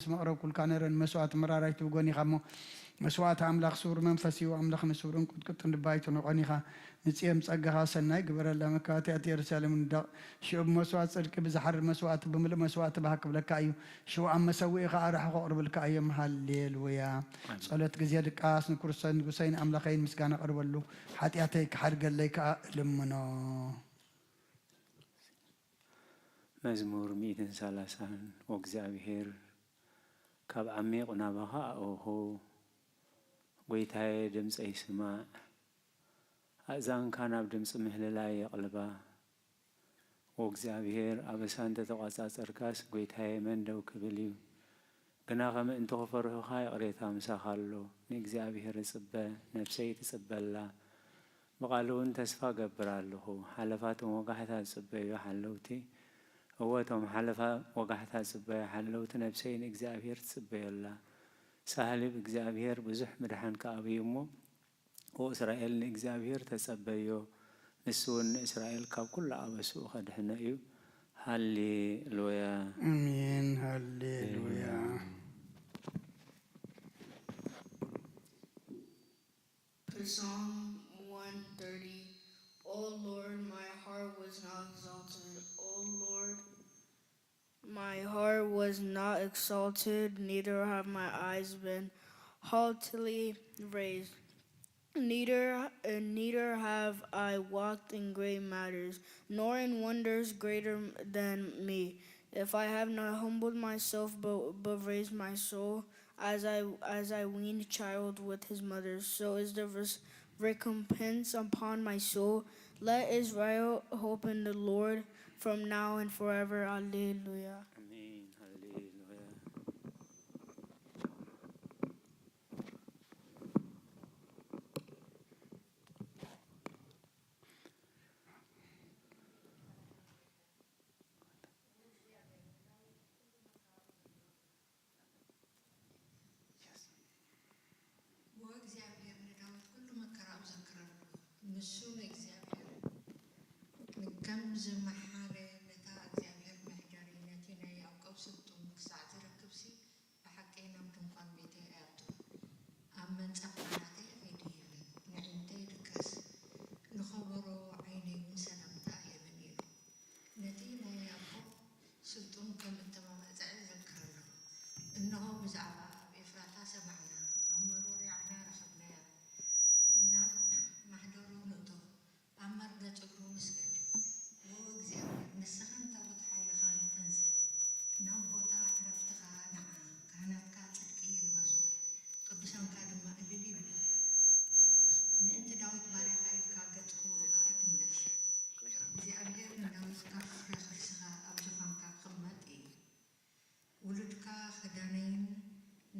ምስ መቕረብኩልካ ነረ ንመስዋእቲ ምራር ኣይትብጎን ኢኻ እሞ፣ መስዋእቲ ኣምላኽ ስውር መንፈስ እዩ። ኣምላኽ ንስውርን ቅጥቅጥን ልቢ ኣይትንቖን ኢኻ። ንጽዮን ጸጋኻ ሰናይ ግበረላ፣ መካትያት የሩሳሌም ንደቕ። ሽዑ ብመስዋእቲ ጽድቂ ብዝሓርድ መስዋእቲ ብምሉእ መስዋእቲ ባህ ክብለካ እዩ። ሽዑ ኣብ መሰውኢ ኸኣ ርሑቕ ክቕርብልካ እዮም። ሃሌሉያ። ኣሜን። ጸሎት ግዜ ድቃስ ንክርስቶስ ንጉሰይን ኣምላኸይን ምስጋና ቀርበሉ፣ ሓጢኣተይ ክሓድገለይ ከኣ እልምኖ። መዝሙር ሚእትን ሰላሳን። ወእግዚኣብሔር፣ ካብ ዓሚቕ ናባኻ ኣእኹ፣ ጐይታየ፣ ድምጸይ ስማዕ። ኣእዛንካ ናብ ድምጺ ምህልላይ የቕልባ። ወእግዚኣብሔር፣ ኣበሳ እንተ ተቋጻጸርካስ፣ ጐይታየ፣ መን ደው ክብል እዩ? ግና ከምእንቲ ኽፈርሁኻ ይቕሬታ ምሳኻ ኣሎ። ንእግዚኣብሔር እጽበ፣ ነፍሰይ ትጽበ ኣላ። ብቓሉ እውን ተስፋ እገብር ኣለኹ። ሓለፋ እቶም ወጋሕታ ዝጽበዩ ሓለውቲ፣ እወ፣ እቶም ሓለፋ ወጋሕታ ዝጽበዩ ሓለውቲ ነፍሰይ ንእግዚኣብሔር ትጽበዮ ኣላ። ሳህሊ ብእግዚኣብሔር ብዙሕ ምድሓን ከኣ ኣብዩ እሞ፣ ኦ እስራኤል፣ ንእግዚኣብሔር ተጸበዮ፣ ንሱ እውን ንእስራኤል ካብ ኵሉ ኣበስኡ ኸድሕኖ እዩ። ሃሌሉያ። ኣሜን። ሃሌሉያ። Psalm one thirty. O Lord, my heart was not exalted. O Lord, my heart was not exalted, neither have my eyes been haughtily raised. Neither, uh, neither have I walked in great matters, nor in wonders greater than me. If I have not humbled myself, but, but raised my soul, as I, as I weaned child with his mother, so is the res-, recompense upon my soul. Let Israel hope in the Lord from now and forever. Alleluia. ኣሜን። ሃሌሉያ። ወእግዚኣብሔር ንዳዊት ኩሉ መከራኡ ዘክረሉ። ንሱ ንእግዚኣብሔር ከም ዝመሓረ፣ ነታ እግዚኣብሔር መሕደሪ፣ ነቲ ናይ ያዕቆብ ስልጡን ክሳዕ ዝረክብሲ፣ ብሓቂ ናብ ድንኳን ቤተይ ኣየእቱን፣ ኣብ መንጸፍ ዓራተይ ኣይድይብን፣ ነዒንተይ ድቀስ፣ ንኸበሮ ዓይነይ እውን ሰላምታ ኣይህብን ኢሉ። ነቲ ናይ ያዕቆብ ስልጡን ከም እተማማእጸዐ ዘክር ኣለኹ። እንሆ፣ ብዛዕባ ኣብ ኤፍራታ ሰማዕና፣ ኣብ መሮር ያዕና ረኸብናያ። ናብ ማሕደሩ ንእቶ፣ ኣብ መርገጽ እግሩ ንስገድ። ዎ እግዚኣብሔር፣ ንስኻን ታቦት ሓይልኻን ተንስእ፣ ናብ ቦታ ዕረፍትኻ ንዓ። ካህናትካ ጽድቂ ይልበሱ፣ ቅዱሳንካ ድማ እልል ይበሉ። ምእንቲ ዳዊት ባርያኻ ኢልካ ገጽኩ ኣይትምለስ። እግዚኣብሔር ንዳዊት ካብ ፍረ ከርሥኻ ኣብ ዙፋንካ ክቕመጥ እዩ። ውሉድካ ኽዳነይን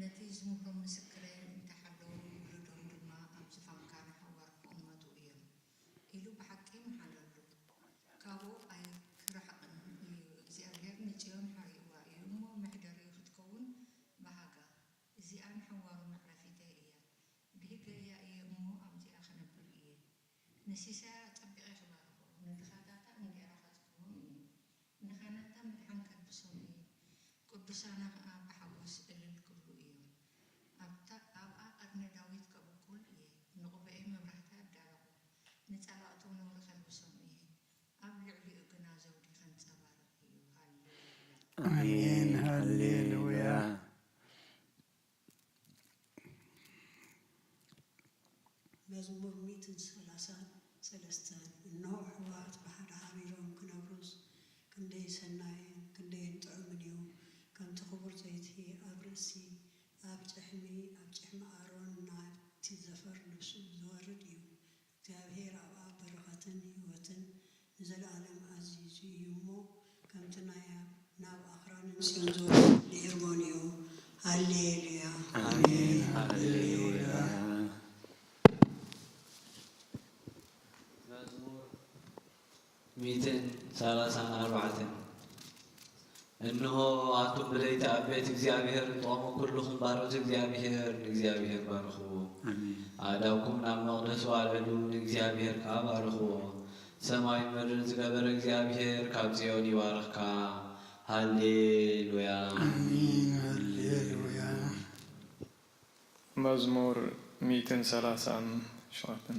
ነቲ ዝምህሮም ምስክረይን እንተ ሓለዉ፣ ውሉዶም ድማ ኣብ ዙፋንካ ንሓዋሩ ክቕመጡ እዮም ኢሉ ብሓቂ መሓለሉ። ካብኡ ኣይክርሕቕን እዩ። እግዚኣብሔር ንጽዮን ሓሪእዋ እዩ እሞ፣ መሕደሪኡ ክትከውን በሃጋ። እዚኣ ንሓዋሩ መዕረፊተይ እያ። ብሂገያ እየ እሞ ኣብዚኣ ክነብር እየ። ንሲሳያ ኣጸቢቐ ክባርኾ፣ ንድኻታታ እንጌራ ከጽግቦም እየ። ንኻህናታ ምድሓን ከልብሶም እየ። ቅዱሳና ኸኣ ብሓጎስ እልል ክብሉ እዮም። ኣብታ፣ ኣብኣ ቀርኒ ዳዊት ከብቁል እየ። ንቑበኤ መብራህቲ ኣዳለኹ። ንጸላእቱ ነውሪ ከልብሶም እየ። ኣብ ልዕሊኡ ግና ዘውዲ ከንጸባርቕ እዩ። ሃሌሉያ። ኣሜን። ሃሌሉያ። መዝሙር ሚእትን ሰላሳን ሰለስተን። እንሆ፣ ኣሕዋት ብሓደ ሓቢሮም ክነብሩስ ክንደይ ሰናይን ክንደይን ጥዑምን እዩ! ከምቲ ክቡር ዘይቲ ኣብ ርእሲ፣ ኣብ ጭሕሚ፣ ኣብ ጭሕሚ ኣሮን ናብቲ ዘፈር ልብሱ ዝወርድ እዩ። እግዚኣብሔር ኣብኣ በረኸትን ህይወትን ንዘለኣለም ኣዚዙ እዩ እሞ፣ ከምቲ ናይ ናብ ኣኽራንን ጽዮን ዝወርድ ንሄርሞን እዩ። ሃሌሉያ። ኣሜን። ሃሌሉያ። መዝሙር ሚእትን ሰላሳን ኣርባዕተን። እንሆ፣ ኣቱም ብለይቲ ኣብ ቤት እግዚኣብሔር እትቖሙ ኩልኹም ባሮት እግዚኣብሔር፣ ንእግዚኣብሔር ባርኽዎ። ኣሜን። ኣእዳውኩም ናብ መቕደሱ ኣልዕሉ፣ ንእግዚኣብሔር ከኣ ባርኽዎ። ሰማይን ምድርን ዝገበረ እግዚኣብሔር ካብ ጽዮን ይባርኽካ። ሃሌሉያ። ኣሜን። ሃሌ- መዝሙር ሚእትን ሰላሳን ሸውዓተን።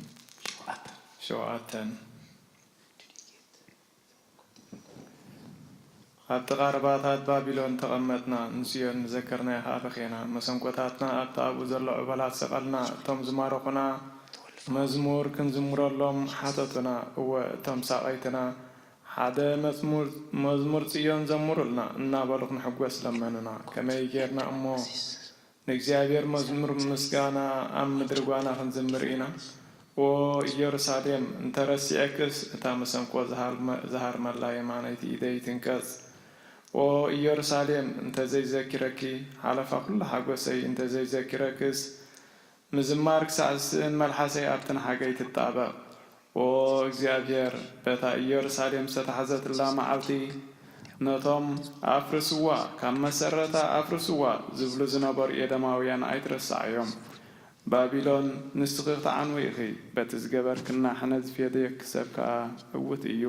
ሸውዓተን። ኣብቲ ቐረባታት ባቢሎን ተቐመጥና፣ ንጽዮን ንዘከርናያ ኸኣ በኼና። መሰንቆታትና ኣብቲ ኣብኡ ዘሎ ዑበላት ሰቐልና፣ እቶም ዝማረኹና መዝሙር ክንዝምረሎም ሓተቱና። እወ፣ እቶም ሳቐይትና፣ ሓደ መዝሙር፣ መዝሙር ጽዮን ዘምሩልና እናበሉ ክንሕጎስ ለመኑና። ከመይ ጌርና እሞ ንእግዚኣብሔር መዝሙር ምስጋና ኣብ ምድሪ ጓና ክንዝምር ኢና? ኦ ኢየሩሳሌም፣ እንተ ረሲዐክስ፣ እታ መሰንቆ ዝሃርመ-፣ ዝሃርመላ የማነይቲ ኢደይ ትንቀጽ። ኦ ኢየሩሳሌም፣ እንተ ዘይዘኪረኪ፣ ሓለፋ ኩሉ ሓጎሰይ እንተ ዘይዘኪረክስ፣ ምዝማር ክሳዕ ዝስእን መልሓሰይ ኣብቲ ንሓገይ ትጣበቕ። ኦ እግዚኣብሔር፣ በታ ኢየሩሳሌም ዝተታሕዘትላ መዓልቲ፣ ነቶም ኣፍርስዋ፣ ካብ መሰረታ ኣፍርስዋ ዝብሉ ዝነበሩ ኤዶማውያን ኣይትረስዓዮም። ባቢሎን፣ ንስኺ ክትዓንዊ ኢኺ፣ በቲ ዝገበርክና ሕነ ዝፌድየኪ ሰብ ከኣ ዕዉት እዩ።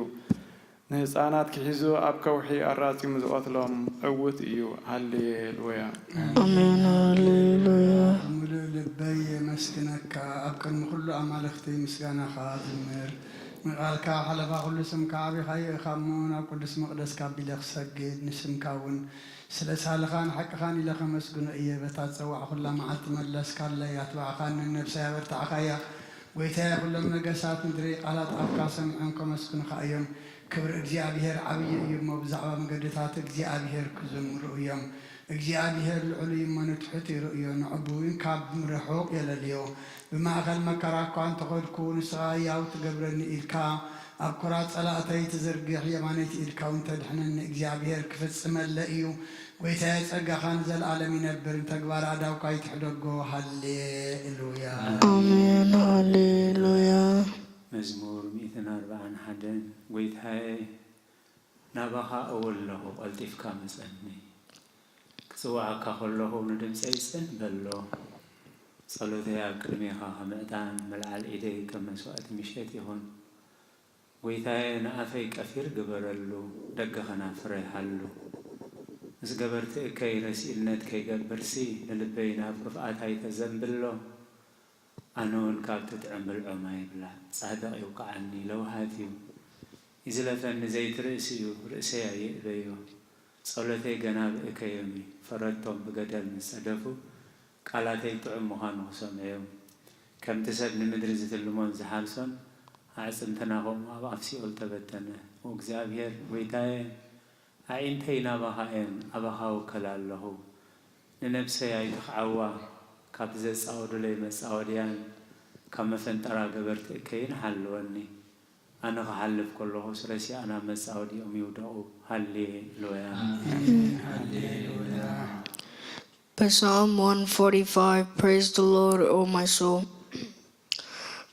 ንህጻናት ኪሒዙ ኣብ ከውሒ ኣራጺሙ ዝቐትሎም ዕዉት እዩ። ሃሌሉያ። ኣሜን፣ ሃሌሉያ። ብምሉእ ልበይ የመስግነካ፣ ኣብ ቅድሚ ኩሉ ኣማልኽቲ ምስጋናኻ እዝምር። ንቓልካ ሓለፋ ኩሉ ስምካ ዓቢኻዮ ኢኻ እሞ፣ ናብ ቅዱስ መቕደስካ ኣቢለ ክሰግድ፣ ንስምካ እውን ስለ ሳልኻን ሓቅኻን ኢለ ከመስግኖ እየ። በታ ዝጸዋዕኹላ መዓልቲ መለስካለይ፣ ኣትባዕኻንን ነብሰይ ኣበርታዕካያ። ጐይታየ፣ ኩሎም ነገሳት ምድሪ ቃላት ኣፍካ ሰሚዖም ከመስግኑኻ እዮም። ክብሪ እግዚኣብሄር ዓብዪ እዩ እሞ፣ ብዛዕባ መገድታት እግዚኣብሄር ክዝምሩ እዮም። እግዚኣብሄር ልዑል እዩ እሞ፣ ንትሑት ይርእዮ፣ ንዕቡይ እውን ካብ ርሑቕ የለልዮ። ብማእከል መከራ እኳ እንተኸድኩ፣ ንስኻ ህያው ትገብረኒ ኢልካ፣ ኣብ ኲራት ጸላእተይ ትዝርግሕ የማነይቲ ኢድካ እውን ተድሕነኒ። እግዚኣብሄር ክፍጽመለይ እዩ። ጐይታየ፣ ጸጋኻ ንዘለኣለም ይነብር፣ ንተግባር ኣእዳውካ ይትሕደጎ። ሃሌሉያ። ኣሜን፣ ሃሌሉያ። መዝሙር ሚእትን ኣርባዓን ሓደን። ጐይታየ፣ ናባኻ እወ ኣለኹ፣ ቀልጢፍካ ምጸኒ። ክጽውዓካ ከለኹ ንድምጸይ ጽን በሎ። ጸሎተይ ኣብ ቅድሜኻ ከም ዕጣን፣ ምልዓል ኢደይ ከም መስዋእቲ ምሸት ይኹን። ጐይታየ፣ ንኣፈይ ቀፊር ግበረሉ፣ ደገ ኸናፍረይ ሓሉ። ምስ ገበርቲ እከይ ረሲእነት ከይገብርሲ፣ ንልበይ ናብ ክፍኣት ኣይተዘንብሎ። ኣነ እውን ካብቲ ጥዑም ብልዖም ኣይብላዕ፣ ጻድቕ ይውቃዓኒ፣ ለውሃት እዩ። ይዝለፈኒ ዘይትርእሲ እዩ፣ ርእሰይ ኣይእበዮ። ጸሎተይ ገና ብእከዮም እዩ፣ ፈረድቶም ብገደል ምስ ጸደፉ፣ ቃላተይ ጥዑም ምዃኑ ክሰምዑ እዮም። ከምቲ ሰብ ንምድሪ ዝትልሞን ዝሓርሶን፣ ኣዕጽምትና ኸምኡ ኣብ ኣፍ ሲኦል ተበተነ። ኦ እግዚኣብሔር፣ ጐይታየ፣ ኣዒንተይ ናባኻ እየን፣ ኣባኻ እውከል ኣለኹ። ንነብሰይ ኣይትኽዓዋ፣ ካብቲ ዘጻወዱለይ መጻወድያን ካብ መፈንጠራ ገበርቲ እከይን ሓልወኒ። ኣነ ክሓልፍ ከለኹስ ረሲኣን ኣብ መጻወድያኦም ይውደቑ። ሃሌሉያ። Psalm one forty-five. Praise the Lord, O my soul.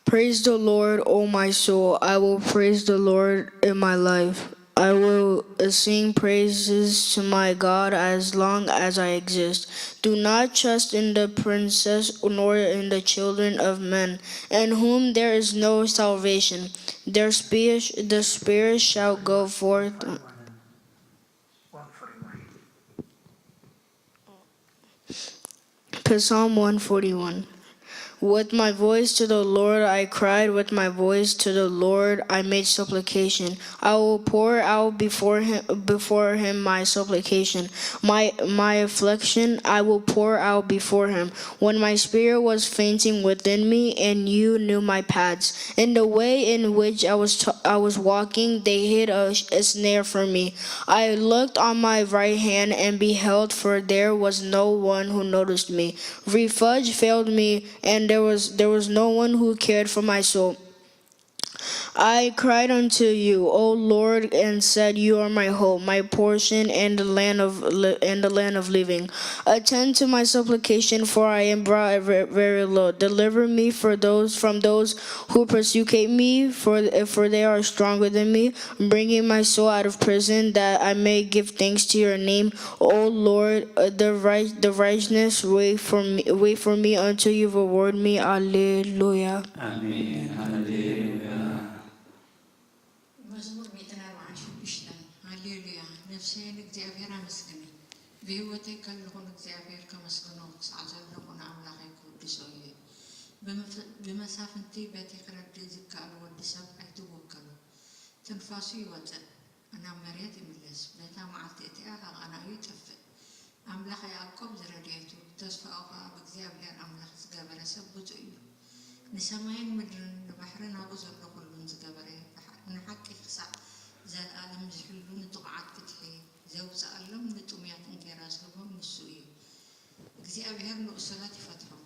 Praise the Lord, O my soul. I will praise the Lord in my life. I will sing praises to my God as long as I exist. Do not trust in the princes nor in the children of men, in whom there is no salvation. Their spirit, the spirit shall go forth. Psalm one forty-one. With my voice to the Lord I cried, with my voice to the Lord I made supplication. I will pour out before him, before him my supplication, my, my affliction I will pour out before him. When my spirit was fainting within me, and you knew my paths, and the way in which I was t- I was walking, they hid a, a snare for me. I looked on my right hand and beheld, for there was no one who noticed me. Refuge failed me, and there was there was no one who cared for my soul. I cried unto you, O Lord, and said, "You are my hope, my portion, and the land of li- and the land of living. Attend to my supplication, for I am brought ve- very low. Deliver me for those from those who persecute me, for for they are stronger than me, bringing my soul out of prison, that I may give thanks to your name. O Lord, uh, the right the righteousness wait for me wait for me until you reward me." Alleluia. ኣሜን። ሃሌሉያ። መዝሙር ሚእትን ኣርባዓን ሽዱሽተን። ሃሌሉያ። ነፍሰየ ንእግዚኣብሔር ኣመስግኒ፣ ብህይወተይ ከለኹ ንእግዚኣብሔር ከመስግኖ፣ ክሳዕ ዘለኹ ንኣምላኸይ ክውድሶ። መሳፍንቲ በቲ ክረድእ ዝከኣል ወዲ ሰብ ኣይትወከሉ። ትንፋሱ ይወጽእ፣ ናብ መሬት ይምለስ፣ በታ መዓልቲ እቲኣ ሃቐናኡ ይጠፍእ። ኣምላኽ ያዕቆብ ዝረድኤቱ፣ ተስፋኡ ኸኣ ብእግዚኣብሄር ኣምላኽ ዝገበረ ሰብ ብጹእ እዩ። ንሰማይን ምድርን ንባሕርን ኣብኡ ዘሎ ኹሉን ዝገበረ፣ ንሓቂ ክሳዕ ዘለኣለም ዝሕሉ፣ ንጥቑዓት ፍትሒ ዘውጽኣሎም፣ ንጥሙያት እንጌራ ዝህቦም ንሱ እዩ። እግዚኣብሄር ንእሱራት ይፈትሖም፣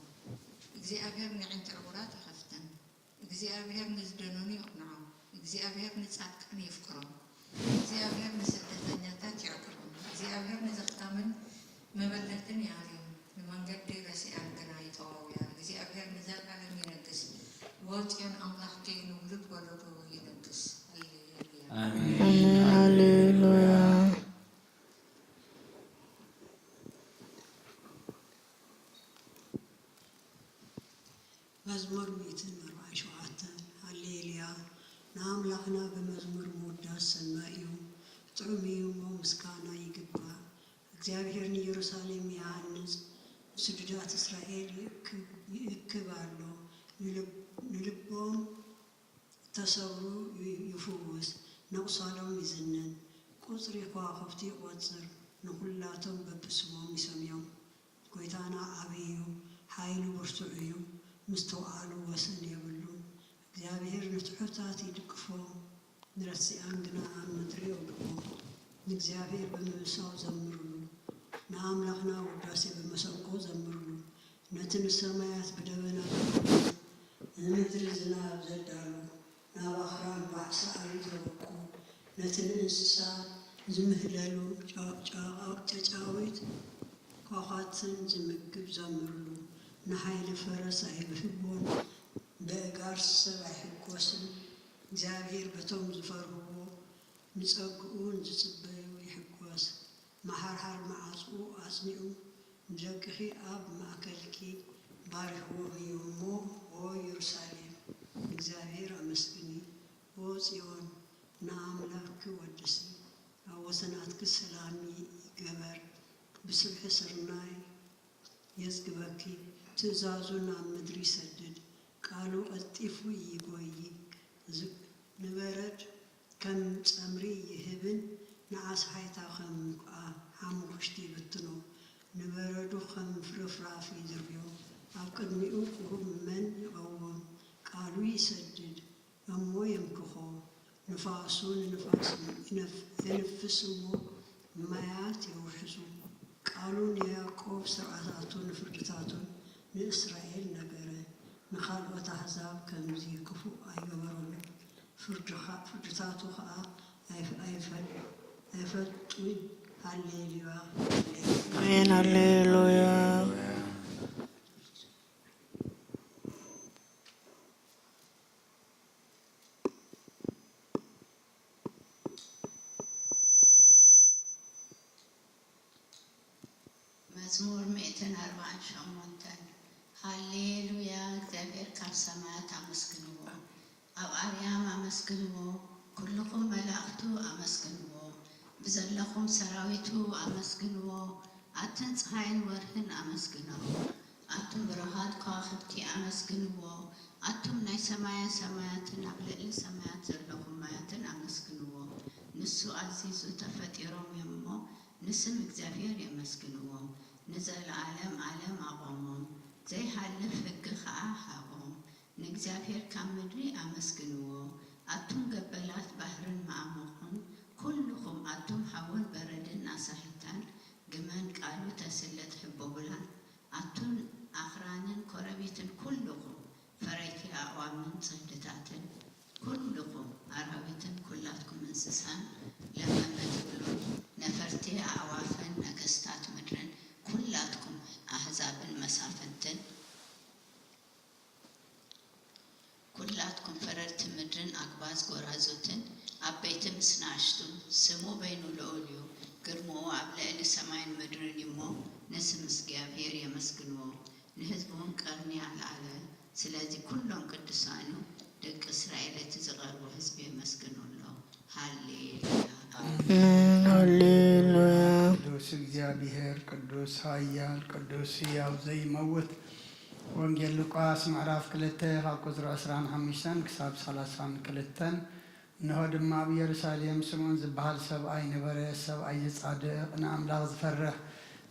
እግዚኣብሄር ነዒንቲ ዕውራት ይኸፍተን። እግዚኣብሄር ንዝደነኑ የቕንዖም፣ እግዚኣብሄር ንጻድቃን የፍቅሮም፣ እግዚኣብሄር ንስደተኛታት ይዕቅቦም፣ እግዚኣብሄር ንዘኽታምን መበለትን ይኣልዮም፣ ንመንገዲ ረሲኣን ግና ይጠዋውያ። እግዚኣብሄር ንዘለኣለም ይነግስ፣ ወጽዮን ኣምላኽኪ ንውሉድ ወለዶ ይነግስ። ሃሌሉያ። ኣሜን። ኣሜን። ሃሌሉያ። መዝሙር ሚእትን ኣርባዓን ሸውዓተን። ሃሌሉያ። ንኣምላኽና ብመዝሙር ምውዳስ ሰናይ እዩ፣ ጥዑም እዩ እሞ ምስጋና ይግባእ። እግዚኣብሔር ንየሩሳሌም ይሃንጽ፣ ንስዱዳት እስራኤል ይእክብ፣ ይእክብ ኣሎ። ንልብ-፣ ንልቦም እተሰብሩ ዩ-፣ ይፍውስ፣ ነቑሳሎም ይዝንን። ቁጽሪ ከዋኽብቲ ይቖጽር፣ ንኹላቶም በብስሞም ይሰምዮም። ጐይታና ዓብዪ እዩ፣ ሓይሉ ብርቱዕ እዩ፣ ምስትውዓሉ ወሰን የብሉን። እግዚኣብሔር ንትሑታት ይድግፎ፣ ንረሲኣን ግና ኣብ ምድሪ የውድቖ። ንእግዚኣብሔር ብምምሳው ዘምሩሉ፣ ንኣምላኽና ውዳሴ ብመሰንቆ ዘምሩሉ። ነቲ ንሰማያት ብደበና ዘዳሉ፣ ንምድሪ ዝናብ ዘዳሉ፣ ናብ ኣኽራን ባዕ ሳዕሪ ዘበቁ፣ ነቲ ንእንስሳ ዝምህለሉ፣ ጫ-፣ ጫ-፣ ጨጫዊት ኳዃትን ዝምግብ ዘምሩሉ። ንሓይሊ ፈረስ ኣይብህጎን፣ በእጋር ሰብ ኣይሕጎስን። እግዚኣብሔር በቶም ዝፈርህዎ፣ ንጸግኡ ንዝጽበዩ ይሕጎስ። መሓርሓር መዓጽኡ ኣጽኒዑ፣ ንደቅኺ ኣብ ማእከልኪ ባሪኽዎም እዩ እሞ፣ ኦ የሩሳሌም፣ ንእግዚኣብሔር ኣመስግኒ። ኦ ጽዮን፣ ንኣምላኽኪ ወድሲ። ኣብ ወሰናትኪ ሰላም ይገበር፣ ብስብሒ ስርናይ የጽግበኪ። ትእዛዙ ናብ ምድሪ ይሰድድ፣ ቃሉ ቀልጢፉ ይጎዪ። ዝ-፣ ንበረድ ከም ጸምሪ ይህብን ንኣስሓይታ ከም ኣ-፣ ሓሙኽሽቲ ይብትኖ። ንበረዱ ከም ፍርፍራፍ ይድርብዮ፣ ኣብ ቅድሚኡ ቁሩብ መን ይቐውም? ቃሉ ይሰድድ እሞ የምክኾ፣ ንፋሱ ንንፋስ ይነፍ-፣ የንፍስ እሞ ማያት የውሕዙ። ቃሉ ንያዕቆብ ስርዓታቱን ፍርድታቱን ንእስራኤል ነገረ፣ ንኻልኦት ኣሕዛብ ከምዚ ክፉእ ኣይገበሮምን። ፍርድኻ-፣ ፍርድታቱ ኸኣ ኣይፈ-፣ ኣይፈል-፣ ኣይፈልጡን። ሃሌሉያ፣ ሃሌሉያ። ኣሜን፣ ሃሌሉያ። መዝሙር ሚእትን ኣርባዓን ሸሞንተን። ሃሌሉያ፣ እግዚኣብሔር ካብ ሰማያት ኣመስግንዎ፣ ኣብ ኣርያም ኣመስግንዎ፣ ኩልኹም መላእኽቱ ኣመስግንዎ፣ ብዘለኹም ሰራዊቱ ኣመስግንዎ፣ ኣትን ጸሓይን ወርህን ኣመስግንዎ፣ ኣቱም ብሩሃት ከዋኽብቲ ኣመስግንዎ፣ ኣቱም ናይ ሰማየ ሰማያትን ኣብ ልዕሊ ሰማያት ዘለኹም ማያትን ኣመስግንዎ። ንሱ ኣዚዙ ተፈጢሮም እዮም እሞ፣ ንስም እግዚኣብሔር የመስግንዎ። ንዘለዓለም ዓለም ኣቖሞም፣ ዘይሃልፍ ሕጊ ኸኣ ሃቦም። ንእግዚኣብሔር ካብ ምድሪ ኣመስግንዎ። ኣቱም ገበላት ባሕርን መዓሙቑን፣ ኩልኹም ኣቱም ሓውን በረድን ኣሳሒታን፣ ግመን ቃሉ ተስለ ትሕበቡላን፣ ኣቱም ኣኽራንን ኮረቢትን ኩልኹም ፈረይቲ ኣእዋምን ጽህድታትን፣ ኩልኹም ኣራዊትን ኩላትኩም እንስሳን ለመመ ትብሉ ነፈርቲ ኣዕዋፍን ነገስታት ምድርን፣ ኩላትኩም ኣህዛብን መሳፍንትን፣ ኩላትኩም ፈረድቲ ምድርን ኣግባዝ ጎራዙትን፣ ዓበይቲ ምስ ንኣሽቱ፣ ስሙ በይኑ ልዑል እዩ፣ ግርምኡ ኣብ ልዕሊ ሰማይን ምድርን እዩ እሞ፣ ንስም እግዚኣብሔር የመስግንዎ። ንህዝቡን ቀርኒ ኣልዓለ። ስለዚ ኩሎም ቅዱሳኑ ደቂ እስራኤል እቲ ዝቐርቡ ህዝቢ የመስግኑ ኣሎ። ሃሌሉያ። ኣሜን። ሃሌሉያ። ቅዱስ እግዚኣብሔር፣ ቅዱስ ኃያል፣ ቅዱስ ሕያው ዘይመውት፣ ወንጌል ሉቃስ ምዕራፍ ክልተ ካብ ቁጽሪ ዕስራን ሓሙሽተን ክሳብ ሰላሳን ክልተን። እንሆ ድማ ኣብ ኢየሩሳሌም ስምዖን ዝበሃል ሰብኣይ ነበረ፣ ሰብኣይ ዝጻድቕ፣ ንኣምላኽ ዝፈርሕ፣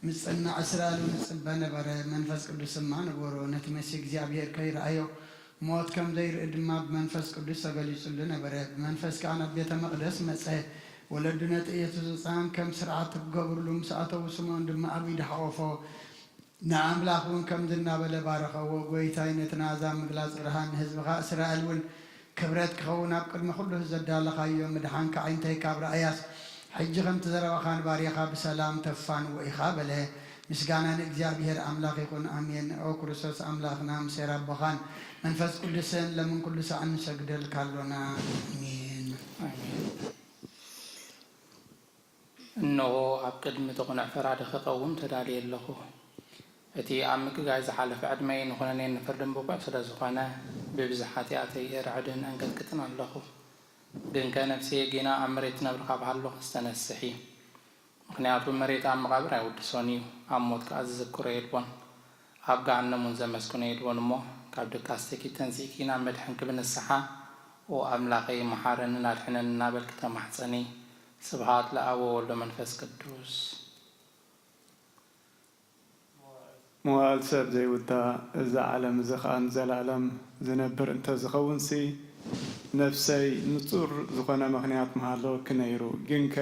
ምጽናዕ እስራኤል እውን ዝጽበ ነበረ። መንፈስ ቅዱስ ድማ ነበሮ፣ ነቲ መሲህ እግዚኣብሔር ከይረኣዮ ሞት ከም ዘይርኢ ድማ ብመንፈስ ቅዱስ ተገሊጹሉ ነበረ። ብመንፈስ ከኣ ናብ ቤተ መቕደስ መጸ። ወለዱ ነቲ ኢየሱስ ህጻን ከም ስርዓት ክገብርሉ ምስ ኣተዉ፣ ስምዖን ድማ ኣብ ኢዱ ሓቖፎ። ንኣምላኽ እውን ከምዚ እናበለ ባረኸዎ፣ ጐይታይ፣ ነቲ ናዛ ምግላጽ ብርሃን ንህዝብኻ እስራኤል እውን ክብረት ክኸውን ኣብ ቅድሚ ኩሉ ዘዳለኻዮ ምድሓንካ ኣዒንተይ ካብ ረኣያስ፣ ሕጂ ከምቲ ዘረባኻ ንባርያኻ ብሰላም ተፋንዎ ኢኻ በለ። ምስጋና ንእግዚኣብሔር ኣምላኽ ይኹን፣ ኣሜን። ኦ ክርስቶስ ኣምላኽና፣ ምስ ሄር ኣቦኻን መንፈስ ቅዱስን ለምን ኩሉ ሳዕ ንሰግደልካ ኣሎና። ኣሜን። ኣሜን። እነሆ፣ ኣብ ቅድሚ እቲ ቅኑዕ ፈራዲ ክቐውም ተዳልየ ኣለኹ። እቲ ኣብ ምግጋይ ዝሓለፈ ዕድመይ ንኹነኔን ንፍርድን ብቑዕ ስለ ዝኾነ፣ ብብዝሒ ሓጢኣተይ እርዕድን ኣንቀጥቅጥን ኣለኹ። ግንከ ነፍሰየ ጌና ኣብ መሬት ትነብር ካብ ሃለኹስ ተነስሒ። ምኽንያቱ መሬት ኣብ መቓብር ኣይውድሶን እዩ፣ ኣብ ሞት ከኣ ዝዝክሮ የልቦን። ኣብ ገሃነም እውን ዘመስግኖ የልቦን እሞ፣ ካብ ድቃስ ተኪ ተንሲእኪ ናብ መድሕንኪ ብንስሓ፣ "ኦ ኣምላኸይ፣ መሓረንን ኣድሕነን" እናበልኪ ተማሕጸኒ። ስብሃት ለኣብ ወወልድ ወመንፈስ ቅዱስ። መዋእል ሰብ ዘይውዳእ፣ እዚ ዓለም እዚ ኸኣ ንዘለኣለም ዝነብር እንተ ዝኸውንሲ፣ ነፍሰይ፣ ንጹር ዝኾነ ምኽንያት ምሃለወኪ ነይሩ። ግንከ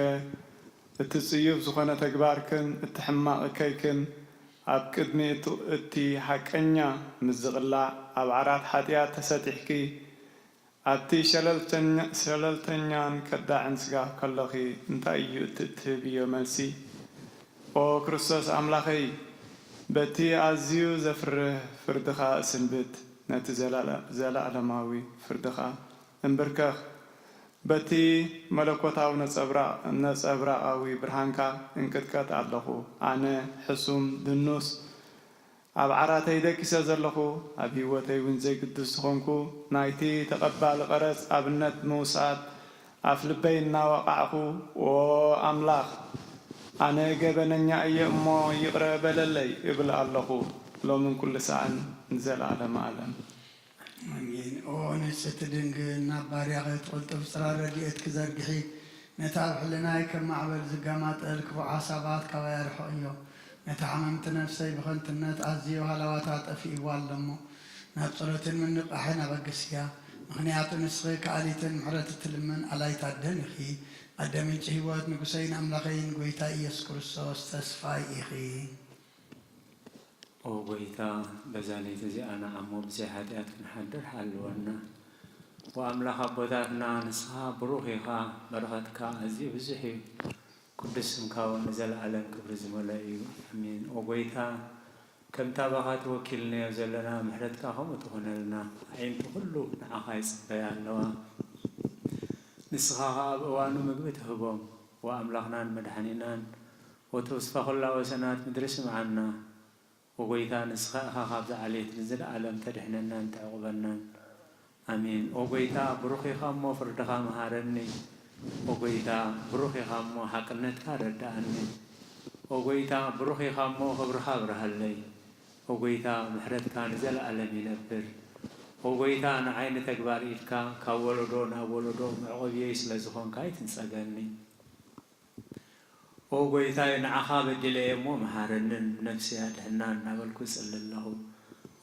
እቲ ጽዩፍ ዝኾነ ተግባርክን እቲ ሕማቕ እከይክን ኣብ ቅድሚ እቲ፣ እቲ ሓቀኛ ምስ ዝቕላዕ፣ ኣብ ዓራት ሓጢኣት ተሰጢሕኪ፣ ኣብቲ ሸለልተኛ-፣ ሸለልተኛን ከዳዕን ስጋ ከሎኺ፣ እንታይ እዩ እቲ እትህብዮ መልሲ? ኦ ክርስቶስ ኣምላኸይ፣ በቲ ኣዝዩ ዘፍርህ ፍርድኻ እስንብት፣ ነቲ ዘላለ-፣ ዘለኣለማዊ ፍርድኻ እንብርከኽ። በቲ መለኮታዊ ነጸብራቕ-፣ ነጸብራቓዊ ብርሃንካ እንቅጥቀጥ ኣለኹ። ኣነ ሕሱም፣ ድኑስ፣ ኣብ ዓራተይ ደቂሰ ዘለኹ፣ ኣብ ህይወተይ እውን ዘይግዱስ ዝኾንኩ፣ ናይቲ ተቐባሊ ቀረጽ ኣብነት ምውሳድ ኣፍ ልበይ እናወቓዕኹ፣ "ኦ ኣምላኽ፣ ኣነ ገበነኛ እየ እሞ ይቕረ በለለይ" እብል ኣለኹ፣ ሎምን ኩሉ ሰዓን ንዘለኣለመ ዓለም። ኣሜን። ኦ ንጽሕቲ ድንግል፣ ናብ ባርያኺ ትቕልጥፍ ጽላል ረድኤትኪ ዘርግሒ፣ ነቲ ኣብ ሕልናይ ከም ማዕበል ዝገማጠል ክፉእ ሓሳባት ካባይ ኣርሕቕዮ። ነታ ሕምምቲ ነፍሰይ ብኸንቱነት ኣዝዩ ሃለዋታ ጠፊእዋ ኣሎ እሞ፣ ናብ ጸሎትን ምንቕቓሕን ኣበግስያ። ምኽንያቱ ንስኺ ከኣሊትን ምሕረት እትልምን ኣላይት ኣደን ኢኺ። ኣደ ምንጪ ህይወት፣ ንጉሰይን ኣምላኸይን ጐይታ ኢየሱስ ክርስቶስ ተስፋይ ኢኺ። ኦ ጐይታ፣ በዛ ለይቲ እዚኣ ንዓሞ ብዘይ ሓጢኣት ክንሓድር ሓልወና። ወኣምላኽ ኣቦታትና፣ ንስኻ ብሩኽ ኢኻ፣ በረኸትካ ኣዝዩ ብዙሕ እዩ። ቅዱስ ስምካ እውን ንዘለኣለም ክብሪ ዝመልኦ እዩ። ኣሜን። ኦ ጐይታ፣ ከምቲ ኣባኻ ተወኪልናዮ ዘለና፣ ምሕረትካ ከምኡ ትኹነልና። ኣዒንቲ ኩሉ ንዓኻ ይጽበያ ኣለዋ። ንስኻ ኸኣ ኣብ እዋኑ ምግቢ ትህቦም። ወኣምላኽናን መድሓኒናን፣ ወተስፋ ኹላ ወሰናት ምድሪ ስምዓና። ወጎይታ፣ ንስኻ ኢኻ ካብዛ ዓሌት ንዘለኣለም ተድሕነናን ተዕቑበናን። ኣሜን። ኦጎይታ፣ ብሩኽ ኢኻ እሞ ፍርድኻ መሃረኒ። ኦጎይታ፣ ብሩኽ ኢኻ እሞ ሓቅነትካ ረድኣኒ። ኦጎይታ፣ ብሩኽ ኢኻ እሞ ክብርኻ ኣብርሃለይ። ኦጎይታ፣ ምሕረትካ ንዘለኣለም ይነብር። ኦጎይታ፣ ንዓይ ንተግባር ኢድካ ካብ ወለዶ ናብ ወለዶ መዕቆብየይ ስለ ዝኾንካ ኣይትንጸገኒ። ኦ ጐይታይ፣ ንዓኻ በዲለ እየ እሞ መሓረንን ብነፍሰይ ኣድሕናን እናበልኩ እጽሊ ኣለኹ።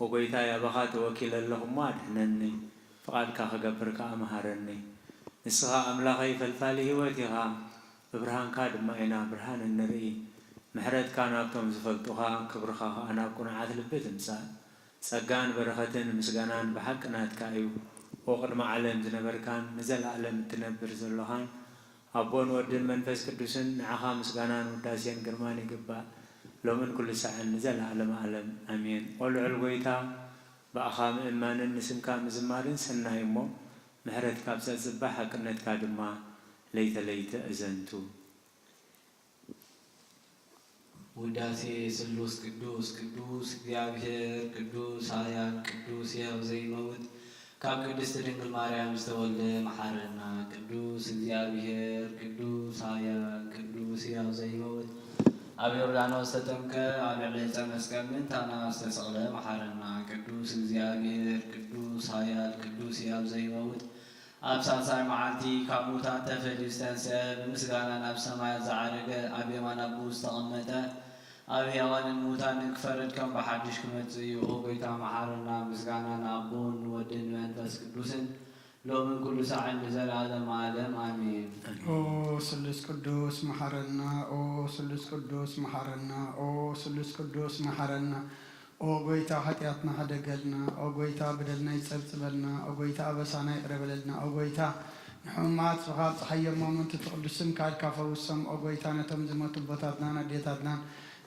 ኦ ጐይታይ፣ ኣባኻ ተወኪለ ኣለኹ እሞ ኣድሕነኒ፣ ፍቓድካ ክገብር ከኣ መሃረኒ። ንስኻ ኣምላኸይ ፈልፋሊ ህይወት ኢኻ፣ ብብርሃንካ ድማ ኢና ብርሃን እንርኢ። ምሕረትካ ናብቶም ዝፈልጡኻ፣ ክብርኻ ኸኣ ናብ ቅኑዓት ልቢ ትምጻእ። ጸጋን በረኸትን ምስጋናን ብሓቂ ናትካ እዩ። ኦ ቅድሚ ዓለም ዝነበርካን ንዘለኣለም እትነብር ዘሎኻን፣ ኣቦን ወድን መንፈስ ቅዱስን፣ ንዓኻ ምስጋናን ውዳሴን ግርማን ይግባእ፣ ሎምን ኩሉ ሳዕን ንዘለኣለመ ዓለም። ኣሜን። ኦ ልዑል ጐይታ፣ ብኣኻ ምእማንን ንስምካ ምዝማርን ሰናይ እሞ፣ ምሕረትካ ኣብ ጸጽባ፣ ሓቅነትካ ድማ ለይተ ለይተ እዘንቱ። ውዳሴ ስሉስ ቅዱስ ቅዱስ እግዚኣብሔር ቅዱስ ኃያል ቅዱስ ሕያው ዘይመውት ካብ ቅድስት ድንግል ማርያም ዝተወልደ መሓረና። ቅዱስ እግዚኣብሔር ቅዱስ ኃያል ቅዱስ ሕያው ዘይመውት ኣብ ዮርዳኖስ ተጠምቀ፣ ኣብ ልዕሊ ዕፀ መስቀል ምእንታና ዝተሰቕለ መሓረና። ቅዱስ እግዚኣብሔር፣ ቅዱስ ኃያል፣ ቅዱስ ሕያው ዘይመውት፣ ኣብ ሳልሳይ መዓልቲ ካብ ሙታን ተፈልዩ ዝተንስአ፣ ብምስጋና ናብ ሰማያት ዝዓረገ፣ ኣብ የማን ኣቦኡ ዝተቐመጠ፣ ኣብ ሕያዋንን ሙታንን ክፈርድ ከም ብሓድሽ ክመጽእ እዩ። ኦ ጐይታ መሓረና። ምስጋና ንኣቦን ንወድን ንመንፈስ ቅዱስን ሎምን ኩሉ ሳዕን ንዘለዓለመ ዓለም ኣሜን። ኦ ስሉስ ቅዱስ መሓረና። ኦ ስሉስ ቅዱስ መሓረና። ኦ ስሉስ ቅዱስ መሓረና። ኦ ጐይታ ሓጢኣትና ሕደገልና። ኦ ጐይታ በደልና ይጸብጽበልና። ኦ ጐይታ ኣበሳና ይቕረ በለልና። ኦ ጐይታ ንሕሙማት ብኻ ጸሓይ የሞምን ትትቕዱስም ካልካ ፈውሶም። ኦ ጐይታ ነቶም ዝሞቱ ኣቦታትናን ኣዴታትናን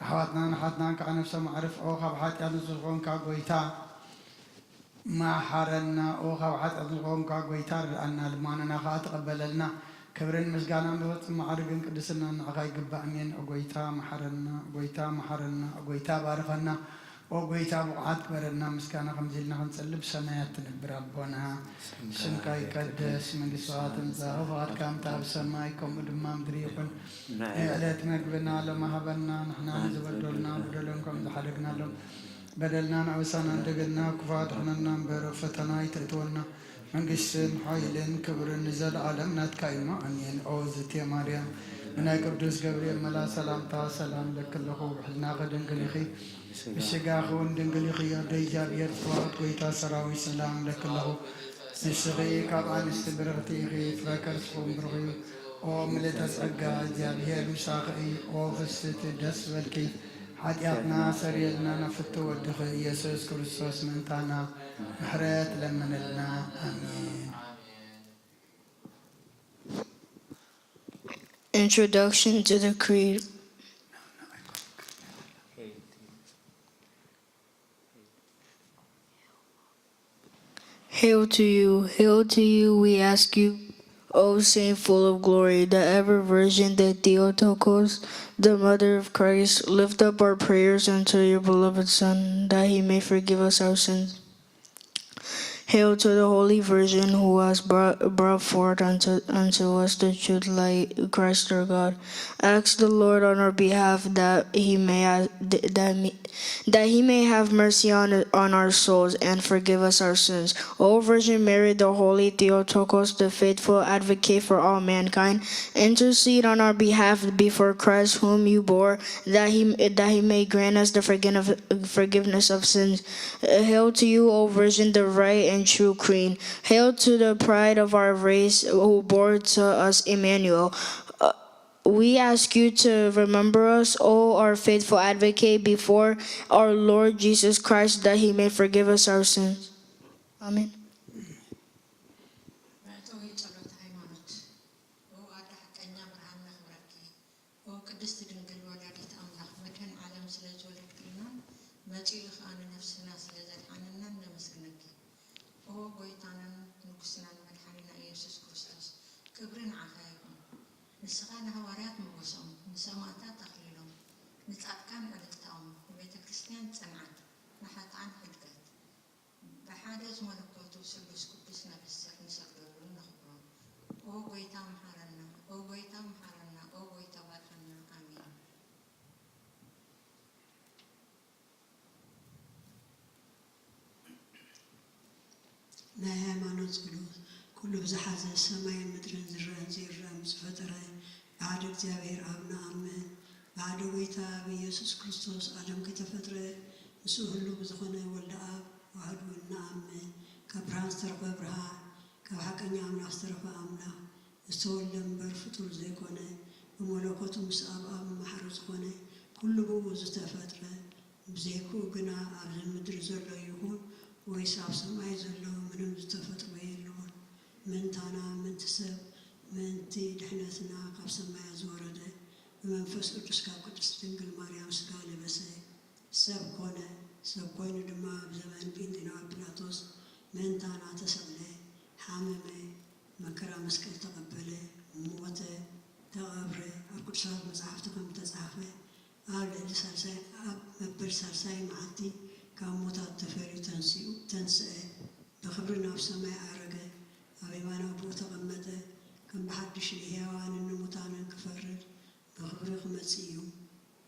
ኣሕዋትናን ኣሓትናን ከዓ ነፍሶም ኣዕርፍ። ኦ ካብ ሓጢኣት ንጹህ ዝኾንካ ጐይታ መሓረና። ኦ ካብ ሓጢኣት ዝኾንካ ጐይታ ርድኣና፣ ልማኖና ኸዓ ተቐበለልና። ክብርን ምስጋናን ብፍጹም ማዕርግን ቅድስናን ንዓኻ ይግባእ። ኣሜን። ኦ ጐይታ መሓረና፣ ኦ ጐይታ መሓረና፣ ኦ ጐይታ ባርኸና፣ ኦ ጐይታ ብቑዓት ግበረና። ምስጋና ከምዚ ኢልና ክንጽሊ ብሰማያት ትነብር ኣቦና፣ ስምካ ይቀደስ፣ መንግስትኻ ትምጻእ፣ ፍቓድካ ከምቲ ኣብ ሰማይ ከምኡ ድማ ምድሪ ይኹን። ናይ ዕለት መግብና ሎሚ ሃበና፣ ንሕና ንዝበደሉና በደሎም ከም ዝሓደግናሎም በደልና ንኣበሳና እንደገና ክፉእ ኣድሕነና እምበር፣ ኣብ ፈተና ኣይተእትወና። መንግስትን ሓይልን ክብርን ንዘለኣለም ናትካ እዩ። ኣሜን። ኦ ዝቴ ማርያም፣ ብናይ ቅዱስ ገብርኤል መልኣኽ ሰላምታ ሰላም እለኪ ኣለኹ። ብሕልናኺ ድንግል ኢኺ፣ ብስጋኺ እውን ድንግል ኢኺ። ኣደ እግዚኣብሔር፣ ተዋህድ ጐይታ ሰራዊት፣ ሰላም እለኪ ኣለኹ። ንስኺ ካብ ኣንስቲ ብርኽቲ ኢኺ፣ ፍረ ከርስኺ እውን ብሩኽ እዩ። ኦ ምልእተ ጸጋ፣ እግዚኣብሔር ምሳኺ እዩ። ኦ ፍስቲ ደስ በልኪ፣ ሓጢኣትና ሰርየልና፣ ናብ ፍትው ወድኺ ኢየሱስ ክርስቶስ ምእንታና ምሕረት ለምንልና። ኣሜን። Introduction to the Creed. Hail to you, hail to you, we ask you, O Saint full of glory, the ever Virgin, the Theotokos, the Mother of Christ, lift up our prayers unto your beloved Son, that he may forgive us our sins. Hail to the Holy Virgin who has brought, brought forth unto, unto us the true light, Christ our God. Ask the Lord on our behalf that he may, that he, that he may have mercy on, on our souls and forgive us our sins. O Virgin Mary, the Holy Theotokos, the faithful advocate for all mankind, intercede on our behalf before Christ, whom you bore, that he, that he may grant us the forgive-, forgiveness of sins. Hail to you, O Virgin, the right and true Queen. Hail to the pride of our race, who bore to us Emmanuel. Uh, we ask you to remember us, O our faithful advocate, before our Lord Jesus Christ, that he may forgive us our sins. Amen. መእተዊ ጸሎት ሃይማኖት። ኦ ኣደ ሓቀኛ ብርሃን ነኽብረኪ። ኦ ቅድስቲ ድንግል ወላዲት ኣምላኽ፣ መድህን ዓለም ስለ ዝወለድክልናን መጺኡ ኸኣ ንነፍስና ስለ ዘድሓነናን ነመስግነኪ። ኦ ጐይታናን ንጉስናን መድሓኒና ኢየሱስ ክርስቶስ፣ ክብሪ ንዓኻ ይኹን። ንስኻ ንሃዋርያት ሞገሶም፣ ንሰማእታት ኣኽሊሎም፣ ንጻድቃን ዕልልታኦም፣ ንቤተ ክርስቲያን ጽንዓት፣ ንሓጥኣን ሕድገት። ብሓደ ዝመለኮቱ ስሉስ ቅዱስ ነብስር ንሰግደሉ ነኽብሮ። ኦ ጐይታ መሓረና፣ ኦ ጐይታ መሓረና፣ ኦ ጐይታ ባርኸና። ኣሜን። ናይ ሃይማኖት ጸሎት። ኩሉ ብዝሓዘ ሰማይን ምድርን ዝረአን ዘይረአን ብዝፈጠረ ብሓደ እግዚኣብሔር ኣብ ንኣምን። ብሓደ ጐይታ ብኢየሱስ ክርስቶስ ዓለም ከይተፈጥረ ምስኡ ህሉው ብዝኾነ ወልደ ኣብ ዋህዱ ንኣምን። ካብ ብርሃን ዝተረኽበ ብርሃን፣ ካብ ሓቀኛ ኣምላኽ ዝተረኽበ ኣምላኽ፣ ዝተወልደ እምበር ፍጡር ዘይኮነ፣ ብመለኮቱ ምስ ኣብ ኣብ ማሕረ ዝኾነ፣ ኩሉ ብኡ ዝተፈጥረ፣ ብዘይክኡ ግና ኣብዚ ምድሪ ዘሎ ይኹን ወይስ ኣብ ሰማይ ዘሎ ምንም ዝተፈጥሮ የለዎን። ምእንታና፣ ምእንቲ ሰብ፣ ምእንቲ ድሕነትና ካብ ሰማያት ዝወረደ፣ ብመንፈስ ቅዱስ ካብ ቅድስት ድንግል ማርያም ስጋ ለበሰ፣ ሰብ ኮነ። ሰብ ኮይኑ ድማ ኣብ ዘመን ጴንጤናዊ ጲላጦስ ምእንታና ተሰቕለ፣ ሓመመ፣ መከራ መስቀል ተቐበለ፣ ሞተ፣ ተቐብረ፣ ኣብ ቅዱሳት መጻሕፍቲ ከም እተጻሕፈ፣ ኣብ ልዕሊ ሳልሳይ፣ ኣብ መበል ሳልሳይ መዓልቲ ካብ ሙታት ተፈልዩ ተንሲኡ፣ ተንስአ፣ ብኽብሪ ናብ ሰማይ ዓረገ፣ ኣብ የማን ኣቦኡ ተቐመጠ፣ ከም ብሓድሽ ንሕያዋንን ንሙታንን ክፈርድ ብኽብሪ ክመጽእ እዩ።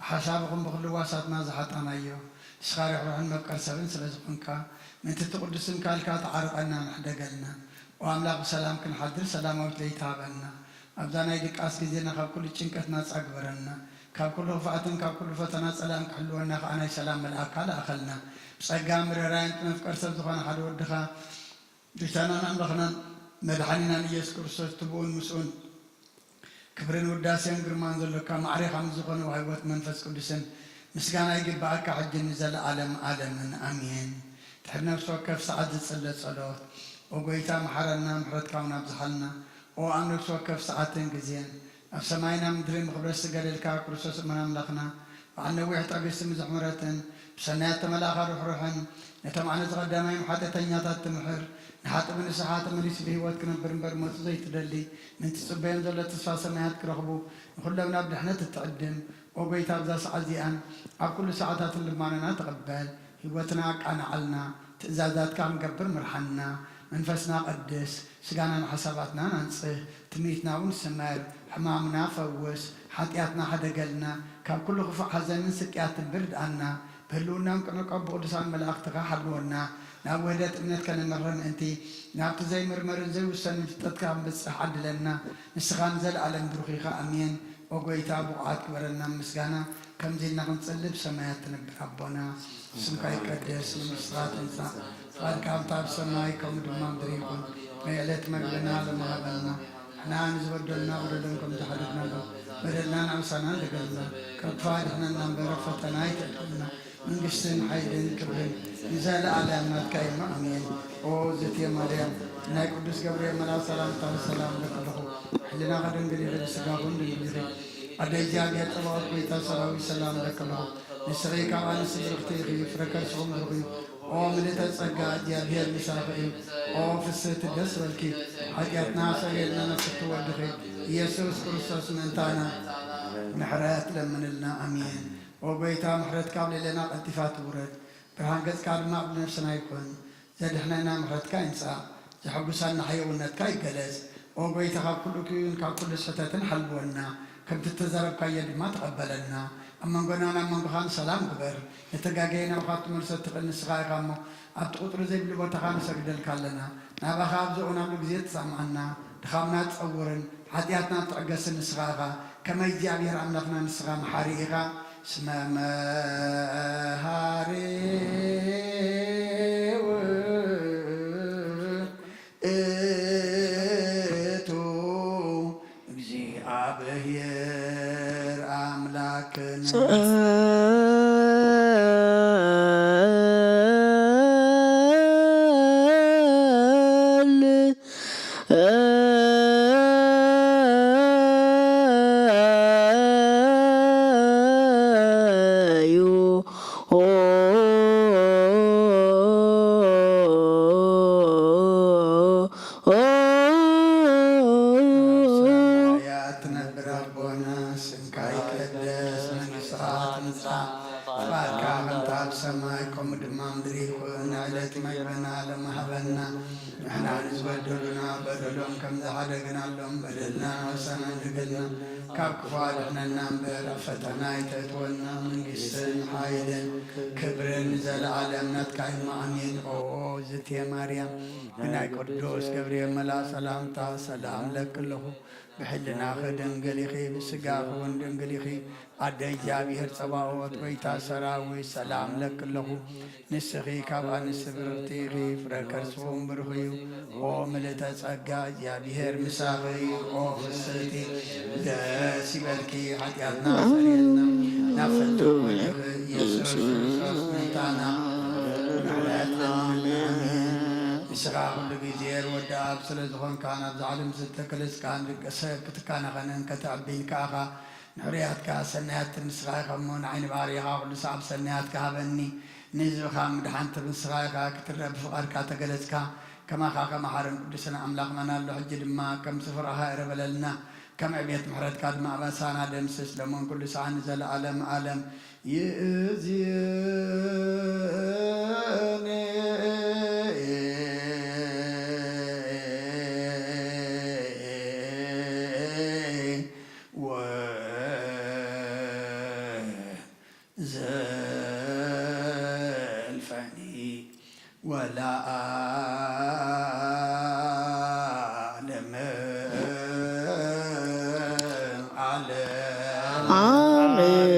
ብሓሳብ ይኹን ብኹሉ ህዋሳትና ዝሓጣናዮ፣ ንስኻ ርሕሩሕን መፍቀር ሰብን ስለ ዝኾንካ፣ ምእንቲ እቲ ቅዱስ ስምካ ኢልካ ተዓርቐና፣ ንሕደገልና። ኦ ኣምላኽ፣ ብሰላም ክንሓድር ሰላማዊት ለይቲ ሃበና። ኣብዛ ናይ ድቃስ ግዜና ካብ ኩሉ ጭንቀት ናጻ ግበረና። ካብ ኩሉ ክፍኣትን ካብ ኩሉ ፈተና ጸላም ክሕልወና ከኣ ናይ ሰላም መልኣካ ለኣኸልና። ብጸጋ ምርራይን መፍቀር ሰብ ዝኾነ ሓደ ወድኻ፣ ጌታናን ኣምላኽናን መድሓኒናን ኢየሱስ ክርስቶስ፣ ትብኡን ምስኡን ክብርን ውዳሴን ግርማን ዘሎካ፣ ማዕሬኻ ምስ ዝኾነ ወሃይቦት መንፈስ ቅዱስን ምስጋና ይግብኣካ፣ ሕጂ ንዘለኣለም ኣለምን ኣሜን። ድሕሪ ነፍሲ ወከፍ ሰዓት ዝጽለ ጸሎት። ኦ ጎይታ፣ መሓረና፣ ምሕረትካ እውን ኣብዝሓልና። ኦ ኣብ ነፍሲ ወከፍ ሰዓትን ግዜን፣ ኣብ ሰማይና ምድርን ብኽብረት ዝገደልካ ክርስቶስ እመን ኣምላኽና፣ በዓል ነዊሕ ትዕግስቲ፣ ብዙሕ ምሕረትን፣ ብሰናያት ተመላእኻ ርሕሩሕን፣ ነቶም ዓነጽ ቀዳማይም ሓጢኣተኛታት ትምሕር፣ ንሓጥእ ብንስሓ ተመሊሱ ብህይወት ክነብር እምበር ሞቱ ዘይትደሊ፣ ምእንቲ ጽበዮም ዘሎ ተስፋ ሰማያት ክረኽቡ፣ ንኹሎም ናብ ድሕነት እትዕድም። ኦ ጎይታ፣ ኣብዛ ሰዓት እዚኣን ኣብ ኩሉ ሰዓታትን ልማኖና ተቐበል። ህይወትና ኣቃንዓልና፣ ትእዛዛትካ ክንገብር ምርሓና። መንፈስና ቀድስ፣ ስጋናን ሓሳባትናን ኣንጽህ፣ ትምኒትና እውን ስመር፣ ሕማምና ፈውስ፣ ሓጢኣትና ሕደገልና፣ ካብ ኩሉ ክፉእ ሓዘንን ስቅያትን ብርድኣና። ብህልውናን ቅኑዕ ቀቡ ቅዱሳን መላእኽትኻ ሓልወና። ናብ ውህደት እምነት ከነምርሕ ምእንቲ፣ ናብቲ ዘይምርመርን ዘይውሰንን ፍልጠትካ ክንበጽሕ ዓድለና። ንስኻ ንዘለኣለም ብሩኽ ኢኻ። ኣሜን። ኦ ጎይታ፣ ብቑዓት ግበረና ምስጋና፣ ከምዚ ኢልና ክንጽሊ። ብሰማያት ትነብር ኣቦና፣ ስምካ ይቀደስ፣ መንግስትኻ ትምጻእ፣ ፍቓድካ ከምታ ኣብ ሰማይ ከምኡ ድማ ምድሪ ይኹን። ናይ ዕለት መግብና ሎሚ ሃበና። ንሕና ንዝበደሉና በደሎም ከም ዝሓደግናሎም፣ በደልና ንኣምሳና ንደገልና፣ ካብ ክፉእ ኣድሕነና እምበር ኣብ ፈተና ኣይተእትወና። መንግስትን ሓይልን ክብርን ንዘለኣለም ናትካ እዩ። ኣሜን። ኦ ዝቴ ማርያም፣ ናይ ቅዱስ ገብርኤል መልኣክ ሰላምታ ሰላም እብለኪ ኣለኹ። ሕልናኺ ድንግል ኢኺ፣ ብስጋኺ እውን ድንግል ኢኺ። ኣደ እግዚኣብሔር ጸባኦት፣ ጎይታ ሰራዊት፣ ሰላም እብለኪ ኣለኹ። ንስኺ ካብ ኣንስቲ ብርኽቲ ኢኺ፣ ፍረ ከርስኺ እውን ብሩኽ እዩ። ኦ ምልእተ ጸጋ፣ እግዚኣብሔር ምሳኺ እዩ። ኦ ፍስህቲ፣ ደስ በልኪ። ሓጢኣትና ሰሪየልና፣ ናብ ፍትው ወድኺ ኢየሱስ ክርስቶስ ምእንታና ምሕረት ለምንልና። ኣሜን። ኦ ጎይታ፣ ምሕረትካ ኣብ ልዕሌና ቀልጢፋ ትውረድ፣ ብርሃን ገጽካ ድማ ኣብ ነፍስና ይኹን። ዘድሕነና ምሕረትካ ይምጻእ፣ ዘሐጉሰና ሕያውነትካ ይገለጽ። ኦ ጎይታ፣ ካብ ኩሉ ክዩን ካብ ኩሉ ስሕተትን ሓልወና፣ ከምቲ እተዛረብካዮ ድማ ተቐበለና። ኣብ መንጎናን ኣብ መንጎኻን ሰላም ግበር። ነተጋገየና ካብቲ መልሶ እትኽእል ንስኻ ኢኻ እሞ፣ ኣብቲ ቁጽሪ ዘይብሉ ቦታኻ ንሰግደልካ ኣለና። ናባኻ ኣብ ዝቖናሉ ግዜ ትሰምዓና፣ ድኻምና ትጸውርን ሓጢኣትና ትዕገስን ንስኻ ኢኻ። ከመ እግዚኣብሔር ኣምላኽና ንስኻ መሓሪ ኢኻ። እስመ መሃሪ ውእቱ እግዚኣብሔር ኣምላክነ። ጸል እዩ። ሰማያት ትነብር ኣቦና፣ ስምካ ይቀደስ፣ መንግስትኻ ትምጻእ፣ ፍቓድካ ከምቲ ኣብ ሰማይ ከምኡ ድማ ምድሪ ይኹን። ዕለት መግብና ሎሚ ሃበና። ንሕና ንዝበደሉና በደሎም ከም ዝሓደግናሎም በደልና ንወሰና ንግልና፣ ካብ ክፉ ኣድሕነና እምበር ኣብ ፈተና ኣይተእትወና። መንግስትን ሓይልን ክብርን ንዘለኣለም ናትካ እዩ። ኣሜን። ኦ ዝቴ ማርያም፣ ብናይ ቅዱስ ገብርኤል መልኣ ሰላምታ ሰላም ለኪ ኣለኹ። ብሕልናኺ ድንግል ኢኺ፣ ብስጋኺ እውን ድንግል ኢኺ። ኣደ እግዚኣብሔር ጸባኦት፣ ጎይታ ሰራዊት፣ ሰላም ለኪ ኣለኹ። ንስኺ ካብ ኣንስቲ ብርኽቲ ኢኺ፣ ፍረ ከርስኺ እውን ብሩኽ እዩ። ኦ ምልእተ ጸጋ፣ እግዚኣብሔር ምሳኺ እዩ። ኦ ፍስህቲ፣ ደስ ይበልኪ፣ ሓጢኣትና ሰሪየልና፣ ናብ ፍትው ወልድኺ ኢየሱስ ክርስቶስ ምእንታና ምሕረት ለምንልና። ኣሜን። ንስኻ ኩሉ ግዜ ወዲ ኣብ ስለ ዝኾንካ፣ ናብዛ ዓለም ዝተገለጽካ ንደቂ ሰብ ክትከናኸንን ከተዕብይን ከኣኻ፣ ንሕሩያትካ ሰናያት ንስኻ ኢኻ እሞ፣ ንዓይ ንባርያኻ ኩሉ ሰዓብ ሰናያትካ ሃበኒ። ንህዝብኻ ምድሓን ትብል ንስኻ ኢኻ፣ ክትረአ ብፍቓድካ ተገለጽካ። ከማኻ ከመሓርን ቅዱስን ኣምላኽ መን ኣሎ? ሕጂ ድማ ከምቲ ፍቕርኻ ይዕረ በለልና፣ ከም ዕቤት ምሕረትካ ድማ ኣበሳና ደምስስ፣ ሎምን ኩሉ ሰዓት ንዘለኣለም ዓለም። ይእዜኒ ወለዓለመ ዓለም። ኣሜን።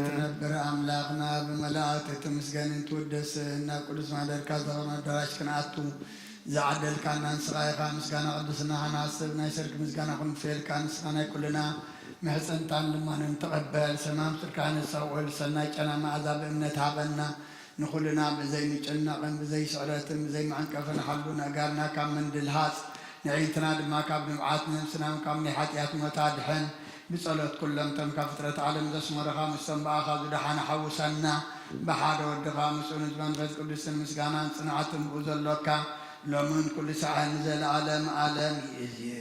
ትነብር ኣምላኽና ብመላእክቲ ትምስገንን ትውደስን፣ ናብ ቅዱስ ማሕደርካ ዝኸነ ኣዳራሽ ክንኣቱ ዝዓደልካና ንስኻ ኢኻ። ምስጋና ቅድስና ኸነስብ ናይ ሰርክ ምስጋና ክንፍየልካ፣ ንስኻ ናይ ኩልና ምሕጽንታን ልማንን ተቐበል። ሰማም ስርካ ነሳውዕል ሰናይ ጨና መኣዛ ብእምነት ሃበና። ንኹልና ብዘይ ምጭናቕን ብዘይ ስዕረትን ብዘይ መዕንቀፍን ሓሉ ነጋርና ካብ ምንድልሃጽ ንዒንትና ድማ ካብ ንብዓት ነብስና ካብ ናይ ሓጢኣት ሞት ኣድሕን። ብጸሎት ኩሎም እቶም ካብ ፍጥረት ዓለም ዘስመሩኻ ምስቶም ብኣኻ ዝደሓኑ ሓውሰና። ብሓደ ወድኻ ምስኡ ንመንፈስ ቅዱስን ምስጋናን ጽንዓትን ብኡ ዘሎካ ሎምን ኩሉ ሰዓትን ንዘለዓለም ዓለም ይእዝየኒ።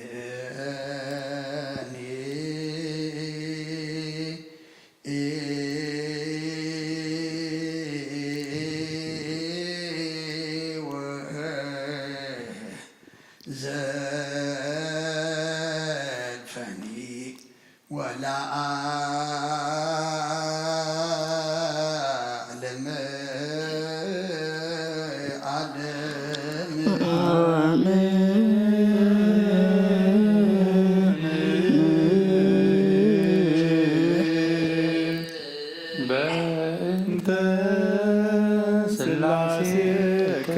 ዘልፈኒ ወለዓለመ ዓለም። በእንተ ስላሴከ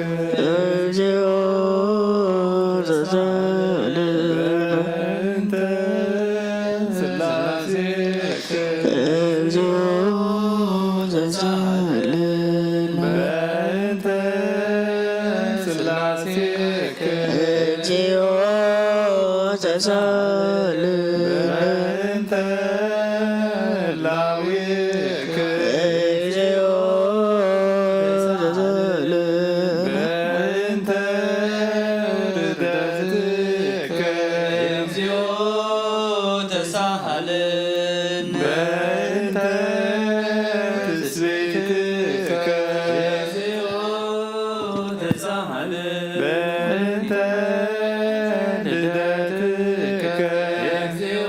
እግዚኦ ዘዛልም በእንተ ስላሴከ እግዚኦ ዘዛልም በእንተ ስላሴከ እግዚኦ ዘዛልም በእንተ ላዊከ እግዚኦ ዘዛልም በእንተ ርደትከ እግዚኦ ተሳሃልን በእንተ ትስብእትከ እግዚኦ ተሳሃልን በእንተ ልደትከ እግዚኦ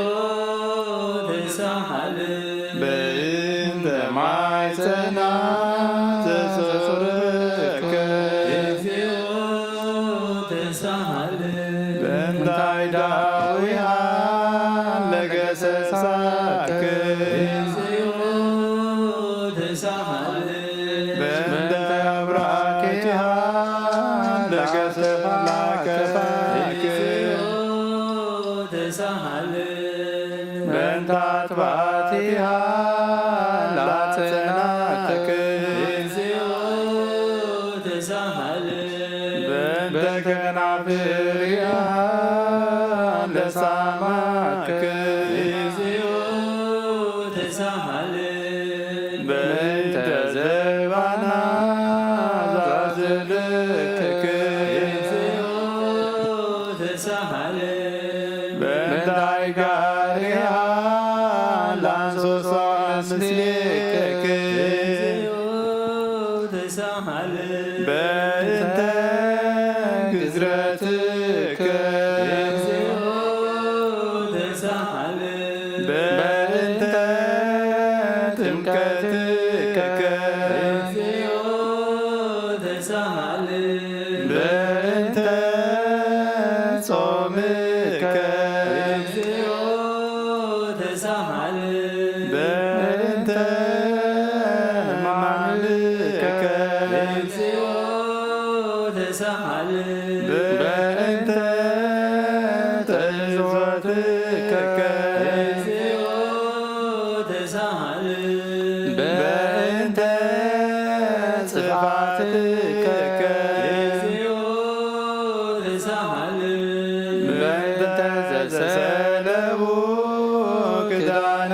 ተሳሃልን በእንተ ማይፀና ዘጾረከ እግዚኦ ተሳሃልን በእንታይ ዳዊሃ ለገሰሳክ እግዚኦ ተሳሃልን በእንተ አብራኬቲሃ ለገሰላከፋክ እግዚኦ ተሳሃልን በእንተ አጥባቲሃ ላጸናክ እግዚኦ ተሳሃልን በእንተ ከናፍሪሃ ለሳማክ እግዚኦ ተሳሃልን በእንተ ዘባና ዛዝልክ እግዚኦ ተሳሃልን በእንታይ ጋሪሃ ላንሶሶ ምስሌክ እግዚኦ ተሳሃልን በእንተ ግዝረትከ እግዚኦ ተሳሃልን በእንተ ጥምቀትከ እግዚኦ ተሳሃልን በእንተ ጾምከ እግዚኦ ተሳሃልን በእንተ ማምልከ እግዚኦ ተሳሃልን በእንተ ተእዞትከ እግዚኦ ተሳሃልን በእንተ ጽፋትከ እግዚኦ ተሳሃልን በእንተ ዘሰለቡ ክዳን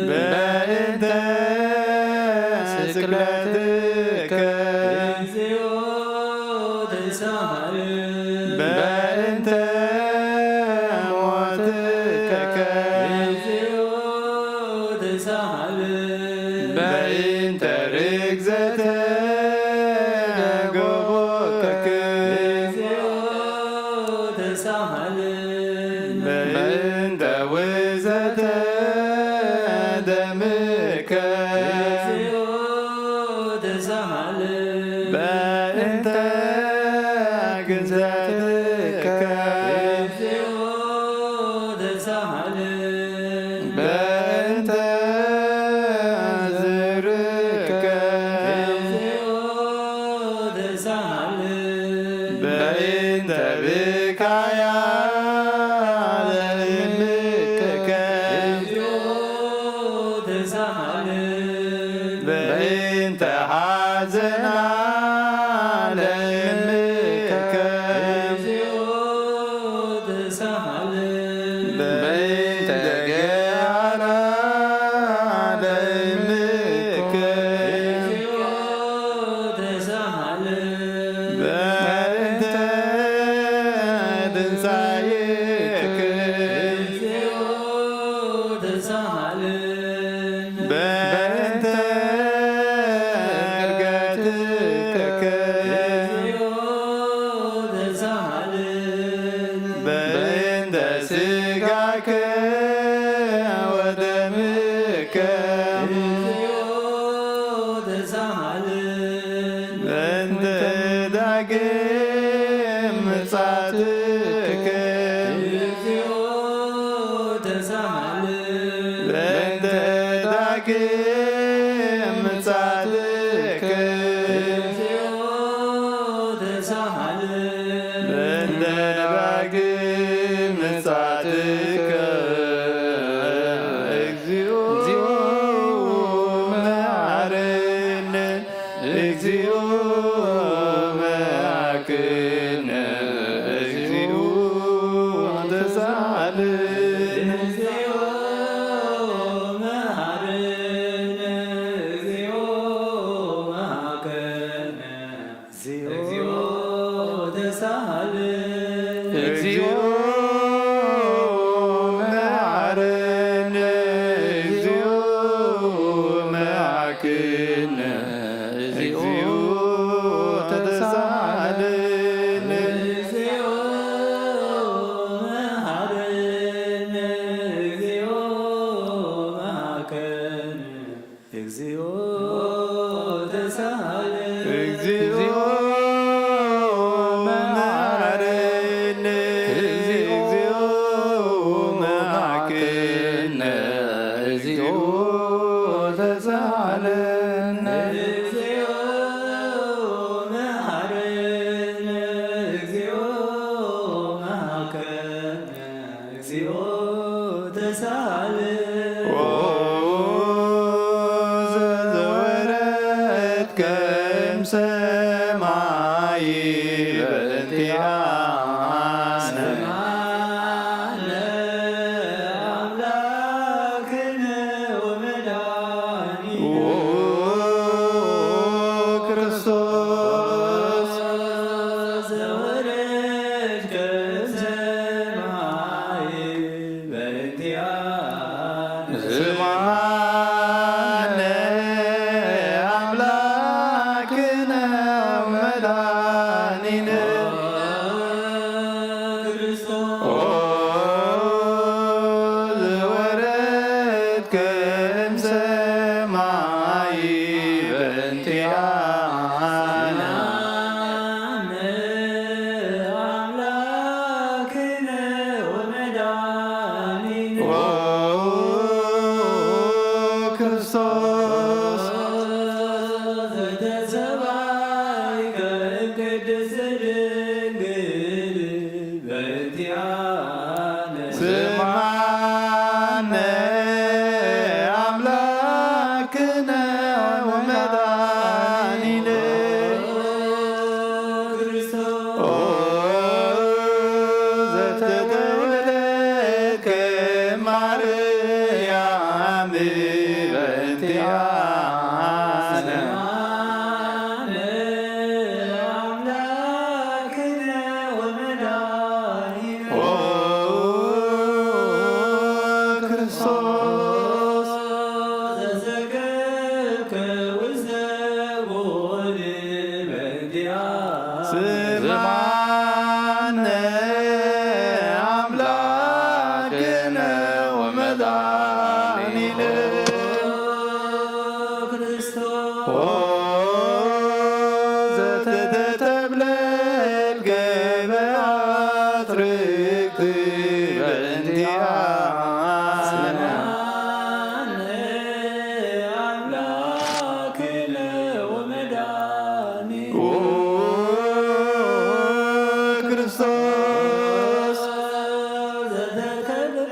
በእንተ ስቅለትከ እግዚኦ ተሳሃለ። በእንተ ሞትከ እግዚኦ ተሳሃለ። በእንተ ርግዘተ ጎቦከ እግዚኦ ተሳሃለ። በእንተ ውዘተ ደምከ እግዚኦ ተሳሃለ። በእንተ ግንዘትከ እግዚኦ ተሳሃለ። በእንተ ዝርግከ እግዚኦ ተሳሃለ። በእንተ ብካያ ለእምከ እግዚኦ ተሳሃለ። በእንተ ሓዘና ለእምከ እግዚኦ ተሳሃለ። በእንተ ገያና ለእምከ ተሳሃለ። በእንተ ትንሳኤከ ተሳሃለ። በእንተ ዕርገትከ ተሳሃለ። በእንተ ስጋከ ወደምከ ተሳሃለ። በእንተ ዳግም ምጻትከ በእንተ ዳግም ምጻትከ በእንተ ዳግም ምጻትከ እግዚኦ መሐረነ እግዚኦ መሐረነ እግዚኦ ተሳሃለነ። እግዚኦ መሐረነ እግዚኦ መሐረነ እግዚኦ ተሳሃለነ። እግዚኦ ተሳሃለ። እግዚኦ መሐረነ። እግዚኦ መሐረነ። እግዚኦ ተሳሃለነ። እግዚኦ መሐረነ። እግዚኦ መሐረነ። እግዚኦ ተሳሃለ። ኦ ዘወረድከ እምሰማይ በእንቲአነ። ሰማዕነ አምላክነ ወመድኃኒነ። ኦ ክርስቶስ ዘወረድከ እምሰማይ በእንቲአነ። ስምዓነ አምላክነ ወመድኃኒነ። ኦ ዘወረድከ እምሰማይ በእንቲአነ። አምላክነ ወመድኃኒነ። ኦ በእንቲአነ። ስምዓነ አምላክነ ወመድኃኒነ። ኦ ክርስቶስ ዘዘገብከ ውስተ ጎል በእንቲአነ። ስምዓነ አምላክነ ወመድኃኒነ። ኦ ዘተተብለል ገበያት ርክት በእንቲአነ። ስምዓነ አምላክነ ወመድኃኒነ። ኦ ክርስቶስ ዘተተብለል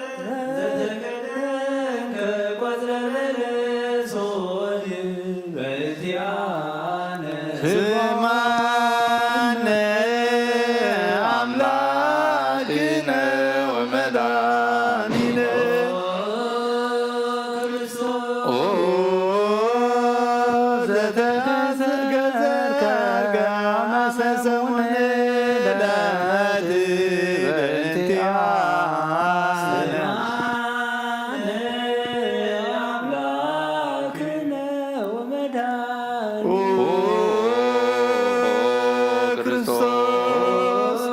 ስምዓነ አምላክነ ወመድኃኒነ። ኦ ዘተአዘዘ ከርገ አመሰሰውነ ለትበእንቲአነ። አምላክነ ወመድኃኒነ። ኦ ክርስቶስ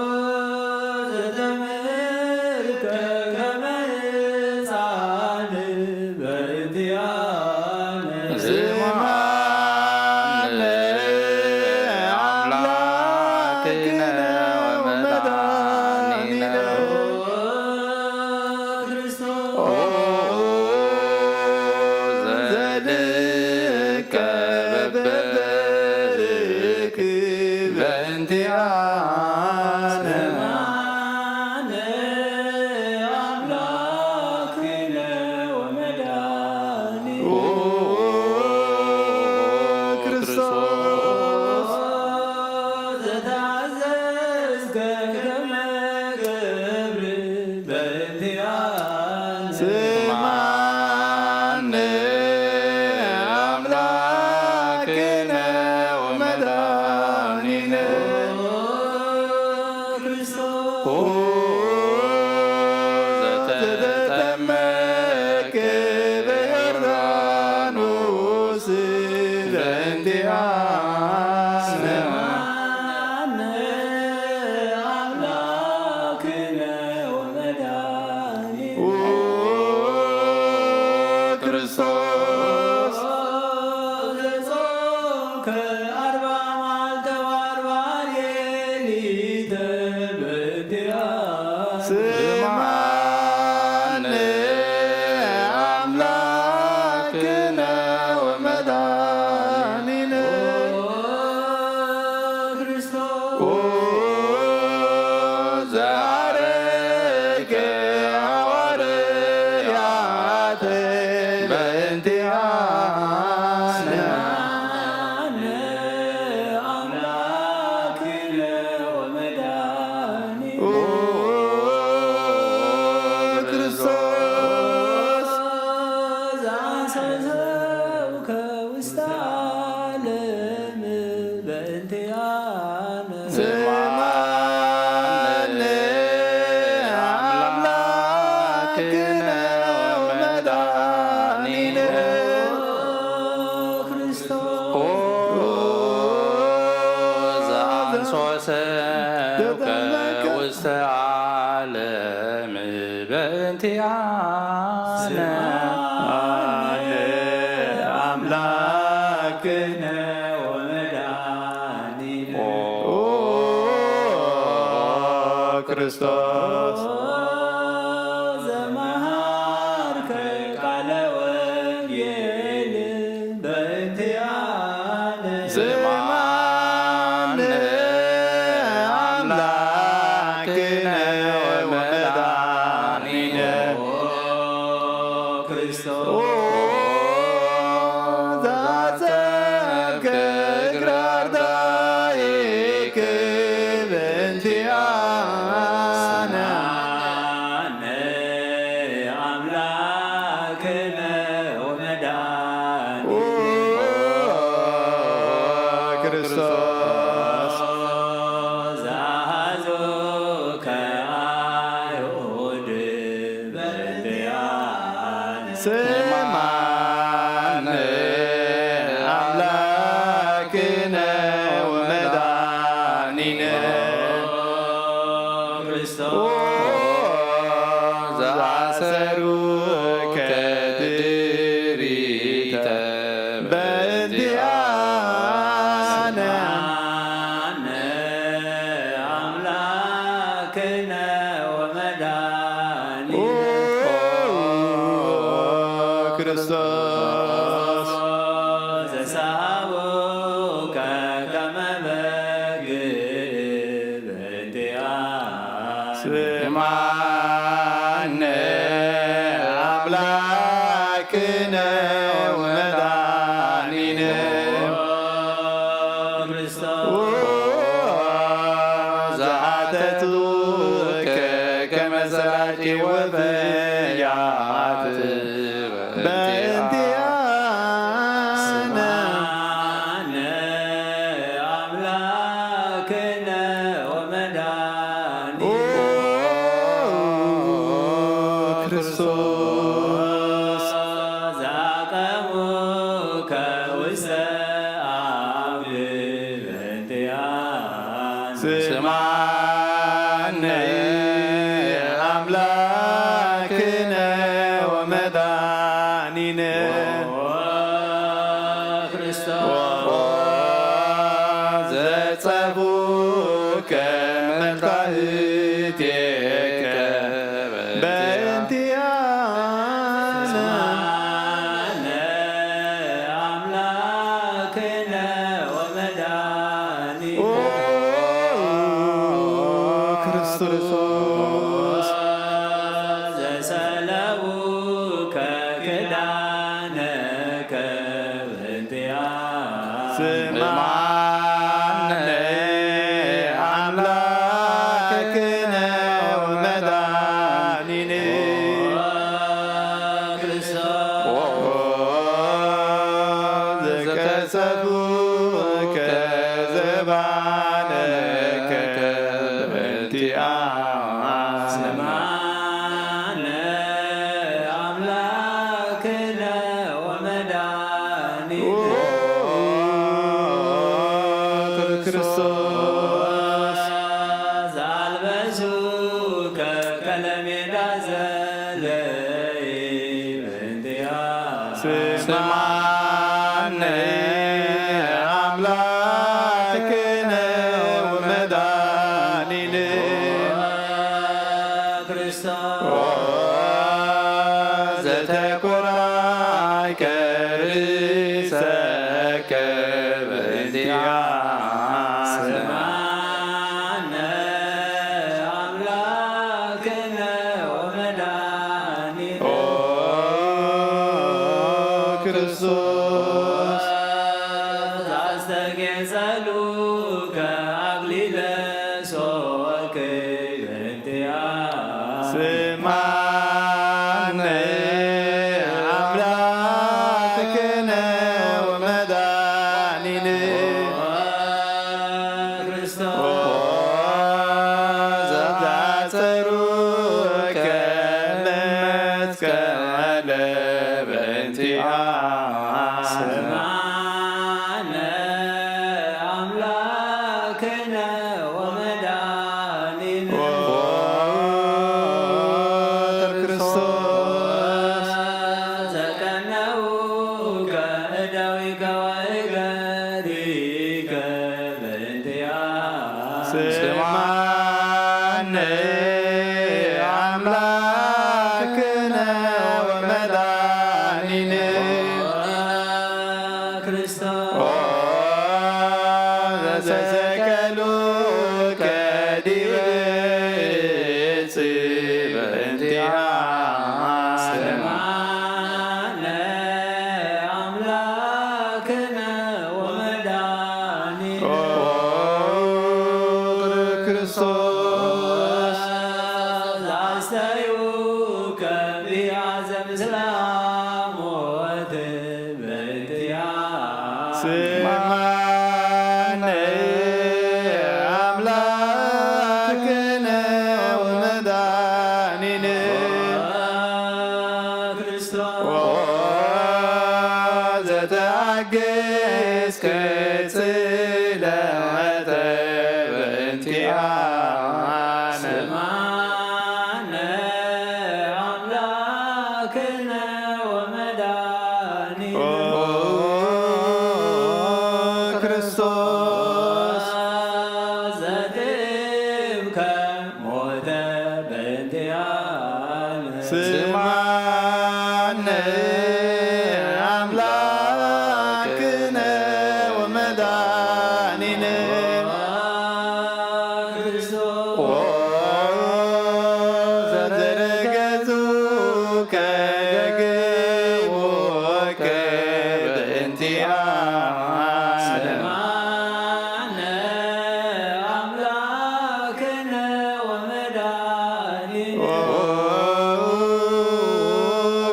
ዘተምህርከ ከመ ሕፃን በእንቲአነ። ስምዓነ አምላክነ ወመድኃኒነ። ኦ ዘልከ በበርክ በእንቲአነ። ስምዓነ አምላክነ ወመድኃኒነ። ኦ ክርስቶስ ዘተአዘዝከ ከመ ገብር በእንቲአነ። ስምዓነ አምላክነ ወመድኃኒነ። ኦ ዘተጠመቀ በዮርዳኖስ በእንቲአነ። ስምዓነ አምላክነ ወመድኃኒነ። ኦ ክርስቶስ ዘጾምከ አርባ መዓልተ ወአርባ ሌሊተ በእንቲአነ። ስምዓነ አምላክነ ወመድኃኒነ። ኦ ክርስቶስ ኦ ዘአረገ ሐዋርያተ በእንቲአነ። ስምዓነ አምላክነ ወመድኃኒነ። ኦ ክርስቶስ ዘአንሰሰውከ ውስተ ዓለም በእንቲአነ። ስምዓነ አምላክነ ወመድኃኒነ። ኦ ክርስቶስ ኦ ዘአንሶሰከ ውስተ ዓለም በእንቲአነ። ስምዓነ አምላክነ ወመድኃኒነ። ኦ ክርስቶስ ዘመሃርከ ቃለ ወንጌል በእንቲአነ። ስምዓነ አምላክነ ወመድኃኒነ። ኦ ክርስቶስ ኦ ዘአሰብከ እግረ አርዳኢከ በእንቲአነ። ስምዓነ አምላክነ ወመድኃኒነ። ስምዓነ ኣምላክነ ወመድኃኒነ ክርስቶስ ዘአሰሩከ ድሪተ በእንቲአነ። ስምዓነ ኣምላክነ ወመድኃኒነ ክርስቶስ ዘሰሃቡከ ከመ በግ በእንቲአነ። ስምዓነ ኣምላክነ ወመድኃኒነ ክርስቶስ ዘአተትከ ከመ ሰራቂ ወፈያት በእንቲአነ። ስምዓነ አምላክነ ወመድኃኒነ ክርስቶስ ዘአቀሙከ ውስተ አብድ በእንቲአነ። ስምዓነ አምላክነ ወመድኃኒነ ክርስቶስ ዘጸፉከ መታህቴከ በእንቲአነ። ስምዓነ አምላክነ ወመድኃኒነ ኦ ክርስቶስ ዘሰለቡከ ክዳነከ በእንቲአነ። ስምዓነ አምላክነ ወመድኃኒነ ክርስቶስ ዘከሰቡከ ዘባነከ በእንቲአነ። ስምዓነ አምላክነ ወመድኃኒነ ኦ ክርስቶስ ዘአልበሱከ ከለሜዳ ዘለይ በእንቲአነ። ስምዓነ አምላክነ ወመድኃኒነ ክርስቶስ ዘተኮራይከ ርእሰከ በእንቲአነ። ስምዓነ አምላክነ ወመድኃኒነ ኦ ክርስቶስ ዘአስተጌጸሉከ አክሊለ ሶክ በእንቲአነ። ስምዓነ አምላክነ ወመድኃኒነ ክርስቶስ ዘአጸሩከ መስቀለ በእንቲአነ። ስምዓነ አምላክነ ወመድኃኒነ ኦ ክርስቶስ ዘቀነውከ እደዊከ ወእገሪከ በእንቲአነ። ስምዓነ አምላክነ ወመድኃኒነ ክርስቶስ ኦ ዘሰቀሉከ ዲበ ዕፅ በእንቲአነ። ስምዓነ አምላክነ ወመድኃኒነ ኦ ክርስቶስ ዘአስተዩከ ቢያዘ ምስለ ሞት በእንቲአነ። ስምዓነ አምላክነ ወመድኃኒነ ክርስቶስ ኦ ዘተአገስከ ጽልመተ በእንቲአነ። ስምዓነ ኣምላክነ ወመድኃኒነ። ኦ ክርስቶስ ዘትብከ ሞተ በእንቲአነ። ስምዓነ ኣምላክነ ወመድኃኒነ። ኦ ዘረገጹከ ገቦከ በእንቲአነ። ስምዓነ ኣምላክነ ወመድኃኒነ። ኦ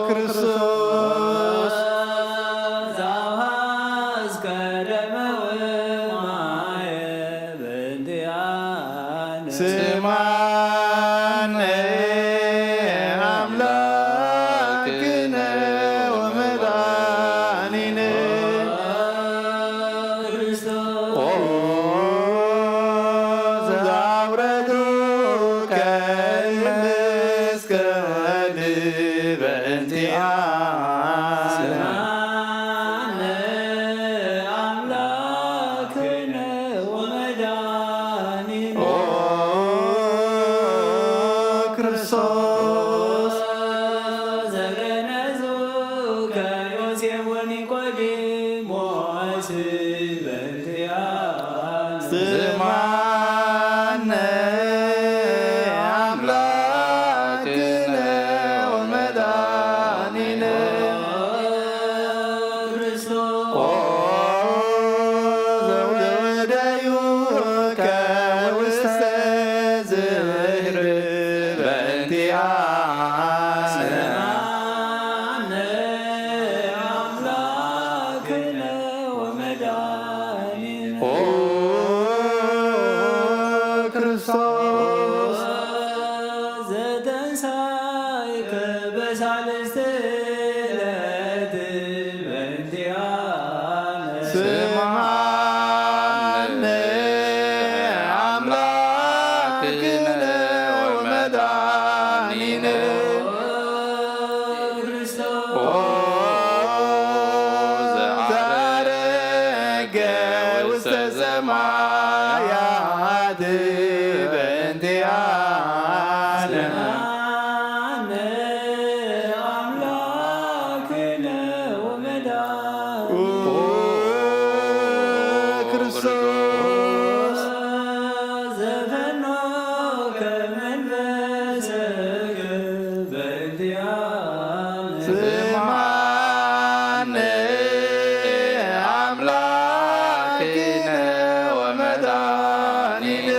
ክርስቶስ ዘአውሐዝከ ደመ ወማየ በእንቲአነ። ስምዓነ ኣምላክነ ወመድኃኒነ። ኦ ዘአውረዱከ መስቀል በእንቲአነ። ስምዓነ ኣምላክነ ወመድኃኒነ። ኦ ክርስቶስ ዘገነዙከ ዮሴፍ ወኒቆዲሞስ በእንቲአነ። ስምዓነ ኣምላክነ ወመድኃኒነ። ኦ ዘወደዩከ ውስተ ዝህር በእንቲአነ። ስምዓነ ኣምላክነ ወመድኃኒነ። ኦ ክርስቶስ ዘተንሳይከ በሳልስት ዕለት በእንቲአነ። ስምዓነ ኣምላክነ ወመድኃኒነ። ኦ ዘአረገ ውስተ ሰማያት በእንቲአነ። ስምዓነ ኣምላክነ ወመድኃኒነ። ኦ ክርስቶስ ዘፈኖከ መንፈስከ በእንቲአነ። ስምዓነ ኣምላክነ ወመድኃኒነ።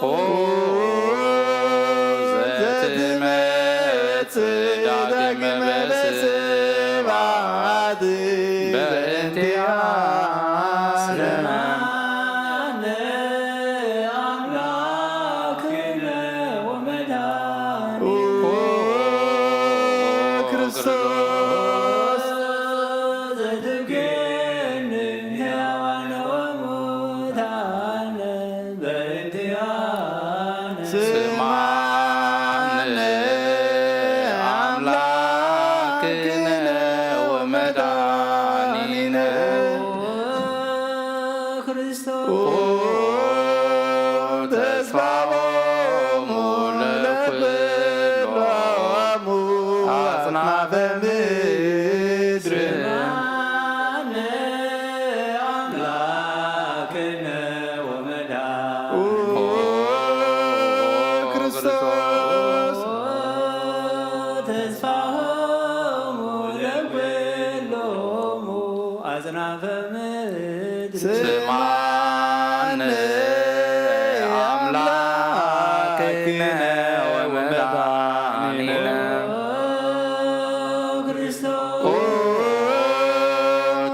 ኦ ዘትመጽእ ዳግመ በስብሐት በእንቲአነ። ስምዓነ ኣምላክነ ወመድኃኒነ። ኦ ክርስቶስ ዘትብገን ሕያዋን ወሙታን በእንቲአነ። ስምዓነ ኣምላክነ ወመድኃኒነ። ኦ ክርስቶስ ኦ ተስፋ ተስፋሆሙ ለኩሎሙ አጽናፈ ምድር። ስምዓነ አምላክነ ወመድኃኒነ ኦ ክርስቶስ ተስፋሆሙ ለኩሎሙ አጽናፈ ምድር። ስምዓነ አምላክነ ወመድኃኒነ ኦ ክርስቶስ ኦ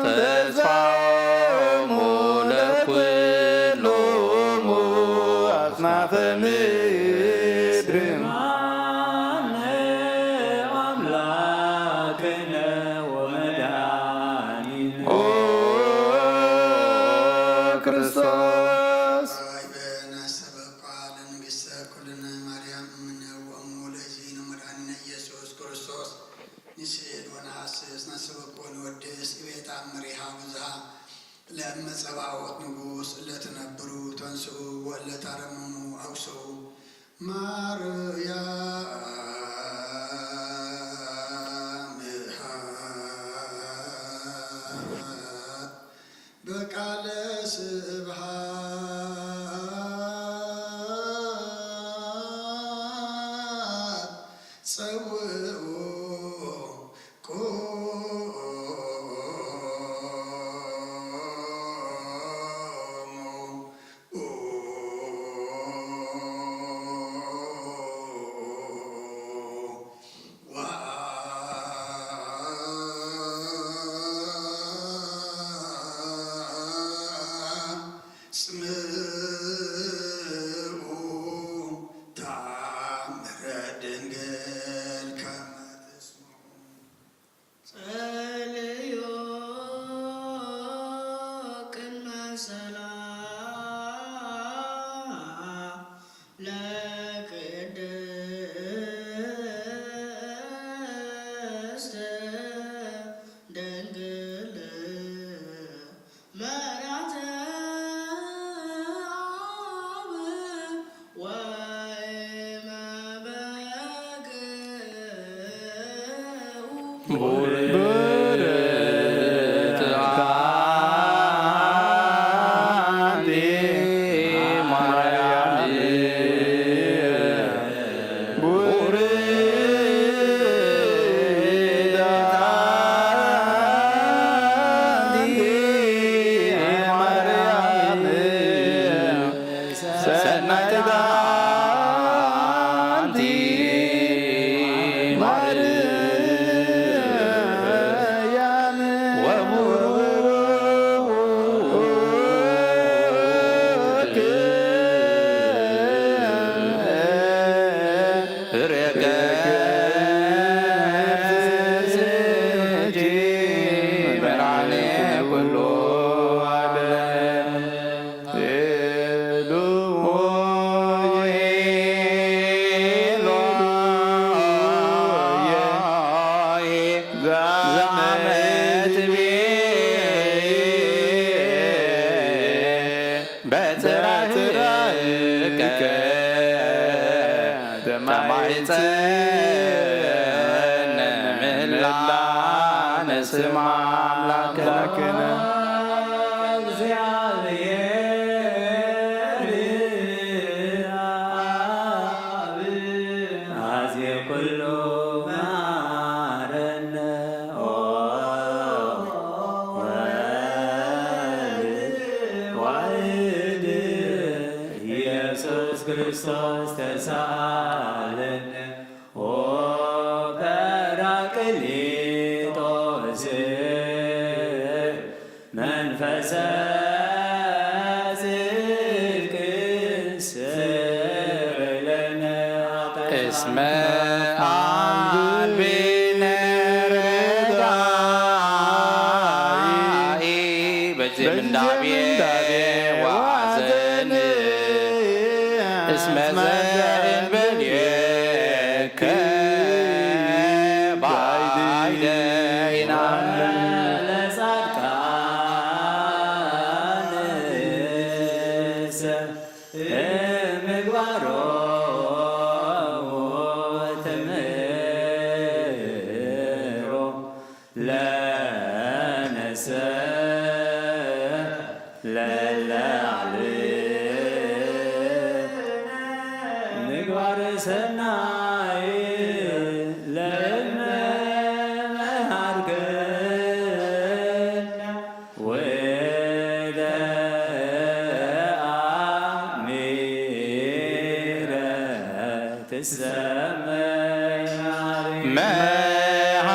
ተስፋሆሙ ለኩሎሙ አጽናፈ ምድር። ስምዓነ ንስዕድ ወነሐስስ፣ ነሰብኮ ንወድስ፣ እቤት አምሪሃ ብዙሃ፣ ለእመ ጸባኦት ንጉስ፣ እለ ትነብሩ ተንስኡ፣ ወእለ ታረምሙ አውሰኡ። ማርያም ሃ በቃለ ስብሐት ጸውዑ ቁሙ። ወአጽምዑ ተአምረ ድንግል ከመ ትስምዑ። ጸልዩ ቅድመ ሰላም ለቅድስት ድንግል መራተ አብ ወመበግኡ ቡርክት አንቲ ማርያም ቡርክት አንቲ ማርያም ሰናይት አንቲ ማርያም ወቡሩክ ርእየከ ብርሃነ ኩሉ ዓለም። በትራህከ ተማይጸን ምህላነ ስማ አምላክነ። እግዚአብሔር አብ አዜ ኩሉ መሐረነ ኦ ወልድ ዋሕድ ኢየሱስ ክርስቶስ ተሳለነ ኦ ጰራቅሊጦስ መንፈሰ ጽድቅ ስረይ ለነ ኃጢአት እስመ አልብነ ረዳኢ በዝምንዳቤ ወሐዘን እስመ ዘእንበሌከ ባይደ ይናምን ለጻድቃንሰ ምግባሮ ትምህሮ ለነሰ ለለዓል ምግባር ሰናይ ለመሃርከነ ወደ አሚረ ትሰመ መሃ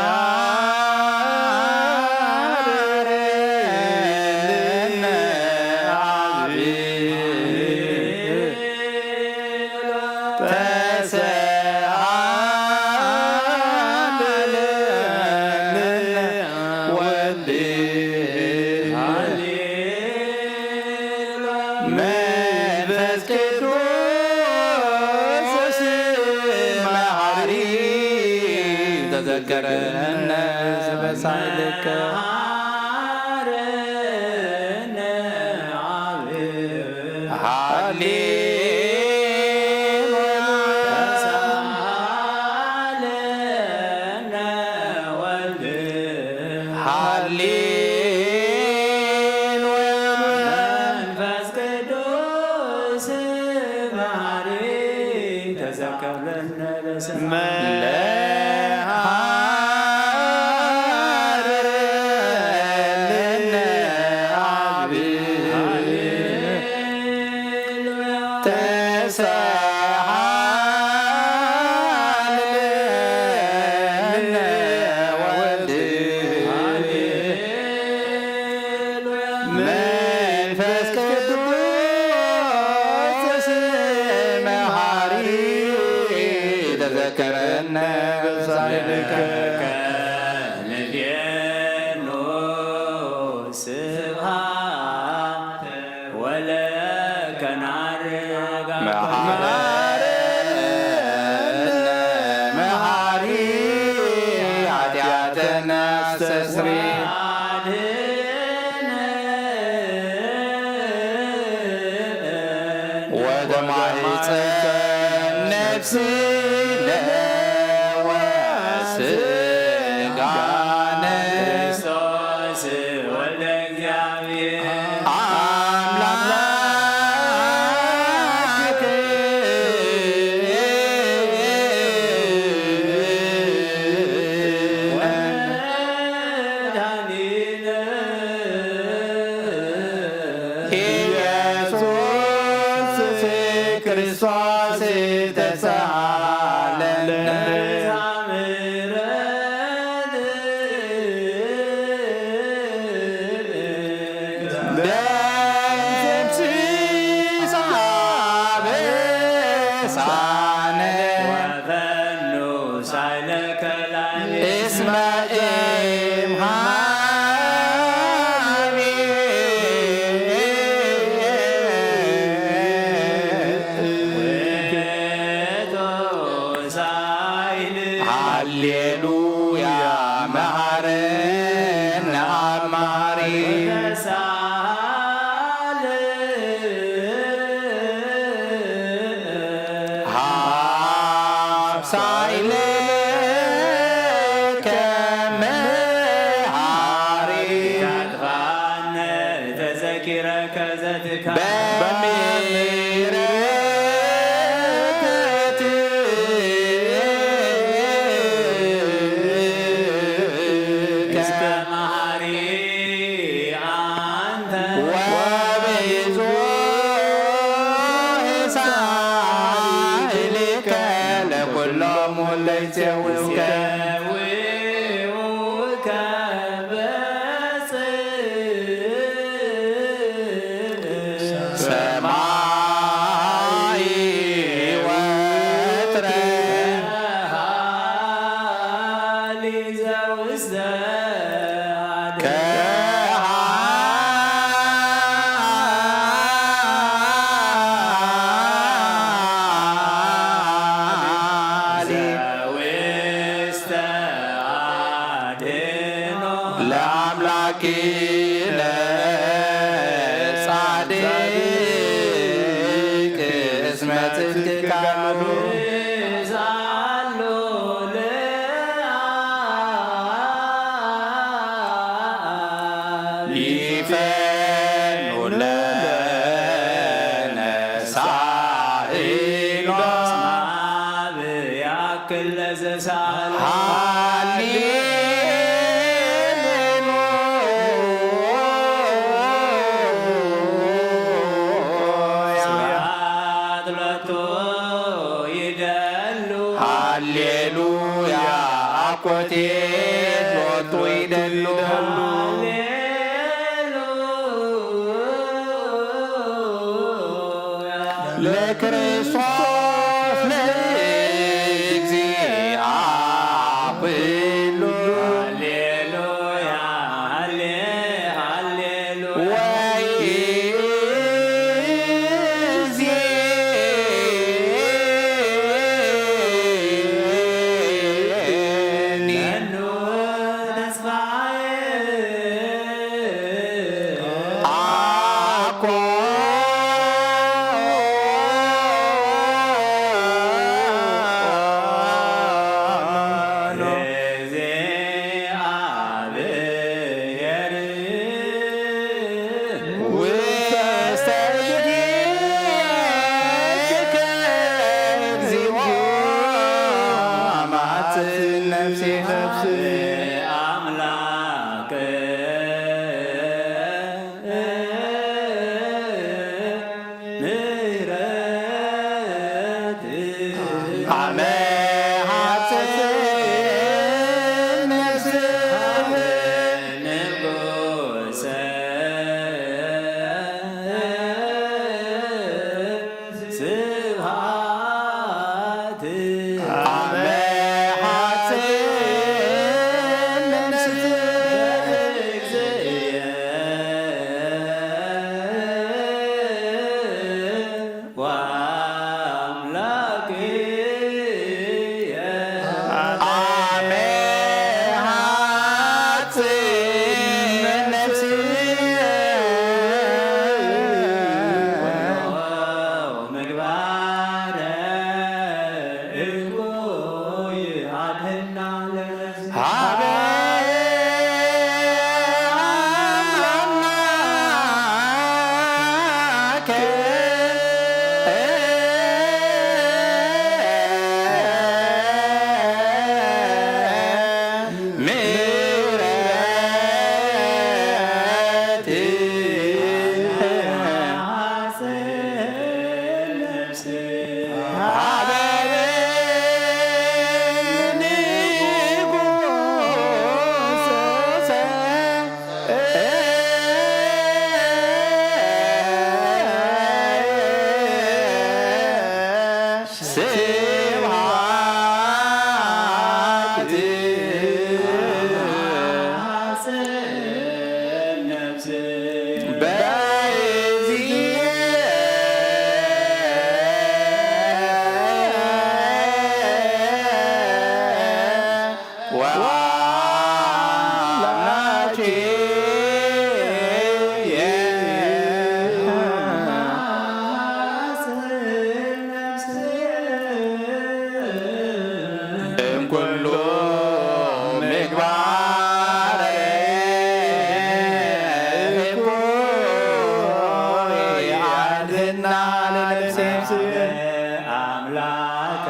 ዘከረነ በሳይልከ ሃሌሉያ። ሃሌሉያ። መንፈስ ቅዱስ መሐሪ ተዘከረነ በስመ ለሃርነ አብ ተሰሃልነ ወልድ መንፈስ ቅዱስ መሐሪ ተዘከረነ በሳይልከ ንቤኑ ስብሐት ወለከ ናርግ መሐረነ መሐሪ ኃጢአተነ አስተስሪ ወተማሕፀን ነፍስነ ወስጋነ ክርስቶስ ወልደ እግዚአብሔር አምላክ ኢየሱስ ክርስቶስ ተሳለን ሳነ እስመ እምሃቤ ሃሌሉያ መሐረነ አብ መሐሪ ሃብ ሳይለከ መሐሪ ተዘኪረከ ዘትካ በምሕረትከ እስከ መሐሪ አንተ ወብዙሕ ሳህልከ ለኩሎም ለይጼውከ ሰማይ ወትረ ለአምላኪነ ጻድቅ እስመ ጽድቅ ቃሉ ይፈኑ ለነ ሳህሎ ያክል ለዘሳል ሃሌሉያ ስብሐት ሎቱ ይደሉ ሃሌሉያ አኮቴት ሎቱ ይደሉ ሃሌሉያ ለክርስቶስ ለእግዚአ ኩሉ ሃሌሉያ ሃሌ ሃሌሉያ ወይእዜኒ ኣምላክ ምሕረት ኣመ ሓጽን ንጉሰ ስብሐት ኣመ ሓጽን ንጉሰ ወአምላክየ ኣመ ሓጽን ነፍስየ ምግባረ እኩይ ኣድህና ለነፍስየ ሃበ ኣምላክ ምሕረት ሃበ ንጉሰ ስብሐት በእግዚእ ወአምላክየ እምኩሉ ምግባር እኩይ አድህና ለነፍስየ አምላከ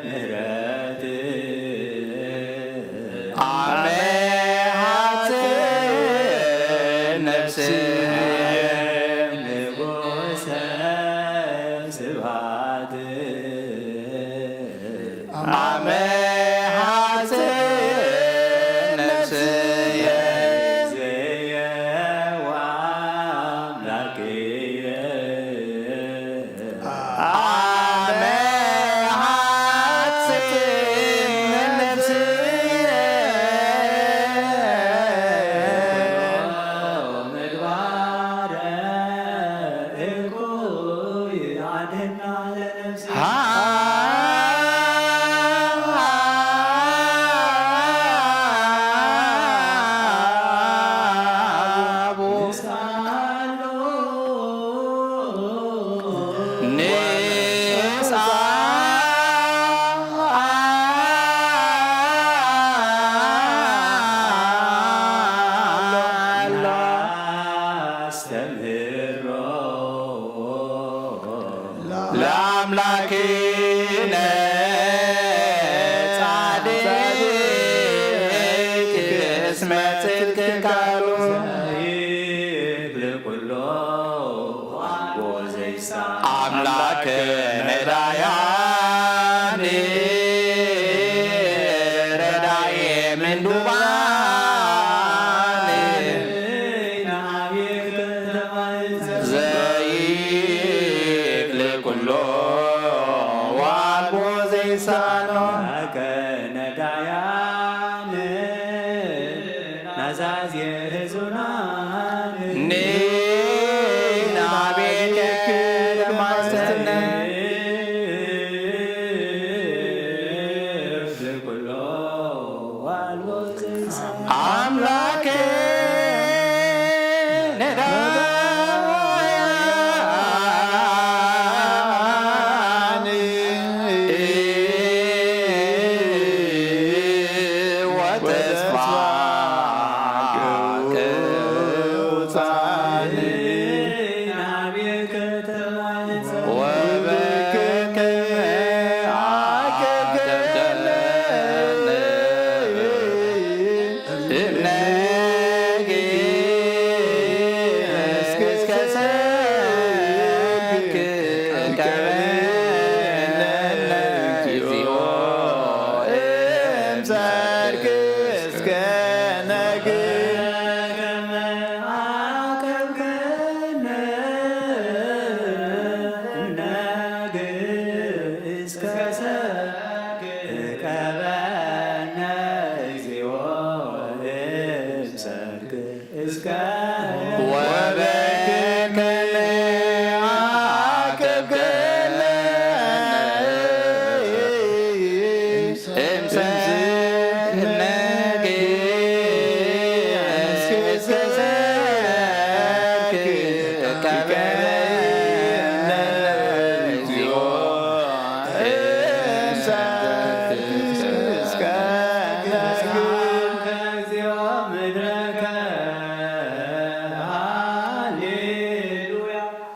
ምሕረት አመ ሐጽን ነፍስየ ንጉሰ ስብሐት አመ ሐጽን ነፍስየ ወአምላክየ አመ ሐጽን ነፍስየ ምግባረ እኩይ አድህና ለነፍስየ ለአምላክነ ጻድቅ እስመ ጽድቅ ቃሉ ለኩሎ አምላክ ነዳያን ረዳይ ምንዱባን ዘይክል ኩሎ ዋልቦ ዘይሳኖ ነዳያን ናዛዝ የህዙናን ኒና ቤትኪ ለማስተነ ኩሎ ዋልቦ ዘይሳኖ አምላክ ነዳያን ወተስፋ ቅውፃን ወብክክመ አቅብለነ ሰርክ እስከ ነግር ከመ አቀብከነ እምነግር እስከ ሰርክ እቀበነ እግዚኦ እምሰርክ እስከ ወበከመ አቀብከነ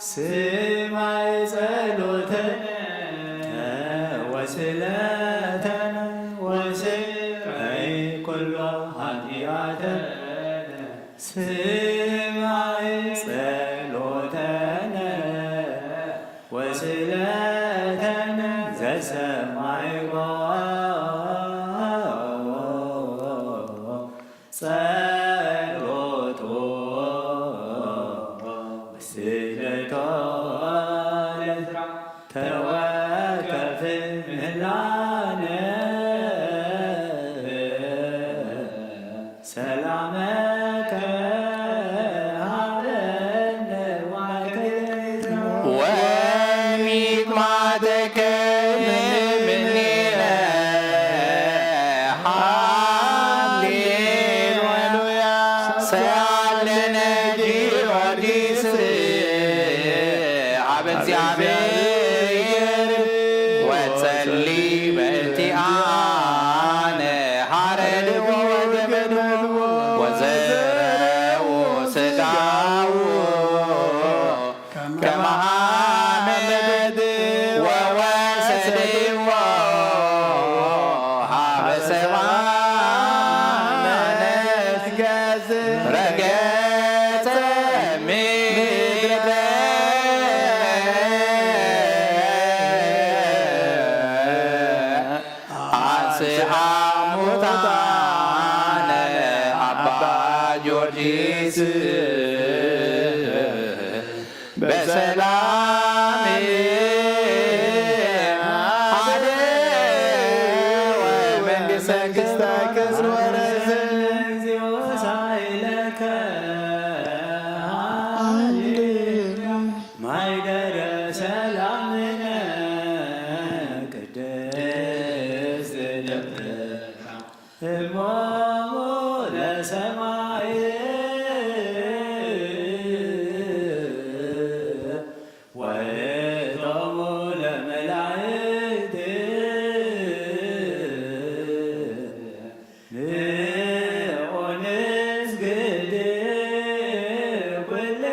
ስማይ ጸሎተነ ወስለተነ ወስረይ ኩሎ ኃጢአተነ። ስማይ ጸሎተነ ወስለተነ ዘሰማይኮ ጸሎቶ ወስለቶ ለዝራ ተወከፍ ምህላነ ሰላመከ ሀበነ ዋከይዝራ ወሚቅማተከ እምኔነ ሃሌሉያ። ሰአለነ ጊዮርጊስ ሀበ እግዚአብሔር ወጸሊ በእንቲአነ ሀረድዎ ወገመድዎ ወዘረዎ ስጋዎ ከመ አመድ ወወሰድዎ ሀበ ሰማይ ረገጸ ምድረ አንስአ ሙታነ አባ ጊዮርጊስ በሰላም ሀደወ መንግሥተ ክርስቶስ ወረዘ። እግዚኦ ሳይለከ ማይደረ ሰላምነ ቅድስት ደብረ እሞሙ ለሰማይ ወእቶሙ ለመላእክት ንዑ ንስግድ ኩልነ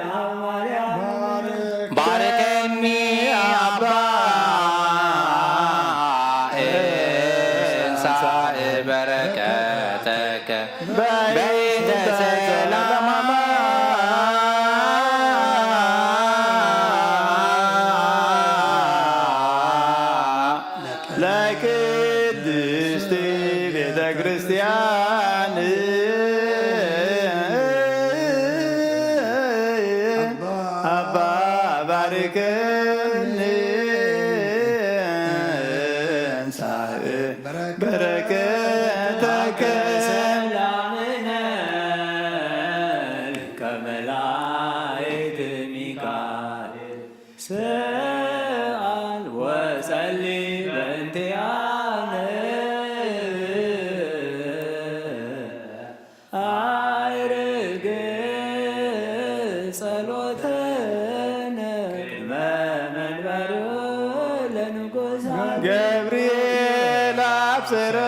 ሀበ ማርያም። ባርከኒ አባ እንሳእ በረከተከ በይንተ ሰላማ ለቅድስት ቤተ ክርስቲያን አባ ባርከኒ እንሳእ በረከተከ ሰላምነ ሊቀ መላእክት ሚካኤል ሰአል ወጸሊ በእንቲአነ አዕርግ ጸሎተነ ቅድመ መንበሩ ለንጉሳ ገብርኤል አብሰራ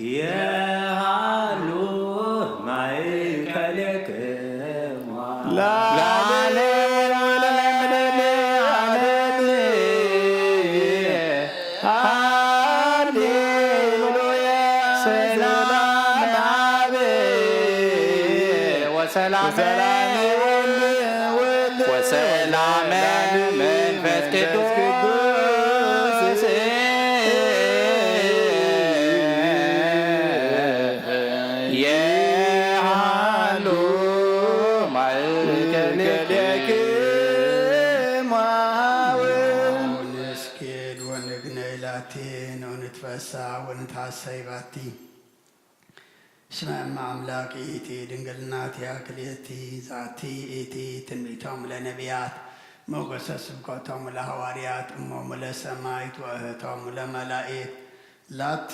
የሃሉ ማእከልክማ ለዓለም ወለዓለመ ዓለም። ሃሌሉያ። ሰላም ለአብ ወሰላም ለወልድ ወሰላም ለመንፈስ ቅዱስ። የሃሉ ማእከልክማ። ንስግድ ወንግነይ ላቲ ወንትፈሳ ወንትሐሰይ ባቲ። እስመ እመ አምላክ ይእቲ ድንግል ናቲሃ ክልኤቲ ዛቲ ይእቲ ትንቢቶም ለነቢያት ሞገሰ ስብከቶም ለሐዋርያት እሞሙ ለሰማይት ወእህቶም ለመላእክት ላቲ።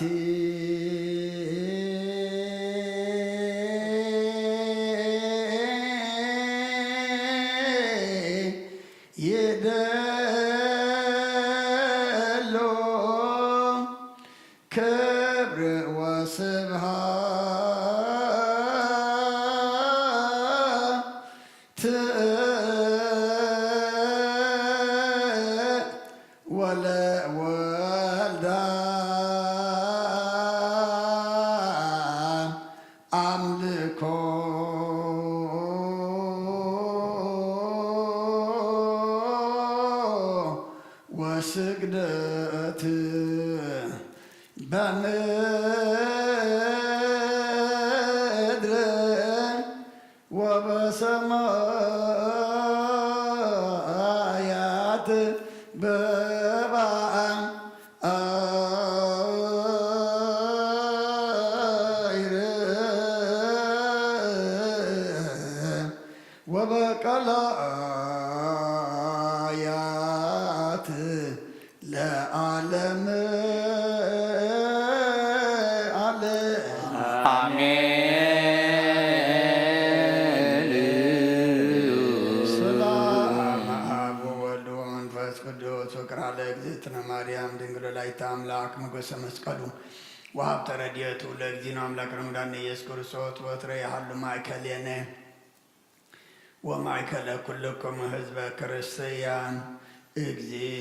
ይደሎ ክብር ወስብሐት ወለወልዳ አምልኮ ወስግደት በምድር ወበሰማያት በበአይር ወበቀላያት ለዓለም ዓለም። አሜን። ሰላም አብ ወወልድ ወመንፈስ ቅዱስ። ፍቅራ ለእግዝእትነ ማርያም ድንግል ወላዲተ አምላክ ሞገሰ መስቀሉ ወሀብተ ረድኤቱ ለእግዚእነ አምላክ ረመዳን ኢየሱስ ክርስቶስ ወትረ ይሃሉ ማእከሌነ ወማእከለ ኩልክሙ ህዝበ ክርስቲያን። እግዚእ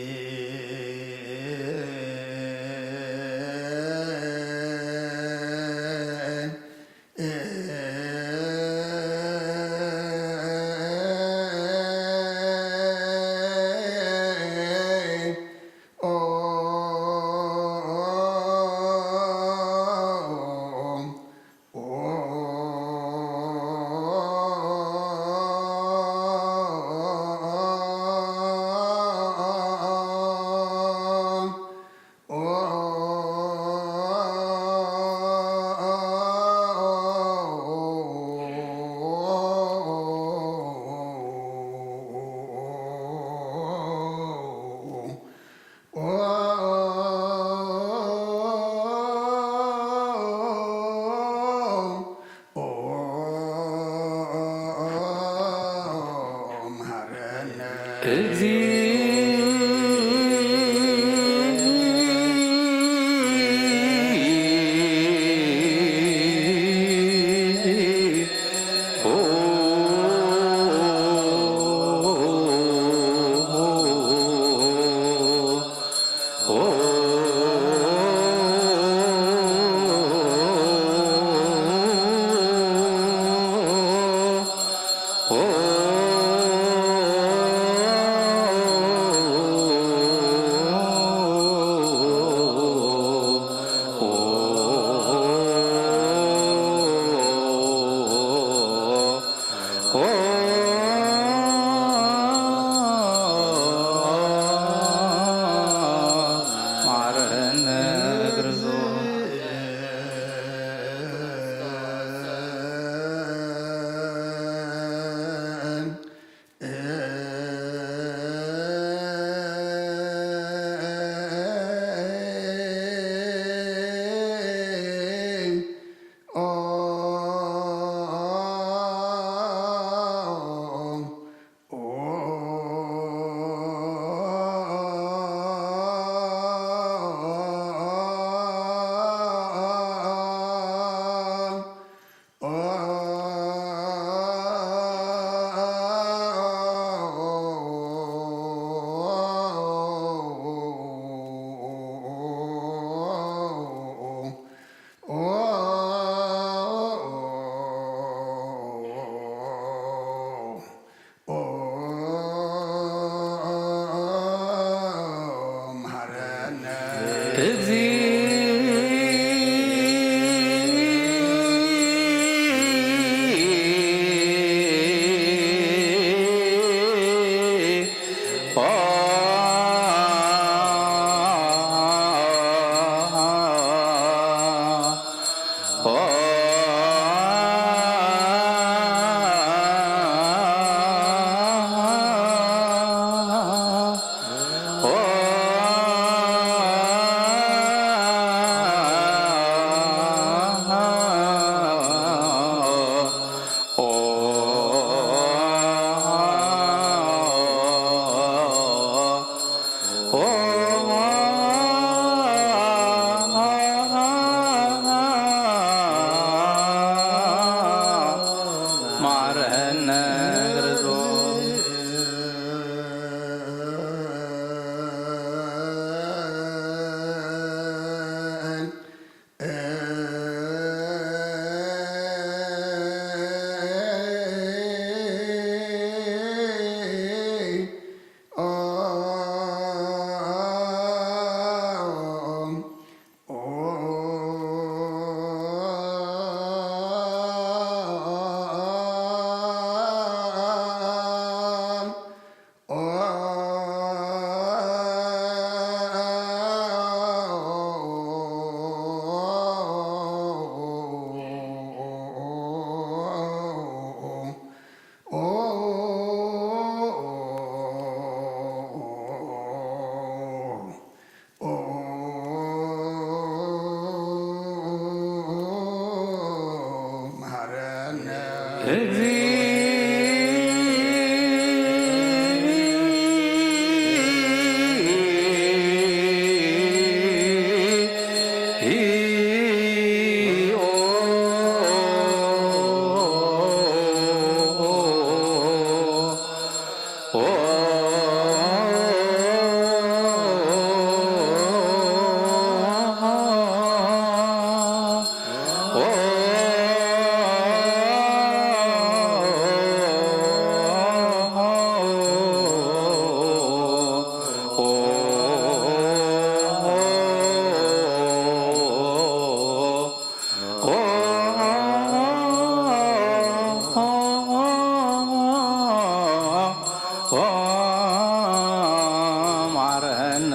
ማረነ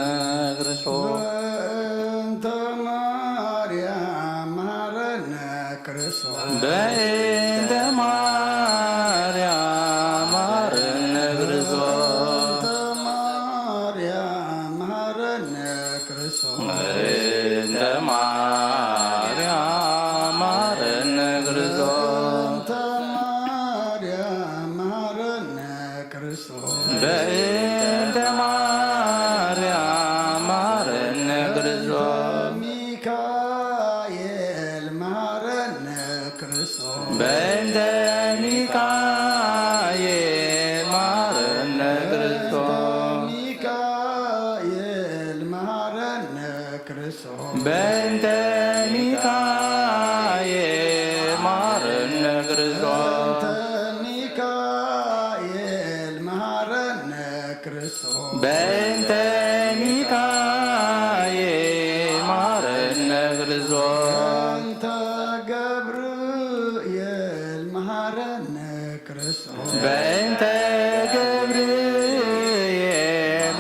ክርስቶስ። በእንተ ማርያም ማረነ ክርስቶስ። በእንተ ማርያም ማረነ ክርስቶስ። በእንተ ማርያም ማረነ ክርስቶስ። በእንተ ማርያም ማረነ ክርስቶስ። በእንተ ማርያም ማረነ ክርስቶስ። በእንተ ማርያም ማረነ ክርስቶስ። ሚካኤል ማረነ ክርስቶስ። በእንተ ሚካኤል ማረነ ክርስቶስ። ሚካኤል ማረነ ክርስቶስ። በእንተ ሚካኤል ማረነ ክርስቶስ። በእንተ ሚካኤል ማረነ ክርስቶስ። በእንተ ሚካኤል ማረነ ክርስቶስ። በእንተ ገብርኤል ማረነ ክርስቶስ። በእንተ ገብርኤል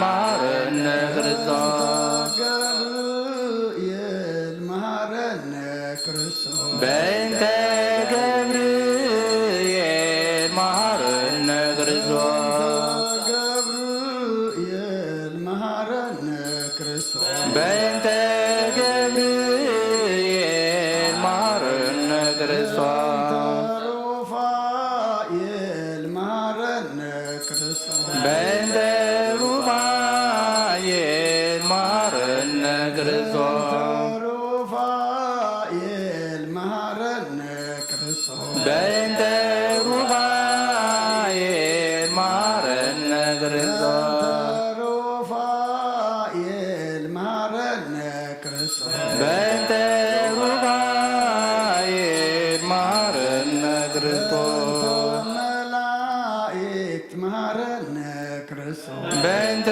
ማረነ ክርስቶስ። ገብርኤል ማረነ ክርስቶስ። በእንተ ገብርኤል ማረነ ክርስቶስ። ገብርኤል ማረነ ክርስቶስ። በእንተ ገብርኤል ማረነ ክርስቶስ። ሩፋኤል ማረነ ክርስቶስ። በእንተ ሩፋኤል ማረነ ክርስቶስ። ሩፋኤል ማረነ ክርስቶስ። በእንተ ሩፋኤል ማረነ ክርስቶስ። ሩፋኤል ማረነ ክርስቶስ። በእንተ ሩፋኤል ማረነ ክርስቶስ። መላእክት ማረነ ክርስቶስ። በእንተ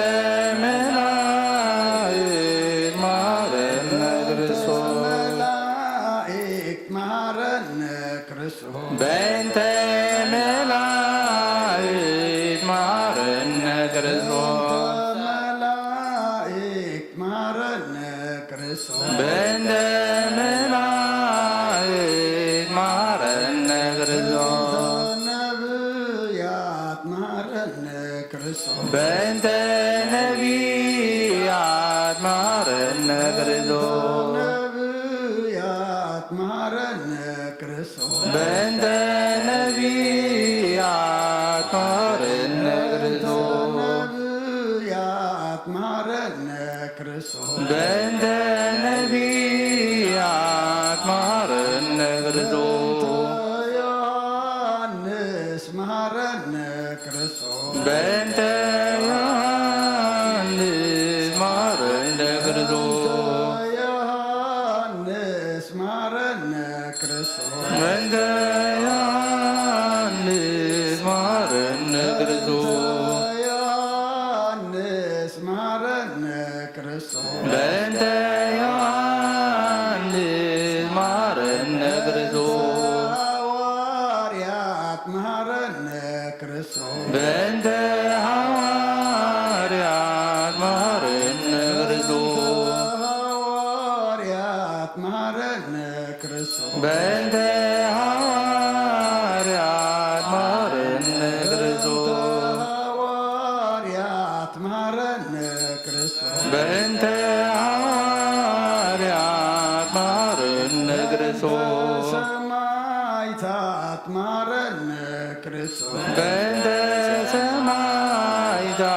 መላእክት ማረነ ክርስቶስ። መላእክት ማረነ ክርስቶስ። በእንተ መላእክት ማረነ ክርስቶስ። መላእክት ማረነ ክርስቶስ። በእንተ መላእክት ማረነ ክርስቶስ። ነብያት ማረነ ክርስቶስ። በእንተ ነቢያት ማረነ ክርስቶስ። ነብያት ማረነ ክርስቶስ። በእንተ ነቢያት ማረነ ክርስቶስ። ነብያት ማረነ ክርስቶስ። በእንተ ነቢያት ማረነ ክርስቶስ። ዮሐንስ ማረነ ክርስቶስ። በእንተ ዮሐንስ ማረነ ክርስቶስ። ዮሐንስ ማረነ ክርስቶስ። በእንተ ዮሐንስ ማረነ ክርስቶስ። ዮሐንስ ማረነ ክርስቶስ። በእንተ ዮሐንስ ማረነ ክርስቶስ። ሐዋርያት ማረነ ክርስቶስ። በእንተ ሐዋርያት ማረነ ክርስቶስ። ሐዋርያት ማረነ ክርስቶስ። በእንተ ሐዋርያት ማረነ ክርስቶስ። ሐዋርያት ማረነ ክርስቶስ። በእንተ ሐዋርያት ማረነ ክርስቶስ። ሰማዕታት መሃረነ ክርስቶስ። በእንተ ሰማዕታት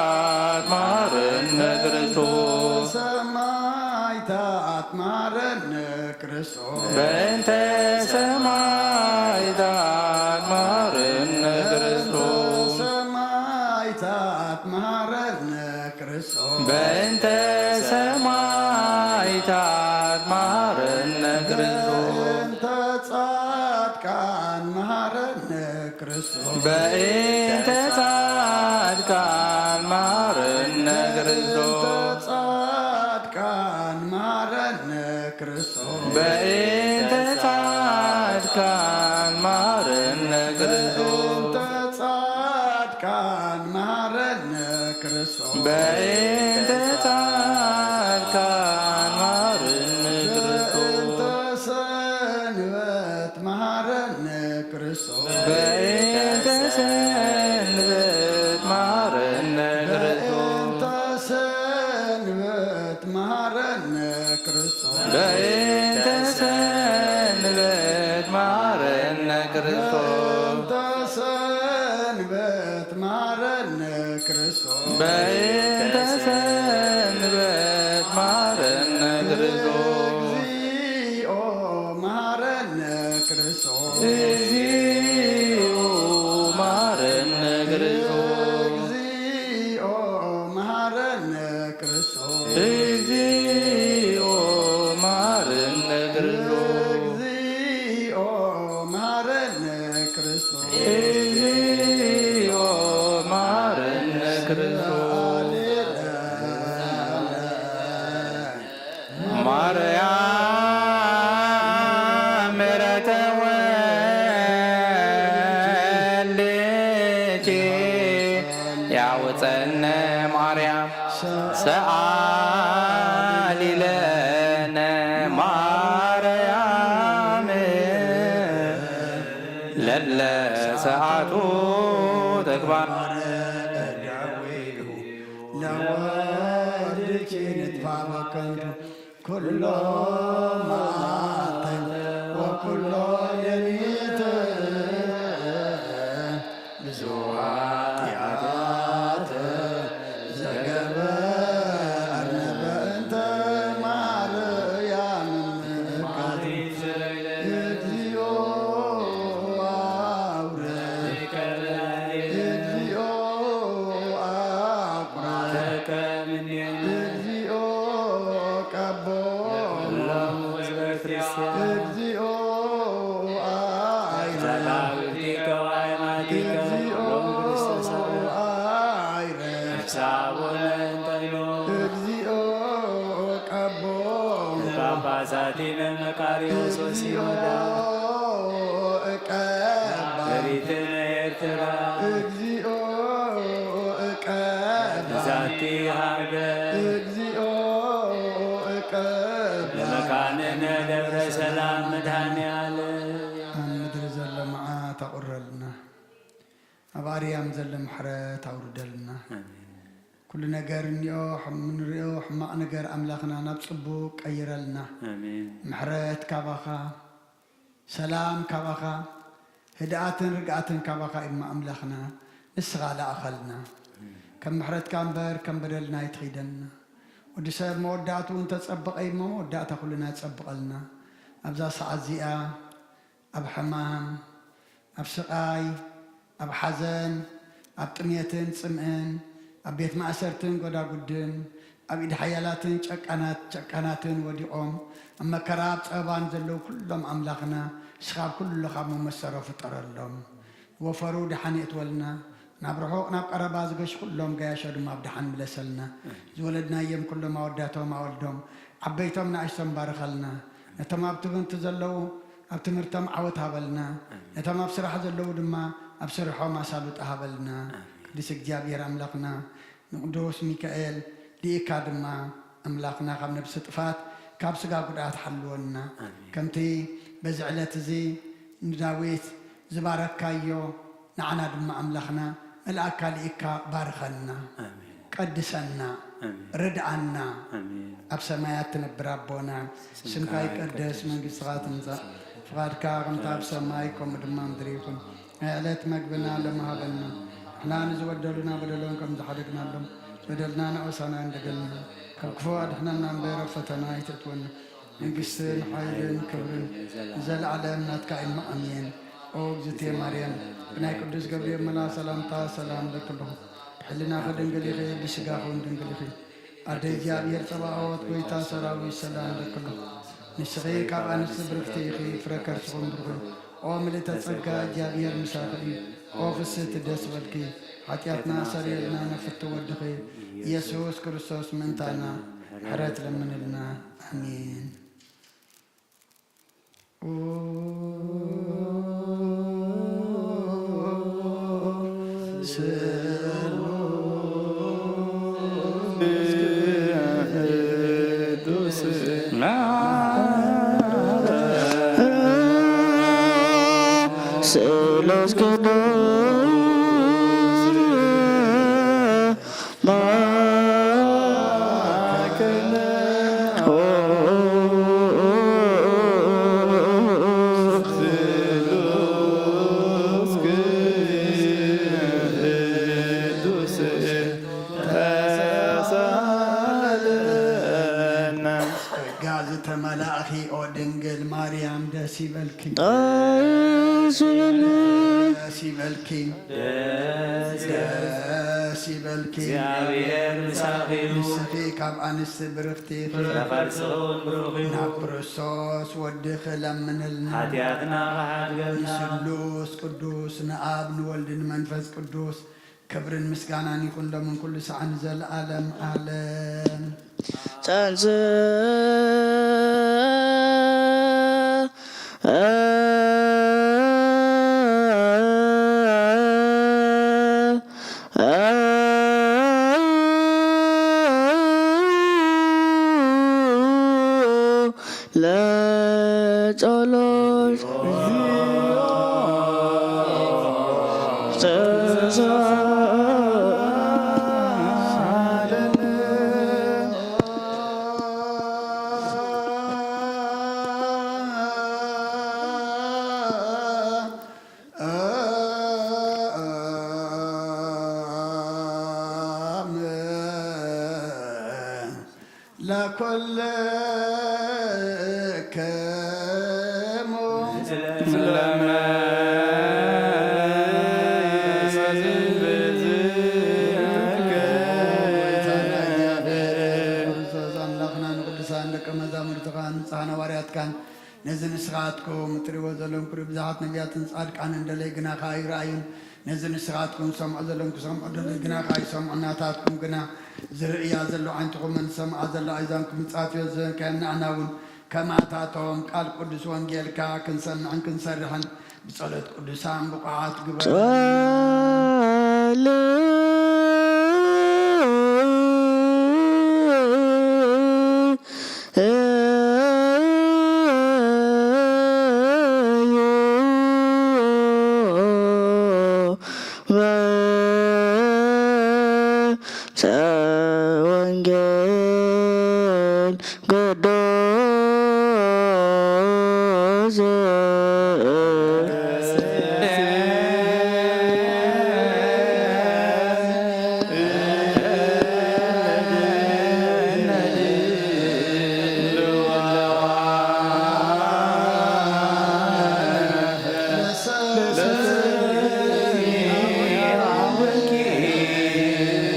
መሃረነ ክርስቶስ። ሰማዕታት መሃረነ ክርስቶስ። በእንተ ሰማዕታት መሃረነ ክርስቶስ። ሰማዕታት መሃረነ ክርስቶስ። በእንተ ሰማዕታት መሃረነ ክርስቶስ። በእንተ ጻድቃን መሃረነ ክርስቶስ። በእንተ ጻድቃን መሃረነ ክርስቶስ። በእንተ ጻድቃን መሃረነ ክርስቶስ። በእንተ ጻድቃን መሃረነ ክርስቶስ። በእንተ ጻድቃን መሃረነ ክርስቶስ። በእንተ ጻድቃን መሃረነ ክርስቶስ። በእንተ ሰንበት መሃረነ ክርስቶስ። በእንተ ሰንበት መሃረነ ክርስቶስ። በእንተ ሰንበት መሃረነ ክርስቶስ። በእንተ ሰንበት መሃረነ ክርስቶስ። በእንተ ሰንበት መሃረነ ክርስቶስ። በእንተ ሰንበት መሃረነ ክርስቶስ። እግዚኦ መሃረነ ክርስቶስ። እግዚኦ መሃረነ ክርስቶስ። እግዚኦ መሃረነ ክርስቶስ። እግዚኦ መሃረነ ክርስቶስ። እግዚኦ መሃረነ ክርስቶስ። እግዚኦ መሃረነ ክርስቶስ። ሃሌሉያ። ማርያም ምሕረተ ወልድኪ ያውፀነ ማርያም ሰአሊ ለነ ማርያም ለለ ሰዓቱ ተግባር ለወልድኪ ንጥፋ በከንቱ ኩሎ መዓልተ ወኩሎ ሌሊት ብዙሓት ኃጢኣት ዘገበርነ በእንተ ማርያም ምእካት። እግዚኦ አውረ፣ እግዚኦ አቁረ፣ እግዚኦ ቀቦ፣ እግዚኦ አይረ፣ እግዚኦ አይረ፣ እግዚኦ ቀቦ፣ ጳጳሳቲነ መቃርዮስ ወሲኖዳ፣ ቀባ፣ በሪትነ ኤርትራ፣ እግዚኦ ቀባ፣ ዛቲ ሃገር፣ እግዚኦ ቀባ፣ ለመካንነ ደብረ ሰላም መድኃኔ ዓለም። ኣብ ምድሪ ዘሎ መዓት ኣቑረልና፣ ኣብ ኣርያም ዘሎ ምሕረት ኣውርደልና። ኣሜን። ኩሉ ነገር እንዮ ሕም-፣ እንሪኦ ሕማቕ ነገር ኣምላኽና ናብ ጽቡቕ ቀይረልና። ኣሜን። ምሕረት ካባኻ፣ ሰላም ካባኻ፣ ህድኣትን ርግኣትን ካባኻ እሞ ኣምላኽና፣ ንስኻ ለኣኸልና። ከም ምሕረትካ እምበር ከም በደልና ኣይትኺደልና። ወዲ ሰብ መወዳእትኡ እንተጸበቐ እሞ መወዳእታ ኩልና ጸብቐልና። ኣብዛ ሰዓት እዚኣ ኣብ ሕማም፣ ኣብ ስቓይ፣ ኣብ ሓዘን፣ ኣብ ጥሜትን ጽምእን፣ ኣብ ቤት ማእሰርትን ጎዳጉድን፣ ኣብ ኢድ ሓያላትን ጨቃናት-፣ ጨካናትን ወዲቖም፣ ኣብ መከራ ኣብ ጸበባን ዘለዉ ኩሎም ኣምላኽና፣ ንስኻ ኣብ ኩሉ ካብ መመሰሮ ፍጠረሎም። ዝወፈሩ ደሓን የእትወልና፣ ናብ ርሑቕ ናብ ቀረባ ዝገሹ ኩሎም ገያሾ ድማ ኣብ ደሓን ምለሰልና። ዝወለድናዮም ኩሎም ኣወዳቶም ኣወልዶም፣ ዓበይቶም ንኣሽቶም ባርኸልና። ነቶም ኣብ ትምህርቲ ዘለዉ ኣብ ትምህርቶም ዓወት ሃበልና። ኣሜን። ነቶም ኣብ ስራሕ ዘለዉ ድማ ኣብ ስርሖም ኣሳልጦ ሃበልና። ኣሜን። ቅዱስ እግዚኣብሔር ኣምላኽና ንቅዱስ ሚካኤል ልኢካ ድማ ኣምላኽና ካብ ነብሲ ጥፋት ካብ ስጋ ጉድኣት ሓልወና። ኣሜን። ከምቲ በዚ ዕለት እዚ ንዳዊት ዝባረካዮ ንዓና ድማ ኣምላኽና መልኣካ ልኢካ ባርኸና። ኣሜን። ቀድሰና። ኣሜን። ርድኣና። ኣሜን። ኣብ ሰማያት ትነብር ኣቦና፣ ስምካ ስምካ ይቀደስ፣ ይቀደስ፣ መንግስትኻ ትምጻእ፣ ፍቓድካ ከምቲ ኣብ ሰማይ ከምኡ ድማ ምድሪ ይኹን። ናይ ዕለት መግብና ሎሚ ሃበና። ንሕና ንዝበደሉና በደሎም ከም ዝሓደግናሎም፣ በደልና ንዕውሳና እንደገና። ካብ ክፉእ ኣድሕነና እምበር ኣብ ፈተና ኣይተእትወና። መንግስትን ሓይልን ክብርን ንዘለዓለም ናትካ እዩ። ኣሜን። ኦ እግዝእትየ ማርያም፣ ብናይ ቅዱስ ገብርኤል መልኣኽ ሰላምታ ሰላም እብለኪ ኣለኹ። ብሕልናኺ ድንግል ኢኺ፣ ብስጋኺ እውን ድንግል ኢኺ። ኣደ እግዚኣብሔር ጸባኦት፣ ጎይታ ሰራዊት፣ ሰላም እብለኪ ኣለኹ። ንስኺ ካብ ኣንስቲ ብርኽቲ ኢኺ፣ ፍረ ከርስኹም ብሩኽ እዩ። ኦ ምልእተ ጸጋ፣ እግዚኣብሔር ምሳኺ እዩ። ኦ ፍስህቲ ደስ በልኪ፣ ሓጢኣትና ሰሪየልና ነፍቲ ወድኺ ኢየሱስ ክርስቶስ ምእንታና ምሕረት ለምንልና። ኣሜን። ስሉስ ቅዱስ ጸጋ ዝተመላእኺ ኦ ድንግል ማርያም ደስ ይበልኪ። ደስ ይበልኪ። ደስ ይበልኪ። ደስ ይበልኪ። እግዚኣብሔር ምሳኺ እዩ። ንስኺ ካብ ኣንስቲ ብርኽቲ ኢኺ። ፍረ ከርስኺ እውን ብሩኽ እዩ። ናብ ክርስቶስ ወድኺ ለምንልና። ሓጢኣትና ክሓድገልና። ንስሉስ ቅዱስ ንኣብ ንወልድ ንመንፈስ ቅዱስ ክብርን ምስጋናን ይኹን ሎምን ኩሉ ሰዓን ንዘለዓለም ዓለም። ተንሥእ ለጸሎት ለኩልክሙ ክርስቶስ ኣምላኽና ንቅዱሳን ደቀ መዛሙርትኻን ንጹሓን ሃዋርያትካን ነዚ ንስኻትኩም እትርእይዎ ዘለኹም ክብሪ ብዙሓት ነቢያትን ጻድቃንን ደለይ ግና ከኣ ኣይረኣዩን። ነዚ ንስኻትኩም ዝሰምዖ ዘለኹም ክሰምዑ ደለይ ግና ከኣ ኣይሰምዑን። ናታትኩም ግና ዝርእያ ዘሎ ዓይንትኹምን ዝሰምዓ ዘሎ ኣእዛንኩም ይጻፍዮ ዝበልካዮም ንዓና እውን ከማታቶም ቃል ቅዱስ ወንጌልካ ክንሰምዕን ክንሰርሕን ብጸሎት ቅዱሳን ብቑዓት ግበረና።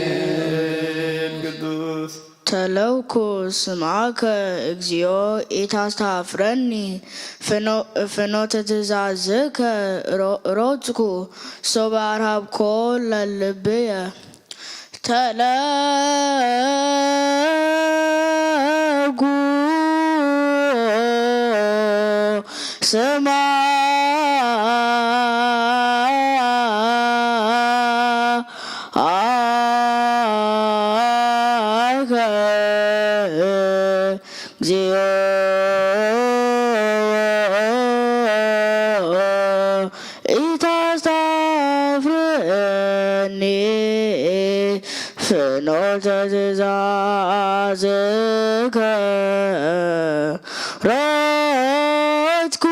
ወንጌል ቅዱስ ተለውኩ ስምዓከ እግዚኦ ኢታስታፍረኒ፣ ፍኖ-፣ ፍኖተ ትእዛዝከ ሮ-፣ ሮጽኩ፣ ሶበ ኣርሃብኮ ለልብየ። ተለውኩ ስምዓከ እግዚኦ ኢታስታፍረኒ ፍኖተ ትእዛዝከ ሮጥኩ።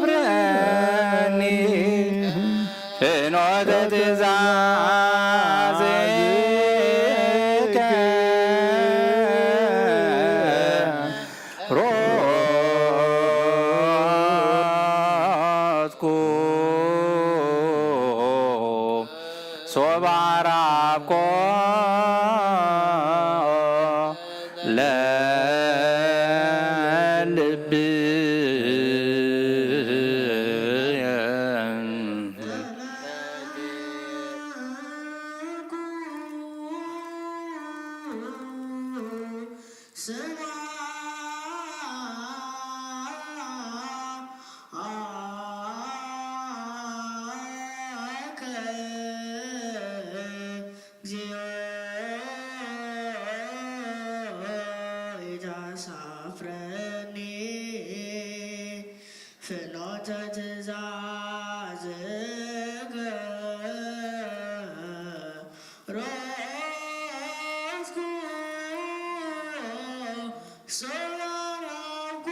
ኢታስተፍረኒ ፍኖተ ትእዛዝከ ሮጽኩ ሶበ አራብኮ ለልብየ። እግዚኦ ኢታሳፍረኒ ፍኖተ ትእዛዝከ ሮጽኩ ሶበ አራብኮ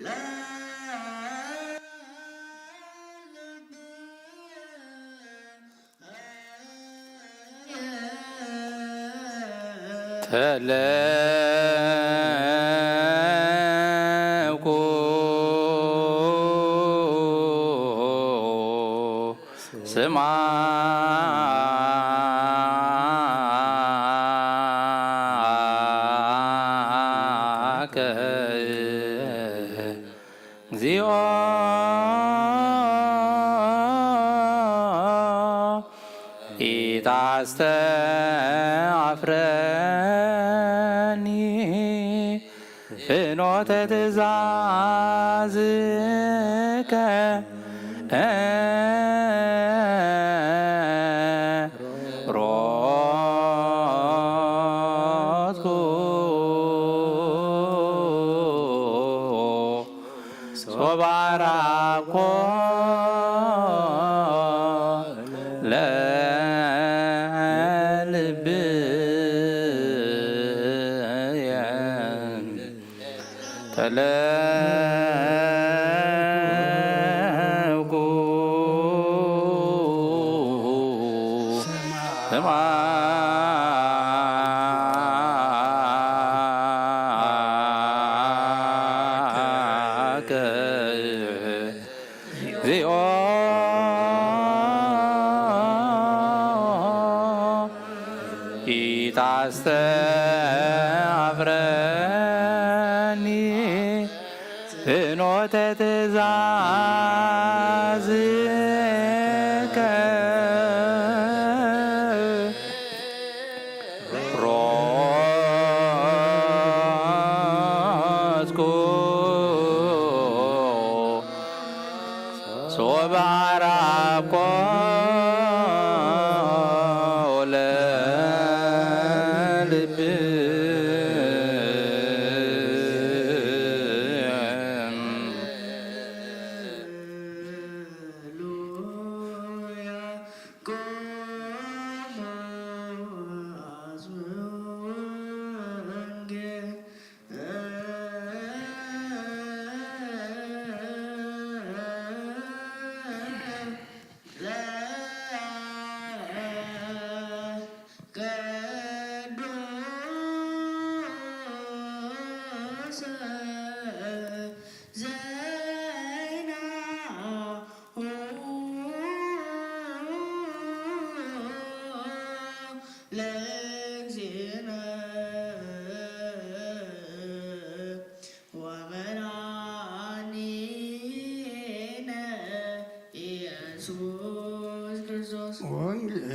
ለልብየ። ተለኩ ስማ እግዚኦ ኢታስተፍረኒ ፍኖተ ትእዛዝከ ሮጽኩ ሶበ አራብኮ ለልብየ። ተለኩ ስማ እግዚኦ ኢታስተፍረኒ ፍኖተ ትእዛዝከ ሮጽኩ ሶበ አራብኮ ለልብየ። ለእግዚእነ ወመድኃኒነ ኢየሱስ ክርስቶስ። ወንጌል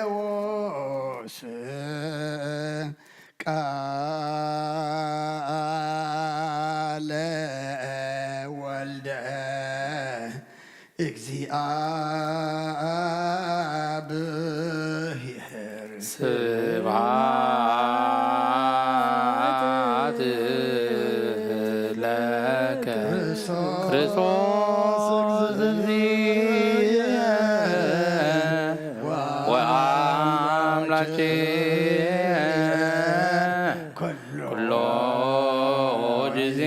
ማቴዎስ ቃለ ወልደ እግዚአብሔር። ስብሐት ለከ ክርስቶስ እግዚእነ ወአምላኬ ኩሎ ጊዜ።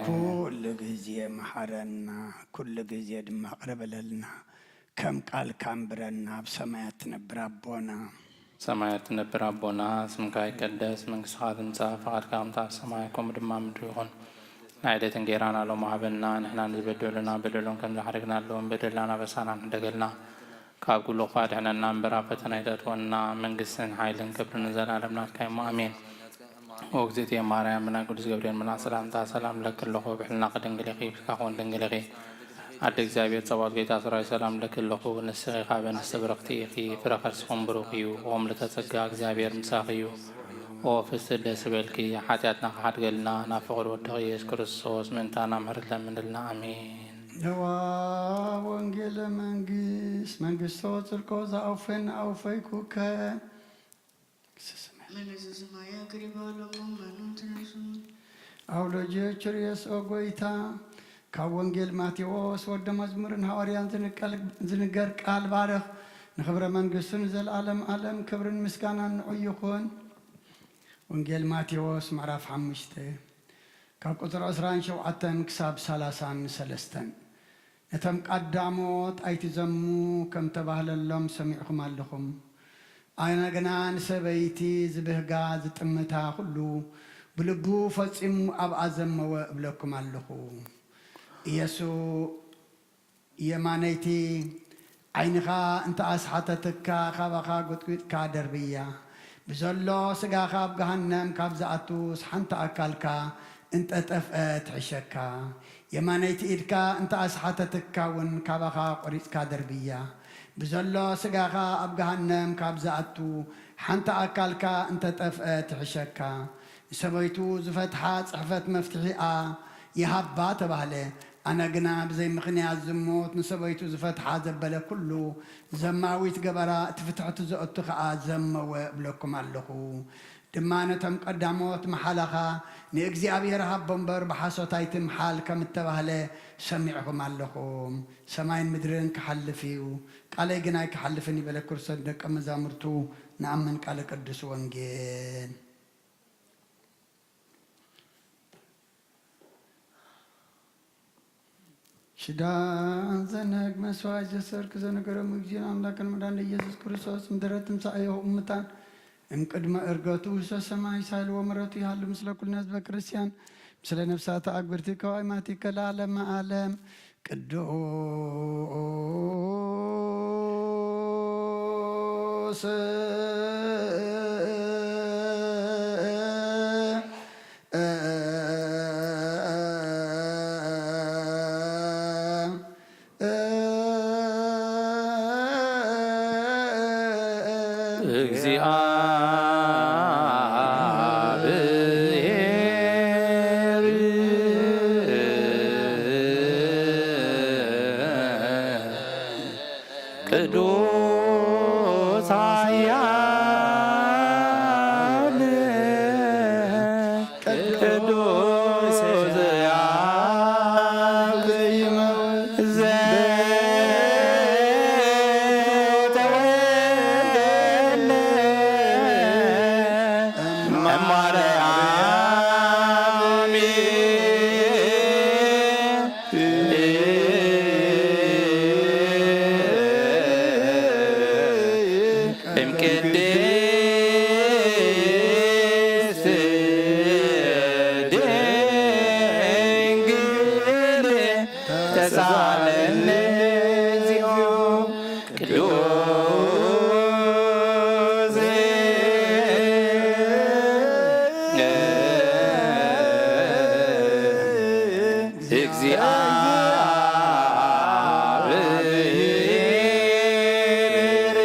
ኩሉ ግዜ መሓረና፣ ኩሉ ግዜ ድማ ይቕረ በለልና። ከም ቃልካ ኣንብረና፣ ኣብ ሰማያት ትነብር ኣቦና። ሰማያት ትነብር ኣቦና፣ ስምካ ይቀደስ፣ መንግስትኻ ትምጻእ፣ ፈቓድካ ከምቲ ኣብ ሰማይ ከምኡ ድማ ኣብ ምድሪ ይኹን። ናይ ዕለትን ጌራና ሎሚ ሃበና፣ ንሕና ንዝበደሉና በደሎም ከም ዝሓደግናሎም በደልና ናበሳና ንሕደገልና፣ ካብ ኩሉ ክፉእ ኣድሕነና እምበር ኣብ ፈተና ኣይተእትወና፣ መንግስትን ሓይልን ክብርን ንዘለዓለም ናትካ እሞ ኣሜን። ኦ እግዝእትየ ማርያም፣ ብናይ ቅዱስ ገብርኤል መልኣክ ሰላምታ ሰላም እለኪ ኣለኹ፣ ብሕልናኺ ድንግል ኢኺ፣ ብስጋኺ እውን ድንግል ኢኺ። ኣደ እግዚኣብሔር ጸባኦት ጌታ ሰራዊት ሰላም እለኪ ኣለኹ፣ ንስኺ ካብ ኣንስቲ ብርኽቲ ኢኺ፣ ፍረ ከርስኽን ብሩኽ እዩ። ኦ ምልእተ ጸጋ እግዚኣብሔር ምሳኺ እዩ። ኦ ፍስቲ ደስ ይበልኪ፣ ሓጢኣትና ክሓድገልና ናብ ፍቕር ወድኺ ኢየሱስ ክርስቶስ ምእንታና ምሕረት ለምንልና። ኣሜን። ነዋ ወንጌለ መንግስት መንግስቶ ጽድቆ ዘአውፈን አውፈይኩከ። መንግስተ ሰማይ አቅሪባ ለሞ መኑ ትነሱ። አውሎጂ ችርየስ ኦ ጎይታ፣ ካብ ወንጌል ማቴዎስ ወደ መዝሙርን ሃዋርያን ዝንቀል- ዝንገር ቃል ባርኽ። ንኽብረ መንግስቱ ንዘለዓለም ዓለም ክብርን ምስጋናን ንዑ ይኹን። ወንጌል ማቴዎስ ምዕራፍ ሓሙሽተ ካብ ቁፅሪ ዕስራን ሸውዓተን ክሳብ ሰላሳን ሰለስተን። ነቶም ቀዳሞት ኣይትዘሙ ከም ተባህለሎም ሰሚዕኹም ኣለኹም። ኣነ ግና ንሰበይቲ ዝብህጋ ዝጥምታ ኩሉ ብልቡ ፈጺሙ ኣብኣ ዘመወ እብለኩም ኣለኹ። ኢየሱ የማነይቲ ዓይንኻ እንተ ኣስሓተትካ ካባኻ ጉጥጒጥካ ደርብያ። ብዘሎ ስጋኻ ኣብ ገሃነም ካብ ዝኣቱስ ሓንቲ ኣካልካ እንተ ጠፍአ ትሕሸካ። የማነይቲ ኢድካ እንተ ኣስሓተትካ እውን ካባኻ ቆሪጽካ ደርብያ። ብዘሎ ስጋኻ ኣብ ገሃነም ካብ ዝኣቱ ሓንቲ ኣካልካ እንተ ጠፍአ ትሕሸካ። ንሰበይቱ ዝፈትሓ ጽሕፈት መፍትሒኣ ይሃባ ተባህለ። ኣነ ግና ብዘይ ምኽንያት ዝሙት ንሰበይቱ ዝፈትሓ ዘበለ ኩሉ ዘማዊት ገበራ፣ እቲ ፍትሕቲ ዘእቱ ኸኣ ዘመወ እብለኩም ኣለኹ። ድማ ነቶም ቀዳሞት መሓላኻ ንእግዚኣብሔር ሃቦ እምበር ብሓሶት ኣይትምሓል ከም እተባህለ ሰሚዕኹም ኣለኹም። ሰማይን ምድርን ክሓልፍ እዩ፣ ቃለይ ግን ኣይክሓልፍን እዩ በለ ክርስቶስ ንደቀ መዛሙርቱ። ንኣምን ቃለ ቅዱስ ወንጌል። ሽዳን ዘነግ መስዋዕት ዘሰርክ ዘነገሮም እግዚእን ኣምላክን መድኃኒነ ኢየሱስ ክርስቶስ እምድረ ትንሳኤሁ እሙታን እምቅድመ እርገቱ ውስተ ሰማይ ሳይል ወምሕረቱ ይሃሉ ምስለ ኩልነ ህዝበ ክርስቲያን ምስለ ነፍሳተ አግብርቲ ከዋይማቲከ ለዓለመ ዓለም። ቅዱስ እግዚአብሔር ቅዱስ ኃያል ቅዱስ ያብ ዘተወልደ እማርያም እግዚአብሔር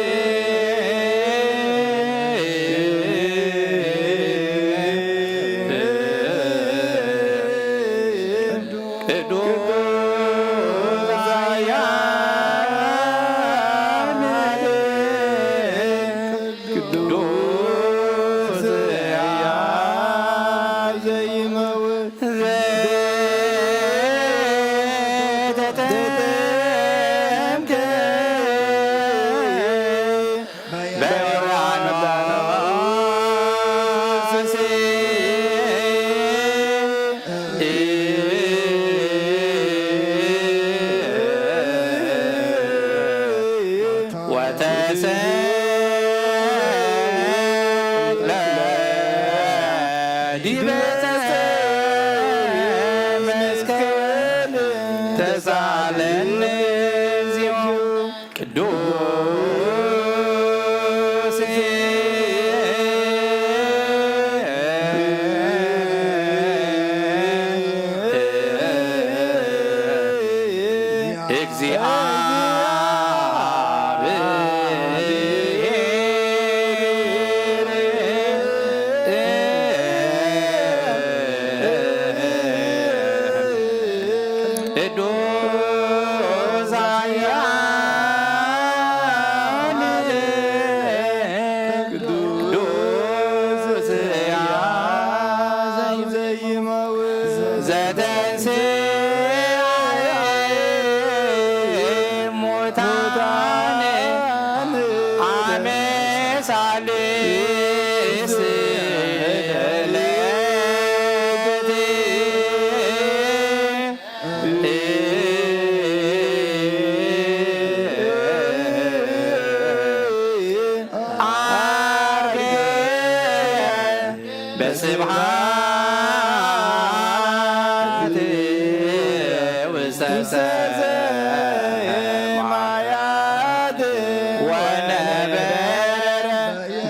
ቅዱስ ኃያል ቅዱስ ኃያል ዘይመውት ዘተጠምቀ በዮርዳኖስ ወተሰቅለ ዲበ ዕፀ መስቀል ተሳለነ እግዚኦ ቅዱስ እግዚአብሔር ቅዱስ ኃያል ዘይመውት ዘተንሥአ እሙታን አመ ሣልስ ለዕለት ዐርገ በስብሐት ውስተ ሰማያት ወነበረ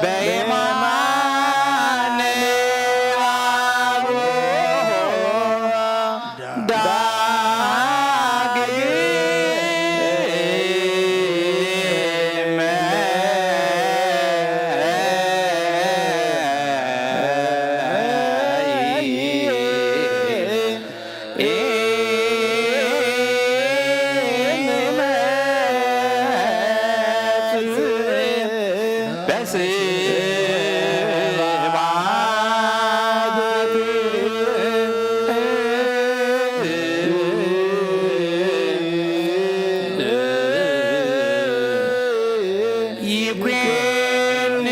በየማነ አቡሁ ዳግመ ይኩን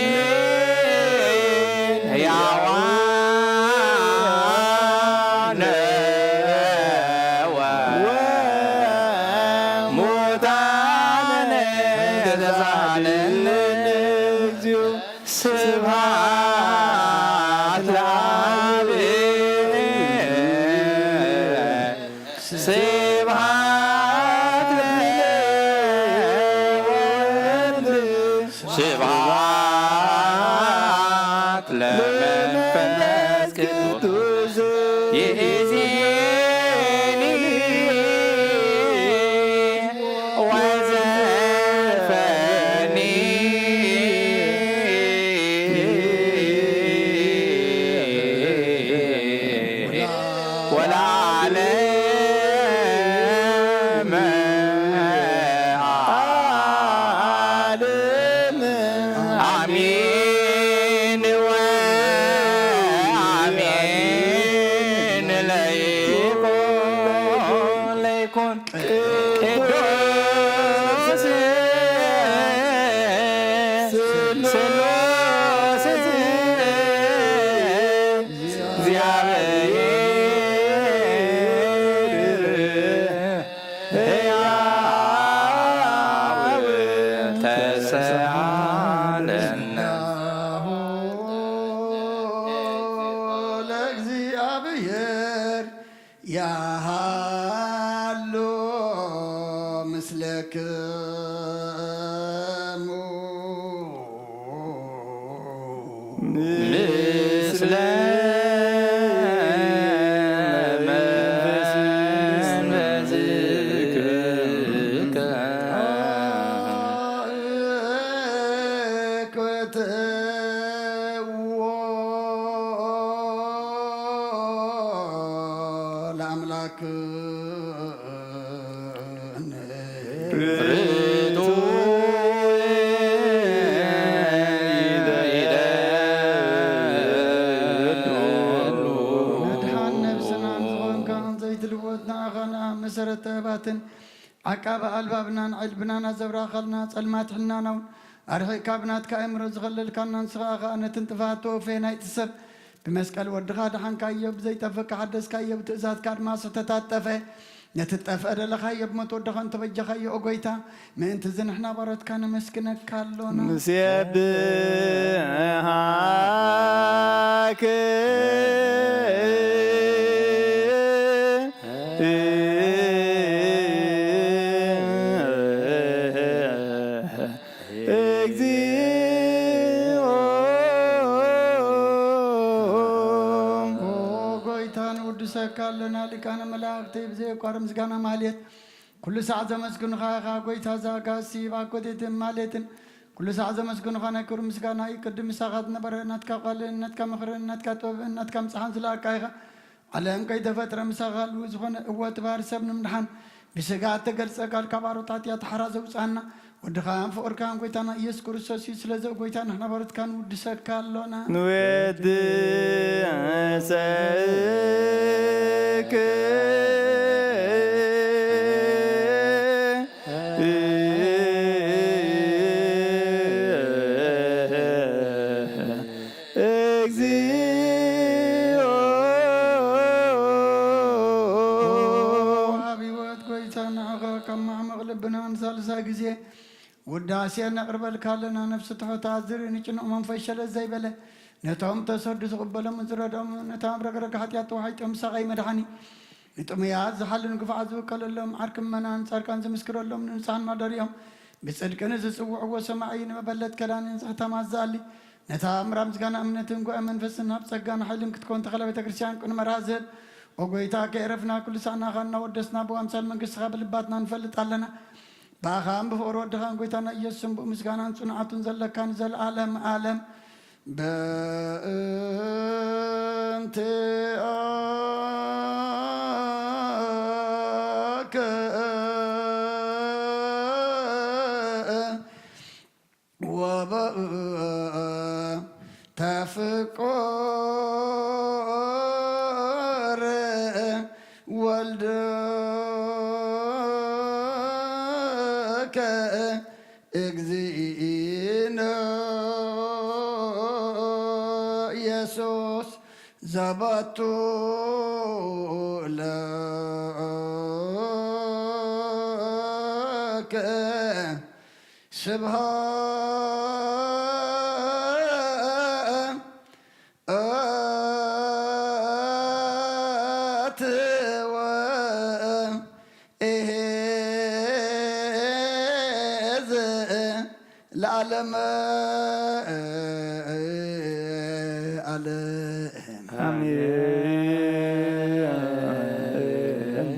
ሕያዋነ ወሙታነ ተሳለነ እግዚኦ። ስብሐት ለአብ ስብሐት ለወልድ ስብሐት ለመንፈስ ቅዱስ ይእዜኒ ወዘልፈኒ ወለዓለመ ዓለም አሜን ወአሜን። ለይኩን ለይኩን ቅዱስ ስሉስ እግዚአብሔር ሕያው ተሳለነ። ለእግዚአብሔር ያሃሎ ምስለክሙ ምስለ መንፈስ ኣምላክ መድሓን ነብስናን ዝኾንካ ዘይትልወጥ ንኣኻ ንኣ መሰረት ተባትን ዓቃቢ ኣልባብናን ዕልብናን ኣዘብራኻልና ጸልማት ሕልናና እውን ኣርሒቕካ ብናትካ ኣእምሮ ዝኸለልካና ንስኻ ኸኣ ነትን ጥፋት ተወፈየ ናይቲ ሰብ ብመስቀል ወድኻ ደሓንካዮ፣ ብዘይጠፍእ ሓደስካዮ፣ ብትእዛዝካ ድማ ስሕተታት ጠፍአ። ነቲ ትጠፍአ ደለኻዮ ብሞት ወድኻ እንተበጀኻዮ፣ ኦ ጐይታ፣ ምእንቲ እዚ ንሕና ባሮትካ ነመስግነካ ኣሎና። ንሴብሃክ እግዚኦ። ኦ ጐይታ፣ ንውድሰካ ኣለና፣ ሊቃነ መላእኽቲ ብዘየቋርጽ ምስጋና ማህሌት ኩሉ ሳዕ ዘመስግኑኻ ኢኻ። ጐይታ ዘኣጋሲ ብኣኮቴትን ማህሌትን ኩሉ ሳዕ ዘመስግኑኻ ናይ ክብሪ ምስጋና እዩ። ቅድም ምሳኻ ዝነበረ ናትካ ቃልን ናትካ ምኽርን ናትካ ጥበብን ናትካ ምጽሓን ዝለኣካ ኢኻ። ዓለም ከይተፈጥረ ምሳኻ ህልው ዝኾነ እወ እቲ ባህሪ ሰብ ንምድሓን ብስጋ እተገልጸ ቃል ካብ ኣሮት ሓጢኣት ሓራ ዘውጽኣና ወድኻን ፍቕርካን ጐይታና ኢየሱስ ክርስቶስ እዩ። ስለዚ ኦ ጐይታ ንሕና ባሮትካ ንውድሰካ ኣሎና። ንወድሰክ እግዚኦ። ወሃቢ ህይወት ጐይታ ንዓኻ ካብ ማዕመቕ ልብና ንሳልሳይ ግዜ ውዳሴ ነቕርበልካ ኣለና። ነፍሲ ትሑት ኣዝሪ ንጭኑቕ መንፈስ ሸለል ዘይበለ ነቶም ተሰዱ ዝቕበሎም ዝረድኦም ነታ ኣብ ረግረግ ሓጢኣት ተዋሒጦም ምሳቐይ መድሓኒ ንጥሙያት ዝሓልን ግፉዓት ዝውከለሎም ዓርኪ ምእመናን ጻድቃን ዝምስክረሎም ንንጹሓን ማደሪኦም ብጽድቂ ንዝጽውዕዎ ሰማዒ ንመበለት ከዳንን ዝኽተማ ዝኣሊ ነታ ምራብ ምስጋና እምነትን ጉባኤ መንፈስን ናብ ጸጋን ሓይልን ክትከውን ተኸለ ቤተ ክርስቲያን ቅኑ መርሃ ዝህብ ኦ ጐይታ ከየረፍና ኩሉ ሳዕ ንኣኻ እናወደስና ብኣምሳል መንግስትኻ ብልባትና ንፈልጥ ኣለና። ብኣኻን ብፍቕሪ ወድኻን ጐይታና ኢየሱስን ብኡ ምስጋናን ጽንዓቱን ዘለካ ንዘለኣለም ኣለም። በእንቲኣከ ወበእንተ ፍቁር ወልድከ እግዚእነ ኢየሱስ ዘባቱ ለከ ስብሐት ወ ለዓለመ ዓለም። ኣሜን።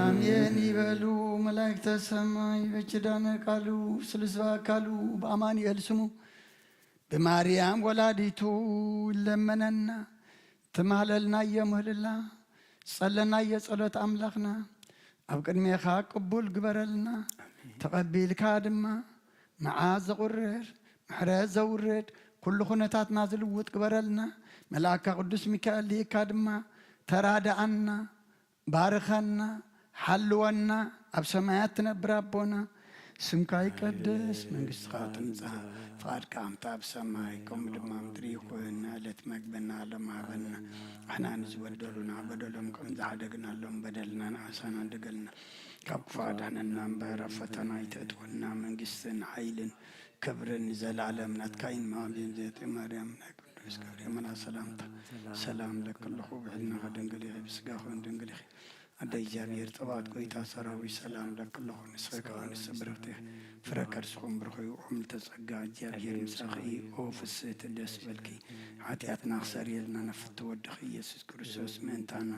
ኣሜን ይበሉ መላእክተ ሰማይ። በኪዳነ ቃሉ ስሉስ በአካሉ በአማኑኤል ስሙ ብማርያም ወላዲቱ ይለመነና። ትማለልናዮ ምህልላ፣ ጸለናዮ ጸሎት ኣምላኽና፣ ኣብ ቅድሜኻ ቅቡል ግበረልና። ተቐቢልካ ድማ መዓት ዘቑርር፣ ምሕረት ዘውርድ፣ ኩሉ ኩነታትና ዝልውጥ ግበረልና። መልኣካ ቅዱስ ሚካኤል ልኢካ ድማ ተራድኣና። ባርኸና፣ ሓልወና፣ ኣብ ሰማያት ትነብር ኣቦና፣ ስምካ ይቀደስ፣ መንግስትኻ ትምጻእ፣ ፍቓድካ ከምቲ ኣብ ሰማይ፣ ከምኡ ድማ ኣብ ምድሪ ይኹን። ዕለት መግብና ሎም ሃበና፣ ንሕና ንዝበደሉና በደሎም ከም ዝሓደግናሎም በደልና ንዓሳና ንደገልና፣ ካብ ክፉእ ኣድሕነና እምበር፣ ኣብ ፈተና ኣይተእትወና፣ መንግስትን ሓይልን ክብርን ንዘለኣለም ናትካ እዩ። እመቤቴ ማርያም ናይ ቅዱስ ገብርኤል መልኣክ ሰላምታ ሰላም እለኪ ኣለኹ፣ ብሕልናኺ ድንግል ኢኺ፣ ብስጋኺ እውን ድንግል ኢኺ። ኣደ እግዚኣብሔር፣ ጸባኦት ጐይታ ሰራዊት፣ ሰላም እለኪ ኣለኹ፣ ንስኺ ከኣ ንስቲ ብርኽቲ ኢኺ፣ ፍረ ከርስኺ እውን ብሩኽ እዩ። ኦ ምልዕተ ጸጋ፣ እግዚኣብሔር ምሳኺ እዩ። ኦ ፍስሕቲ፣ ደስ ይበልኪ፣ ሓጢኣትና ክሰርየልና፣ ነፍቲ ወድኺ ኢየሱስ ክርስቶስ ምእንታና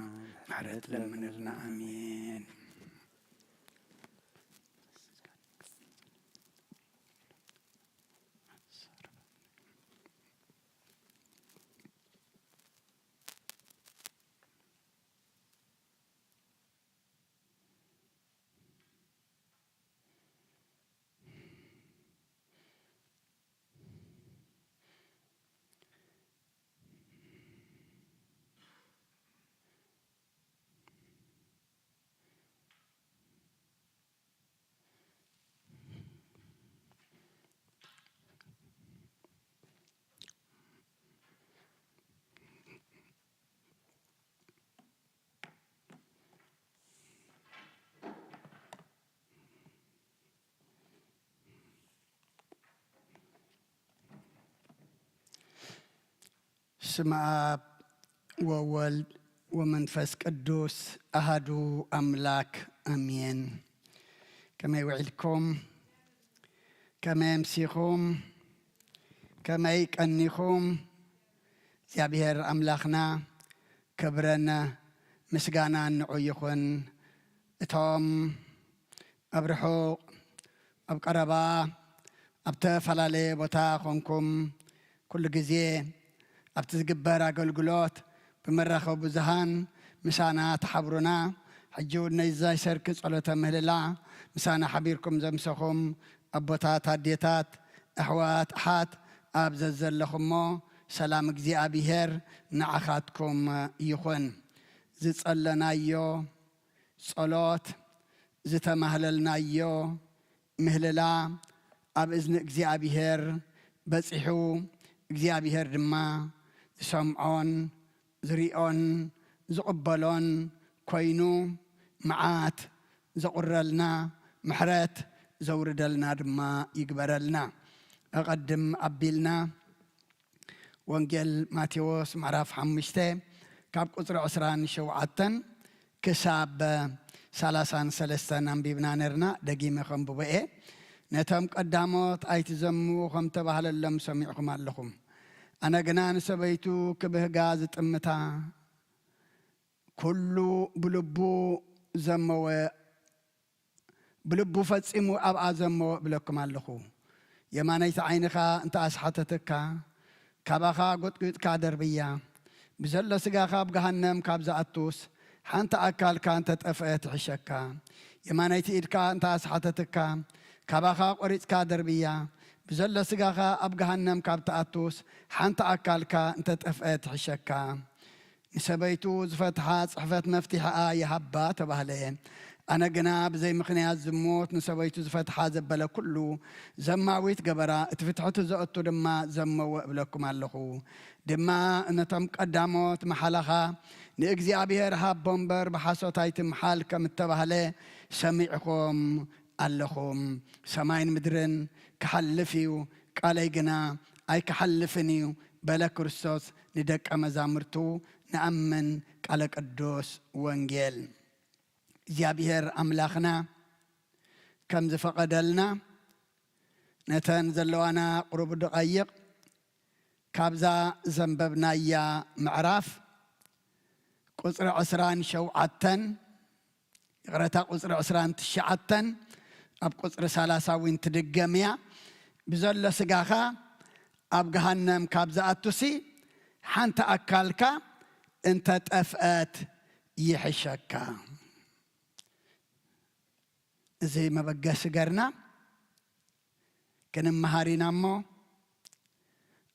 ምሕረት ለምንልና። ኣሜን። በስመ አብ ወወልድ ወመንፈስ ቅዱስ አሃዱ አምላክ አሜን። ከመይ ውዒልኩም? ከመይ ኣምሲኹም? ከመይ ቀኒኹም? እግዚኣብሔር ኣምላኽና ክብርን ምስጋናን ንዑ ይኹን። እቶም ኣብ ርሑቕ፣ ኣብ ቀረባ፣ ኣብ ተፈላለየ ቦታ ኾንኩም ኩሉ ግዜ ኣብቲ ዝግበር ኣገልግሎት ብመራኸቢ ብዙሃን ምሳና ተሓብሩና። ሕጂ እውን ነዛይ ሰርኪ ጸሎተ ምህልላ ምሳና ሓቢርኩም ዘምሰኹም ኣቦታት፣ ኣዴታት፣ ኣሕዋት፣ ኣሓት ኣብ ዘዘለኹሞ ሰላም እግዚኣብሔር ንዓኻትኩም ይኹን። ዝጸለናዮ ጸሎት፣ ዝተማህለልናዮ ምህልላ ኣብ እዝኒ እግዚኣብሔር በጺሑ፣ እግዚኣብሔር ድማ ዝሰምዖን ዝሪኦን ዝቕበሎን ኮይኑ፣ መዓት ዘቑረልና፣ ምሕረት ዘውርደልና ድማ ይግበረልና። ኣቐድም ኣቢልና ወንጌል ማቴዎስ ምዕራፍ ሓሙሽተ ካብ ቁጽሪ ዕስራን ሸውዓተን ክሳብ ሰላሳን ሰለስተን ኣንቢብና ነርና። ደጊመ ከንብቦ እየ። ነቶም ቀዳሞት ኣይትዘሙ ከም ተባህለሎም ሰሚዕኹም ኣለኹም። ኣነ ግና ንሰበይቱ ክብህጋ ዝጥምታ፣ ኩሉ ብልቡ ዘመወ፣ ብልቡ ፈጺሙ ኣብኣ ዘመወ እብለኩም ኣለኹ። የማነይቲ ዓይንኻ እንተ ኣስሓተትካ፣ ካባኻ ጎጥጒጥካ ደርብያ። ብዘሎ ስጋኻ ኣብ ገሃነም ካብ ዝኣቱስ፣ ሓንቲ ኣካልካ እንተ ጠፍአ ትሕሸካ። የማነይቲ ኢድካ እንተ ኣስሓተትካ፣ ካባኻ ቆሪጽካ ደርብያ። ብዘሎ ስጋኻ ኣብ ገሃነም ካብ ትኣቱስ፣ ሓንቲ ኣካልካ እንተ ጠፍአ ትሕሸካ። ንሰበይቱ ዝፈትሓ ጽሕፈት መፍትሒኣ ይሃባ ተባህለ። ኣነ ግና ብዘይ ምኽንያት ዝሙት ንሰበይቱ ዝፈትሓ ዘበለ ኩሉ፣ ዘማዊት ገበራ፣ እቲ ፍትሕቲ ዘእቱ ድማ ዘመወ እብለኩም ኣለኹ። ድማ ነቶም ቀዳሞት መሓላኻ ንእግዚኣብሔር ሃቦ እምበር ብሓሶት ኣይትምሓል ከም እተባህለ ሰሚዕኹም ኣለኹም። ሰማይን ምድርን ክሓልፍ እዩ፣ ቃለይ ግና ኣይክሓልፍን እዩ በለ ክርስቶስ ንደቀ መዛሙርቱ። ንኣምን። ቃለ ቅዱስ ወንጌል። እግዚኣብሔር ኣምላኽና ከም ዝፈቐደልና ነተን ዘለዋና ቁሩብ ደቓይቕ ካብዛ ዘንበብናያ ምዕራፍ ቁጽሪ ዕስራን ሸውዓተን፣ ይቕረታ፣ ቁጽሪ ዕስራን ትሽዓተን ኣብ ቁጽሪ ሰላሳ እውን ትድገም እያ። ብዘሎ ስጋኻ ኣብ ገሃነም ካብ ዝኣቱሲ ሓንቲ ኣካልካ እንተ ጠፍአት ይሕሸካ። እዚ መበገሲ ገርና ክንመሃር ኢና እሞ፣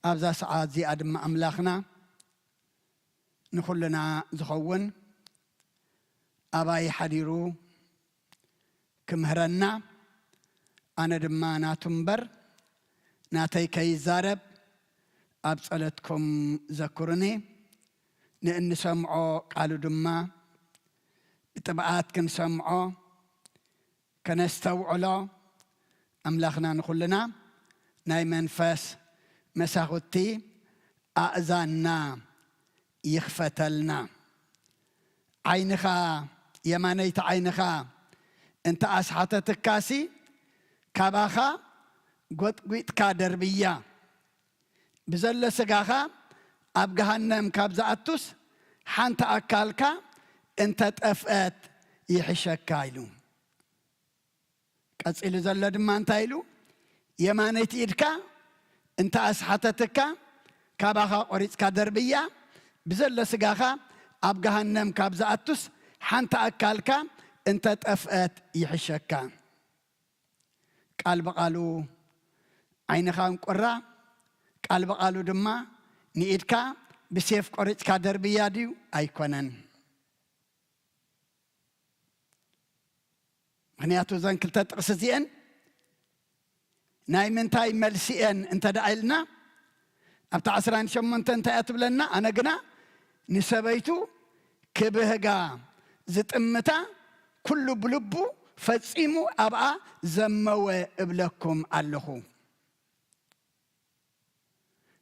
ኣብዛ ሰዓት እዚኣ ድማ ኣምላኽና ንኹልና ዝኸውን ኣባይ ሓዲሩ ክምህረና፣ ኣነ ድማ ናቱ እምበር ናተይ ከይዛረብ ኣብ ጸሎትኩም ዘክሩኒ። ንእንሰምዖ ቃሉ ድማ ብጥብዓት ክንሰምዖ ከነስተውዕሎ፣ ኣምላኽና ንኹልና ናይ መንፈስ መሳኹቲ ኣእዛንና ይኽፈተልና። ዓይንኻ፣ የማነይቲ ዓይንኻ እንተ ኣስሓተትካሲ፣ ካባኻ ጎጥጒጥካ ደርብያ። ብዘሎ ስጋኻ ኣብ ገሃነም ካብ ዝኣቱስ፣ ሓንቲ ኣካልካ እንተ ጠፍአት ይሕሸካ ኢሉ። ቀጺሉ ዘሎ ድማ እንታይ ኢሉ? የማነይቲ ኢድካ እንተ ኣስሓተትካ፣ ካባኻ ቆሪጽካ ደርብያ። ብዘሎ ስጋኻ ኣብ ገሃነም ካብ ዝኣቱስ፣ ሓንቲ ኣካልካ እንተ ጠፍአት ይሕሸካ። ቃል ብቓሉ ዓይንኻ እንቁራ፣ ቃል ብቓሉ ድማ ንኢድካ ብሴፍ ቆሪጽካ ደርብያ ድዩ? ኣይኮነን። ምኽንያቱ እዘን ክልተ ጥቕሲ እዚአን ናይ ምንታይ መልሲ እየን እንተ ደኣ ኢልና፣ ኣብታ ዓስራን ሸሞንተ እንታይ እያ ትብለና? ኣነ ግና ንሰበይቱ ክብህጋ ዝጥምታ ኩሉ ብልቡ ፈጺሙ ኣብኣ ዘመወ እብለኩም ኣለኹ።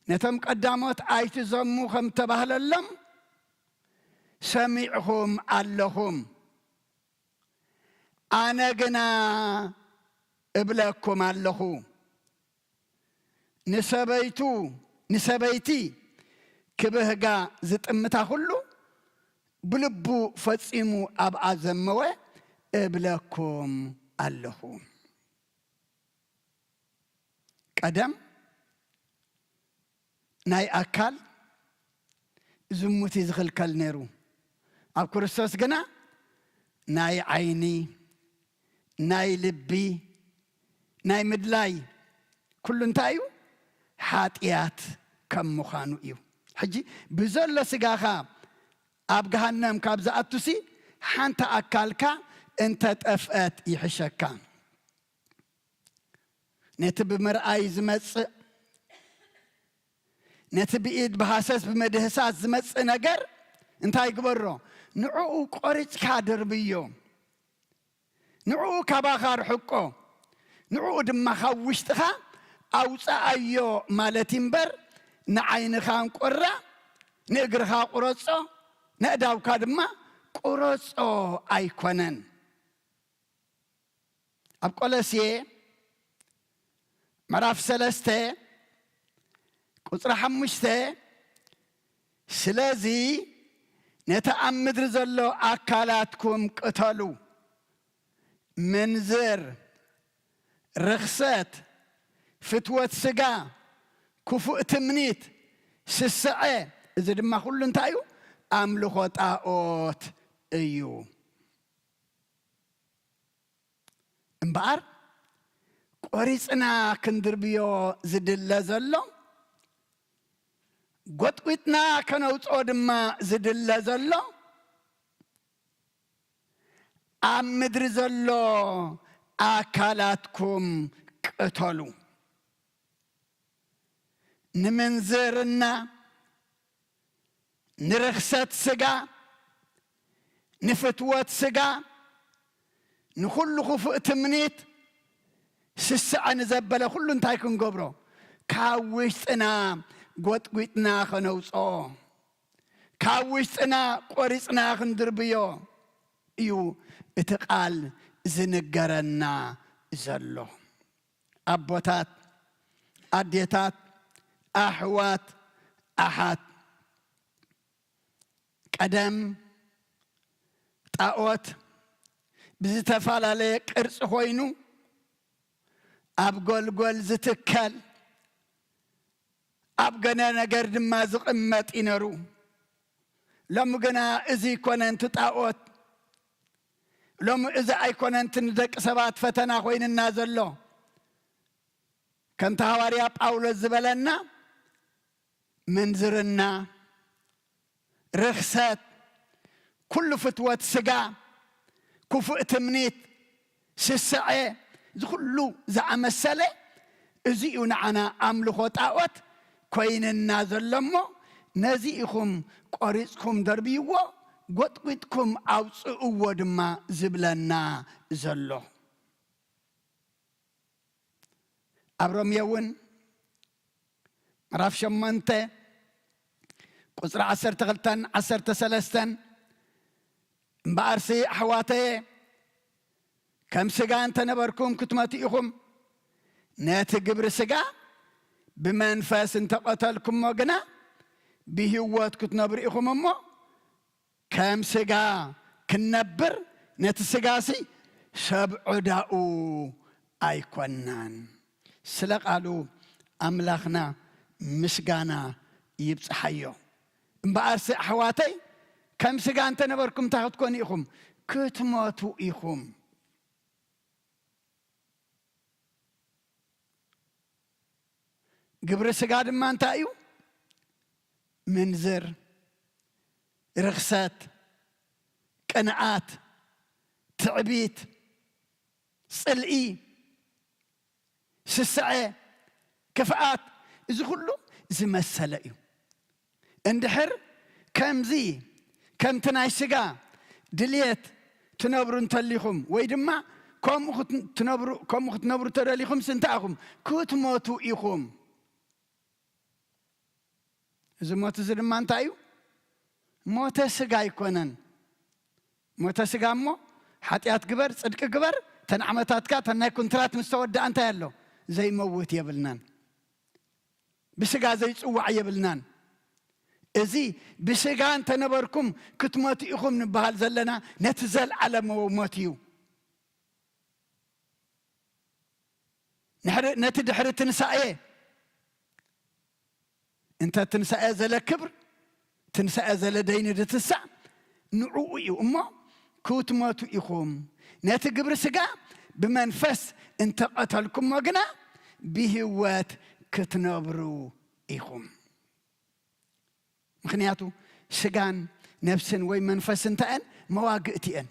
ነቶም ቀዳሞት ኣይትዘሙ ከም ተባህለሎም ሰሚዕኹም ኣለኹም። ኣነ ግና እብለኩም ኣለኹ፣ ንሰበይቱ፣ ንሰበይቲ ክብህጋ ዝጥምታ ኩሉ ብልቡ ፈጺሙ ኣብኣ ዘመወ እብለኩም ኣለኹ። ቀደም ናይ ኣካል ዝሙት እዩ ዝኽልከል ነይሩ። ኣብ ክርስቶስ ግና ናይ ዓይኒ፣ ናይ ልቢ፣ ናይ ምድላይ ኩሉ እንታይ እዩ? ሓጢኣት ከም ምዃኑ እዩ። ሕጂ ብዘሎ ስጋኻ ኣብ ገሃነም ካብ ዝኣቱሲ ሓንቲ ኣካልካ እንተጠፍአት ይሕሸካ። ነቲ ብምርኣይ ዝመጽእ፣ ነቲ ብኢድ ብሃሰስ ብምድህሳስ ዝመጽእ ነገር እንታይ ግበሮ? ንዕኡ ቆሪጽካ ደርብዮ። ንዕኡ ካባኻ ርሕቆ። ንዕኡ ድማ ካብ ውሽጥኻ ኣውጽኣዮ ማለት እዩ እምበር፣ ንዓይንኻ እንቆራ፣ ንእግርኻ ቁረጾ፣ ነእዳውካ ድማ ቁረጾ ኣይኮነን። ኣብ ቆሎሴ ምዕራፍ ሰለስተ ቁጽሪ ሓሙሽተ፣ ስለዚ ነቲ ኣብ ምድሪ ዘሎ ኣካላትኩም ቅተሉ፣ ምንዝር፣ ርኽሰት፣ ፍትወት ስጋ፣ ክፉእ ትምኒት፣ ስስዐ፣ እዚ ድማ ኩሉ እንታይ እዩ? ኣምልኾ ጣኦት እዩ። እምበኣር ቆሪጽና ክንድርብዮ ዝድለ ዘሎ፣ ጎጥጒጥና ከነውጽኦ ድማ ዝድለ ዘሎ፣ ኣብ ምድሪ ዘሎ ኣካላትኩም ቅተሉ። ንምንዝርና፣ ንርኽሰት ስጋ፣ ንፍትወት ስጋ፣ ንኹሉ ክፉእ ትምኒት፣ ስስዐ ንዘበለ ኩሉ እንታይ ክንገብሮ? ካብ ውሽጥና ጎጥጒጥና ከነውፅኦ፣ ካብ ውሽጥና ቆሪፅና ክንድርብዮ እዩ እቲ ቃል ዝንገረና ዘሎ። ኣቦታት፣ ኣዴታት፣ ኣሕዋት፣ ኣሓት፣ ቀደም ጣኦት ብዝተፈላለየ ቅርጺ ኮይኑ ኣብ ጎልጎል ዝትከል፣ ኣብ ገለ ነገር ድማ ዝቕመጥ እዩ ነሩ። ሎሚ ግና እዚ ኣይኮነን እቲ ጣኦት፣ ሎሚ እዚ ኣይኮነን እቲ ንደቂ ሰባት ፈተና ኮይንና ዘሎ። ከምቲ ሃዋርያ ጳውሎስ ዝበለና፣ ምንዝርና፣ ርኽሰት፣ ኩሉ ፍትወት ስጋ፣ ክፉእ ትምኒት፣ ስስዐ፣ እዚ ኩሉ ዝኣመሰለ፣ እዚ እዩ ንዓና ኣምልኾ ጣኦት ኮይንና ዘሎ እሞ፣ ነዚ ኢኹም ቆሪጽኩም ደርብይዎ፣ ጎጥጒጥኩም ኣውጽእዎ ድማ ዝብለና ዘሎ። ኣብ ሮሜ እውን ምዕራፍ ሸሞንተ ቁጽሪ ዓሰርተ ክልተን ዓሰርተ ሰለስተን፣ እምበኣርሲ ኣሕዋተየ፣ ከም ስጋ እንተነበርኩም ክትመቱ ኢኹም፣ ነቲ ግብሪ ስጋ ብመንፈስ እንተቐተልኩሞ ግና ብህይወት ክትነብሩ ኢኹም እሞ፣ ከም ስጋ ክንነብር ነቲ ስጋሲ ሰብ ዕዳኡ ኣይኮናን። ስለ ቃሉ ኣምላኽና ምስጋና ይብጽሓዮ። እምበኣርሲ ኣሕዋተይ፣ ከም ስጋ እንተነበርኩም እንታይ ክትኮኑ ኢኹም? ክትሞቱ ኢኹም። ግብሪ ስጋ ድማ እንታይ እዩ? ምንዝር፣ ርኽሰት፣ ቅንኣት፣ ትዕቢት፣ ጽልኢ፣ ስስዐ፣ ክፍኣት፣ እዚ ኩሉ ዝመሰለ እዩ። እንድሕር ከምዚ ከምቲ ናይ ስጋ ድልየት ትነብሩ እንተሊኹም፣ ወይ ድማ ከምኡ ክት-፣ ትነብሩ፣ ከምኡ ክትነብሩ ተደሊኹምስ እንታይ ኢኹም? ክትሞቱ ኢኹም። እዚ ሞት እዚ ድማ እንታይ እዩ? ሞተ ስጋ ኣይኮነን። ሞተ ስጋ እሞ ሓጢኣት ግበር፣ ጽድቂ ግበር፣ ተን ዓመታትካ፣ ተን ናይ ኮንትራት ምስ ተወድኣ እንታይ ኣሎ? ዘይመውት የብልናን። ብስጋ ዘይጽዋዕ የብልናን። እዚ ብስጋ እንተነበርኩም ክትሞቱ ኢኹም ንበሃል ዘለና ነቲ ዘልዓለማዊ ሞት እዩ። ንሕሪ-፣ ነቲ ድሕሪ ትንሳኤ፣ እንተ ትንሳኤ ዘለ ክብር፣ ትንሳኤ ዘለ ደይኒ ድትሳእ ንዕኡ እዩ እሞ፣ ክትሞቱ ኢኹም። ነቲ ግብሪ ስጋ ብመንፈስ እንተቐተልኩሞ ግና ብህይወት ክትነብሩ ኢኹም። ምኽንያቱ ስጋን ነፍስን ወይ መንፈስ እንታይ እየን? መዋግእቲ እየን፣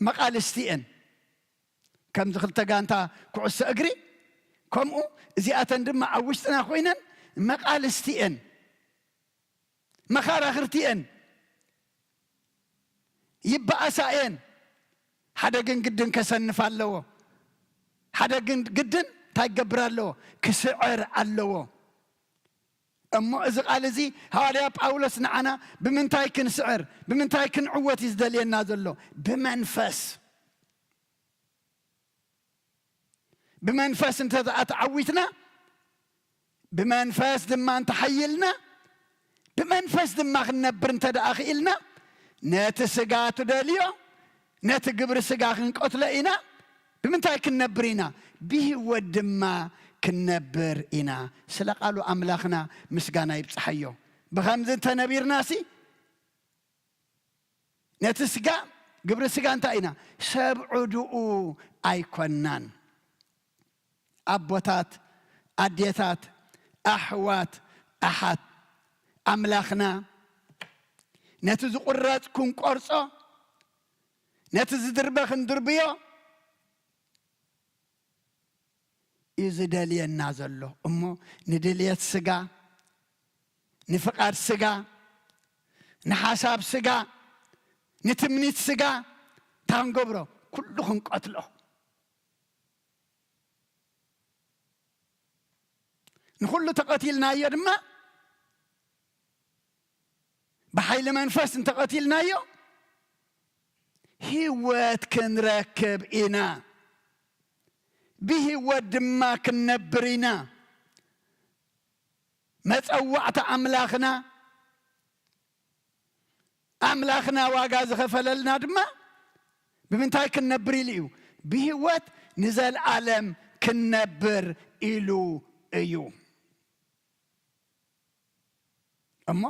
መቓልስቲ እየን። ከምዚ ክልተ ጋንታ ኩዕሶ እግሪ፣ ከምኡ እዚኣተን ድማ ኣብ ውሽጥና ኮይነን መቓልስቲ እየን፣ መኻራኽርቲ እየን፣ ይበኣሳ እየን። ሓደ ግን ግድን ከሰንፍ ኣለዎ። ሓደ ግን ግድን እንታይ ክገብር ኣለዎ? ክስዕር ኣለዎ። እሞ እዚ ቃል እዚ ሃዋርያ ጳውሎስ ንዓና ብምንታይ ክንስዕር፣ ብምንታይ ክንዕወት እዩ ዝደልየና ዘሎ? ብመንፈስ። ብመንፈስ እንተ ደኣ ተዓዊትና፣ ብመንፈስ ድማ እንተሓይልና፣ ብመንፈስ ድማ ክንነብር እንተ ደኣ ክኢልና፣ ነቲ ስጋ ትደልዮ፣ ነቲ ግብሪ ስጋ ክንቀትሎ ኢና። ብምንታይ ክንነብር ኢና? ብህይወት ድማ ክንነብር ኢና። ስለ ቃሉ ኣምላኽና ምስጋና ይብጽሓዮ። ብኸምዚ እንተነቢርናሲ፣ ነቲ ስጋ፣ ግብሪ ስጋ እንታይ ኢና? ሰብ ዕዱኡ ኣይኮናን። ኣቦታት፣ ኣዴታት፣ ኣሕዋት፣ ኣሓት፣ ኣምላኽና ነቲ ዝቑረጽ ክንቆርጾ፣ ነቲ ዝድርበ ክንድርብዮ እዩ ዝደልየና ዘሎ። እሞ ንድልየት ስጋ፣ ንፍቓድ ስጋ፣ ንሓሳብ ስጋ፣ ንትምኒት ስጋ እንታይ ክንገብሮ? ኩሉ ክንቀትሎ። ንኹሉ ተቐቲልናዮ ድማ፣ ብሓይሊ መንፈስ እንተቐቲልናዮ፣ ህይወት ክንረክብ ኢና። ብህይወት ድማ ክንነብር ኢና። መጸዋዕታ ኣምላኽና፣ ኣምላኽና ዋጋ ዝኸፈለልና ድማ ብምንታይ ክንነብር ኢሉ እዩ? ብህይወት ንዘለኣለም ክንነብር ኢሉ እዩ። እሞ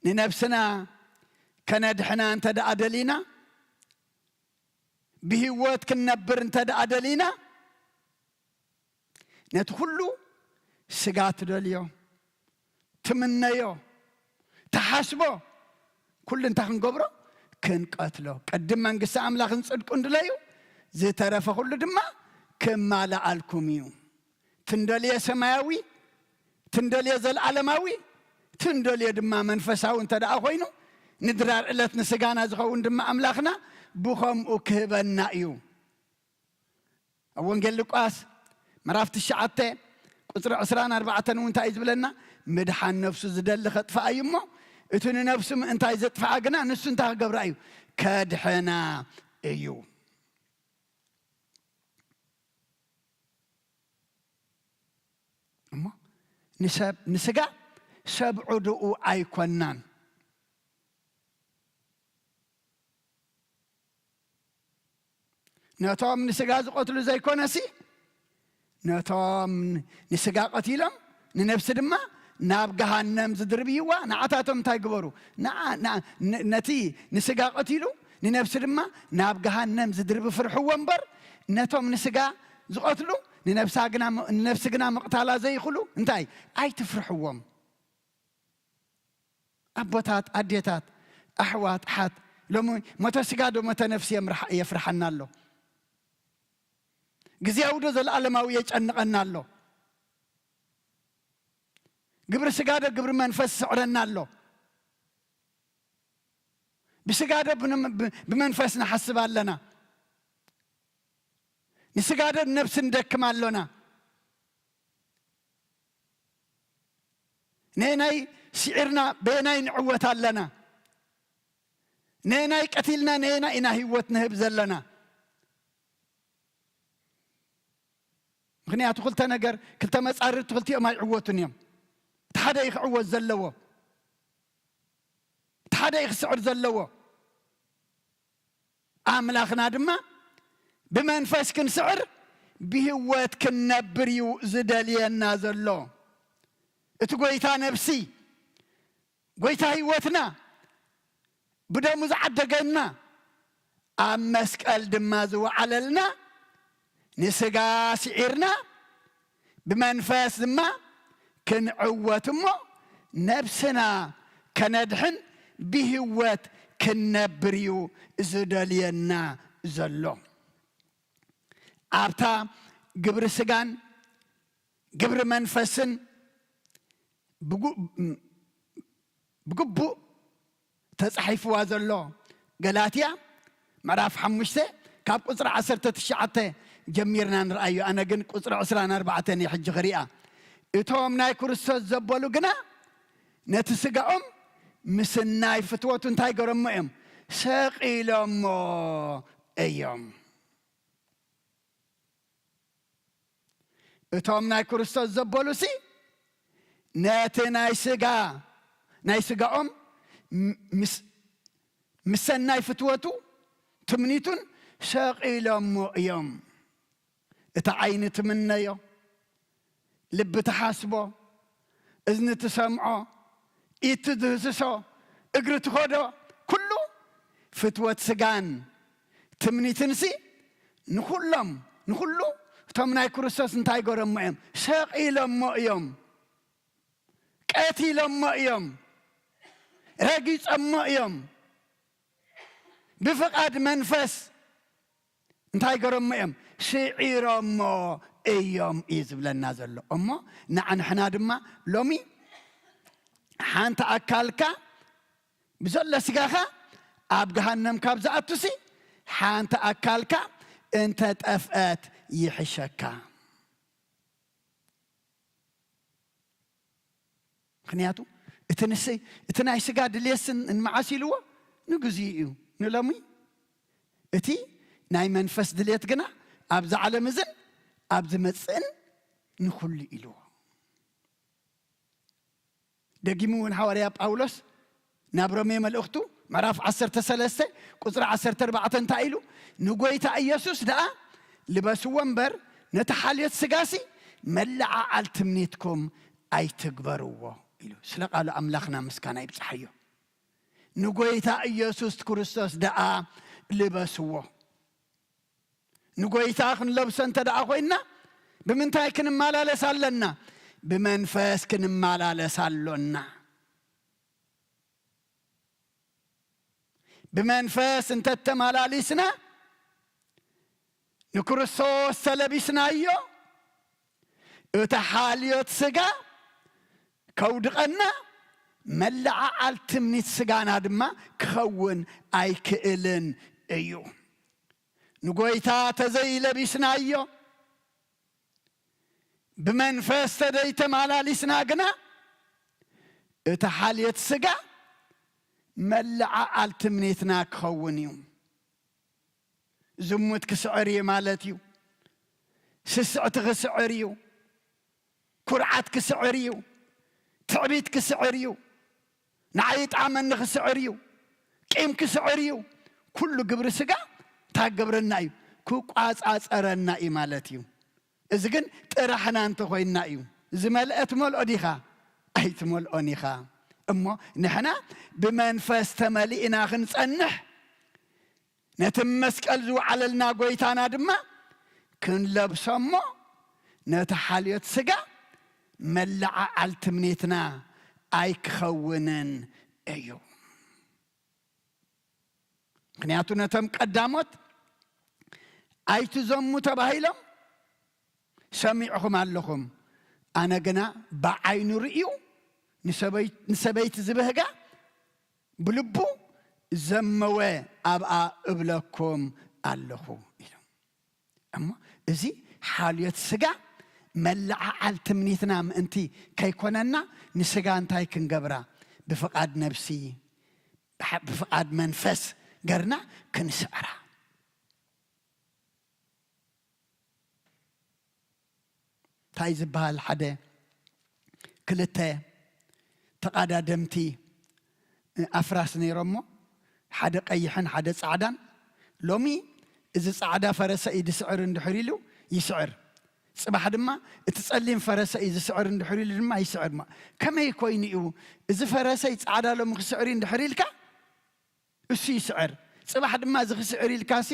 ንነብስና ከነድሕና እንተ ደኣ ደሊና፣ ብህይወት ክንነብር እንተ ደኣ ደሊና፣ ነቲ ኩሉ ስጋ ትደልዮ፣ ትምነዮ፣ ትሓስቦ፣ ኩሉ እንታይ ክንገብሮ? ክንቀትሎ። ቅድም መንግስቲ ኣምላኽን ጽድቁን ድለዩ፣ ዝተረፈ ኩሉ ድማ ክማልኣልኩም እዩ። ትንደልዮ ሰማያዊ፣ ትንደልዮ ዘልዓለማዊ፣ ትንደልዮ ድማ መንፈሳዊ እንተ ደኣ ኮይኑ፣ ንድራር ዕለት ንስጋና ዝኸውን ድማ ኣምላኽና ብኸምኡ ክህበና እዩ። ኣብ ወንጌል ሉቃስ ምዕራፍ ትሽዓተ ቁጽሪ ዕስራን ኣርባዕተን እውን እንታይ እዩ ዝብለና? ምድሓን ነፍሱ ዝደሊ ከጥፍኣ እዩ እሞ፣ እቲ ንነፍሱ ምእንታይ ዘጥፍኣ ግና ንሱ እንታይ ክገብራ እዩ? ከድሕና እዩ። እሞ ንሰብ፣ ንስጋ ሰብ ዕዱኡ ኣይኮናን። ነቶም ንስጋ ዝቐትሉ ዘይኮነሲ፣ ነቶም ንስጋ ቀቲሎም ንነፍሲ ድማ ናብ ገሃነም ዝድርብይዋ ንዓታቶም እንታይ ግበሩ? ንዓ-፣ ንዓ-፣ ን-፣ ነቲ ንስጋ ቀቲሉ ንነፍሲ ድማ ናብ ገሃነም ዝድርቢ ፍርሕዎ እምበር፣ ነቶም ንስጋ ዝቐትሉ ንነፍሳ ግና ም-፣ ንነፍሲ ግና ምቕታላ ዘይኽሉ እንታይ? ኣይትፍርሕዎም። ኣቦታት፣ ኣዴታት፣ ኣሕዋት፣ ኣሓት፣ ሎሚ ሞተ ስጋ ዶ ሞተ ነፍሲ የምርሓ-፣ የፍርሓና ኣሎ? ግዜያዊ ዶ ዘለኣለማዊ የጨንቐና ኣሎ? ግብሪ ስጋ ዶ ግብሪ መንፈስ ይስዕረና ኣሎ? ብስጋ ዶ ብን-፣ ብ-፣ ብመንፈስ ንሓስብ ኣለና? ንስጋ ዶ ንነብሲ ንደክም ኣሎና? ነየናይ ስዒርና በየናይ ንዕወት ኣለና? ነየናይ ቀቲልና ነየናይ ኢና ህይወት ንህብ ዘለና? ምኽንያቱ ክልተ ነገር፣ ክልተ መጻርርቲ ክልቲኦም ኣይዕወቱን እዮም። እቲ ሓደ እዩ ክዕወት ዘለዎ፣ እቲ ሓደ እዩ ክስዕር ዘለዎ። ኣምላኽና ድማ ብመንፈስ ክንስዕር ብህይወት ክንነብር እዩ ዝደልየና ዘሎ። እቲ ጎይታ ነፍሲ፣ ጎይታ ህይወትና፣ ብደሙ ዝዓደገና፣ ኣብ መስቀል ድማ ዝወዓለልና፣ ንስጋ ስዒርና ብመንፈስ ድማ ክንዕወት እሞ ነብስና ከነድሕን ብህይወት ክንነብር እዩ ዝደልየና ዘሎ። ኣብታ ግብሪ ስጋን ግብሪ መንፈስን ብጉ-፣ ብግቡእ ተጻሒፍዋ ዘሎ ገላትያ ምዕራፍ ሓሙሽተ ካብ ቁጽሪ ዓሰርተ ትሽዓተ ጀሚርና ንርኣዮ። ኣነ ግን ቁጽሪ ዕስራን ኣርባዕተን እየ ሕጂ ክሪኣ። እቶም ናይ ክርስቶስ ዘበሉ ግና ነቲ ስጋኦም ምስ ናይ ፍትወቱ እንታይ ገረሞ እዮም? ሰቒሎሞ እዮም። እቶም ናይ ክርስቶስ ዘበሉሲ ነቲ ናይ ስጋ፣ ናይ ስጋኦም ም-፣ ምስ-፣ ምስ ሰናይ ፍትወቱ ትምኒቱን ሰቒሎሞ እዮም። እቲ ዓይኒ ትምነዮ፣ ልቢ ትሓስቦ፣ እዝኒ ትሰምዖ፣ ኢድ ትድህስሶ፣ እግሪ ትኸዶ፣ ኩሉ ፍትወት ስጋን ትምኒትንሲ ንኹሎም፣ ንኹሉ እቶም ናይ ክርስቶስ እንታይ ገረሞ እዮም? ሰቒሎሞ እዮም። ቀቲሎሞ እዮም። ረጊጾሞ እዮም። ብፍቓድ መንፈስ እንታይ ገረሞ እዮም? ስዒሮሞ እዮም እዩ ዝብለና ዘሎ። እሞ ንዓ ንሕና ድማ ሎሚ ሓንቲ ኣካልካ ብዘሎ ስጋኻ ኣብ ገሃነም ካብ ዝኣቱሲ ሓንቲ ኣካልካ እንተ ጠፍአት ይሕሸካ። ምኽንያቱ እቲ ንስ-፣ እቲ ናይ ስጋ ድልየትስ ንመዓስ ኢልዎ? ንግዚኡ እዩ፣ ንሎሚ። እቲ ናይ መንፈስ ድልየት ግና ኣብዚ ዓለም እዝን ኣብ ዝመጽእን ንኹሉ ኢልዎ። ደጊሙ እውን ሃዋርያ ጳውሎስ ናብ ሮሜ መልእኽቱ ምዕራፍ ዓሰርተ ሰለስተ ቁጽሪ ዓሰርተ ኣርባዕተ እንታይ ኢሉ? "ንጎይታ ኢየሱስ ደኣ ልበስዎ እምበር ነቲ ሓልዮት ስጋሲ መለዓዓል ትምኒትኩም ኣይትግበርዎ" ኢሉ። ስለ ቃሉ ኣምላኽና ምስጋና ይብጽሓዮ። ንጎይታ ኢየሱስ ክርስቶስ ደኣ ልበስዎ። ንጎይታ ክንለብሶ እንተ ደኣ ኮይንና፣ ብምንታይ ክንመላለስ ኣለና? ብመንፈስ ክንመላለስ ኣሎና። ብመንፈስ እንተ ተመላሊስና፣ ንክርስቶስ ተለቢስናዮ፣ እቲ ሓልዮት ስጋ ከውድቐና፣ መለዓዓል ትምኒት ስጋና ድማ ክኸውን ኣይክእልን እዩ። ንጎይታ ተዘይለቢስናዮ፣ ብመንፈስ ተደይተመላሊስና ግና፣ እቲ ሓልዮት ስጋ መለዓዓል ትምኒትና ክኸውን እዩ። ዝሙት ክስዕር እዩ ማለት እዩ። ስስዕቲ ክስዕር እዩ። ኩርዓት ክስዕር እዩ። ትዕቢት ክስዕር እዩ። ንዓይ ይጥዓመኒ ክስዕር እዩ። ቂም ክስዕር እዩ። ኩሉ ግብሪ ስጋ እንታይ ክገብረና እዩ? ክቋጻጸረና እዩ ማለት እዩ። እዚ ግን ጥራሕና እንተኾይንና እዩ። ዝመልአ ትመልኦ ዲኻ? ኣይትመልኦን ኢኻ። እሞ ንሕና ብመንፈስ ተመሊእና ክንጸንሕ፣ ነቲ መስቀል ዝወዓለልና ጎይታና ድማ ክንለብሶ እሞ፣ ነቲ ሓልዮት ስጋ መለዓዓል ትምኒትና ኣይክኸውንን እዩ። ምኽንያቱ ነቶም ቀዳሞት ኣይትዘሙ ተባሂሎም ሰሚዕኹም ኣለኹም፣ ኣነ ግና ብዓይኑ ርእዩ ንሰበይ-፣ ንሰበይቲ ዝበህጋ ብልቡ ዘመወ ኣብኣ እብለኩም ኣለኹ ኢሉ። እሞ እዚ ሓልዮት ስጋ መለዓዓል ትምኒትና ምእንቲ ከይኮነና፣ ንስጋ እንታይ ክንገብራ? ብፍቓድ ነብሲ፣ ብሓ-፣ ብፍቓድ መንፈስ ገርና ክንስዕራ። እንታይ ዝበሃል ሓደ ክልተ ተቓዳደምቲ ኣፍራስ ነይሮሞ፣ ሓደ ቀይሕን ሓደ ጻዕዳን። ሎሚ እዚ ጻዕዳ ፈረሰ እዩ ዝስዕር እንድሕር ኢሉ ይስዕር። ጽባሕ ድማ እቲ ጸሊም ፈረሰ እዩ ዝስዕር እንድሕር ኢሉ ድማ ይስዕር። ማ-፣ ከመይ ኮይኑ እዩ እዚ ፈረሰይ ጻዕዳ ሎሚ ክስዕር እዩ እንድሕር ኢልካ እሱ ይስዕር። ጽባሕ ድማ እዚ ክስዕር ኢልካሲ፣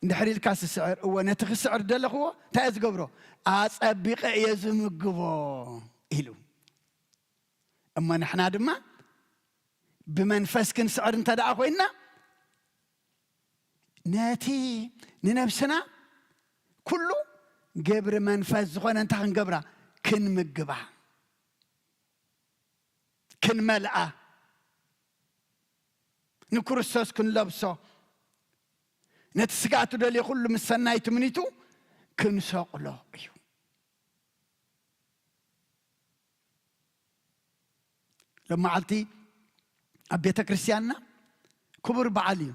እንድሕር ኢልካሲ ስዕር። እወ፣ ነቲ ክስዕር ደለኽዎ እንታይ እየ ዝገብሮ? ኣጸቢቐ እየ ዝምግቦ ኢሉ። እሞ ንሕና ድማ ብመንፈስ ክንስዕር እንተ ደኣ ኮይንና፣ ነቲ ንነብስና ኩሉ ግብሪ መንፈስ ዝኾነ እንታይ ክንገብራ? ክንምግባ፣ ክንመልኣ፣ ንክርስቶስ ክንለብሶ፣ ነቲ ስጋ እትደልዮ ኩሉ ምስ ሰናይ ትምኒቱ ክንሰቕሎ እዩ። ሎመዓልቲ ኣብ ቤተ ክርስቲያንና ክቡር በዓል እዩ።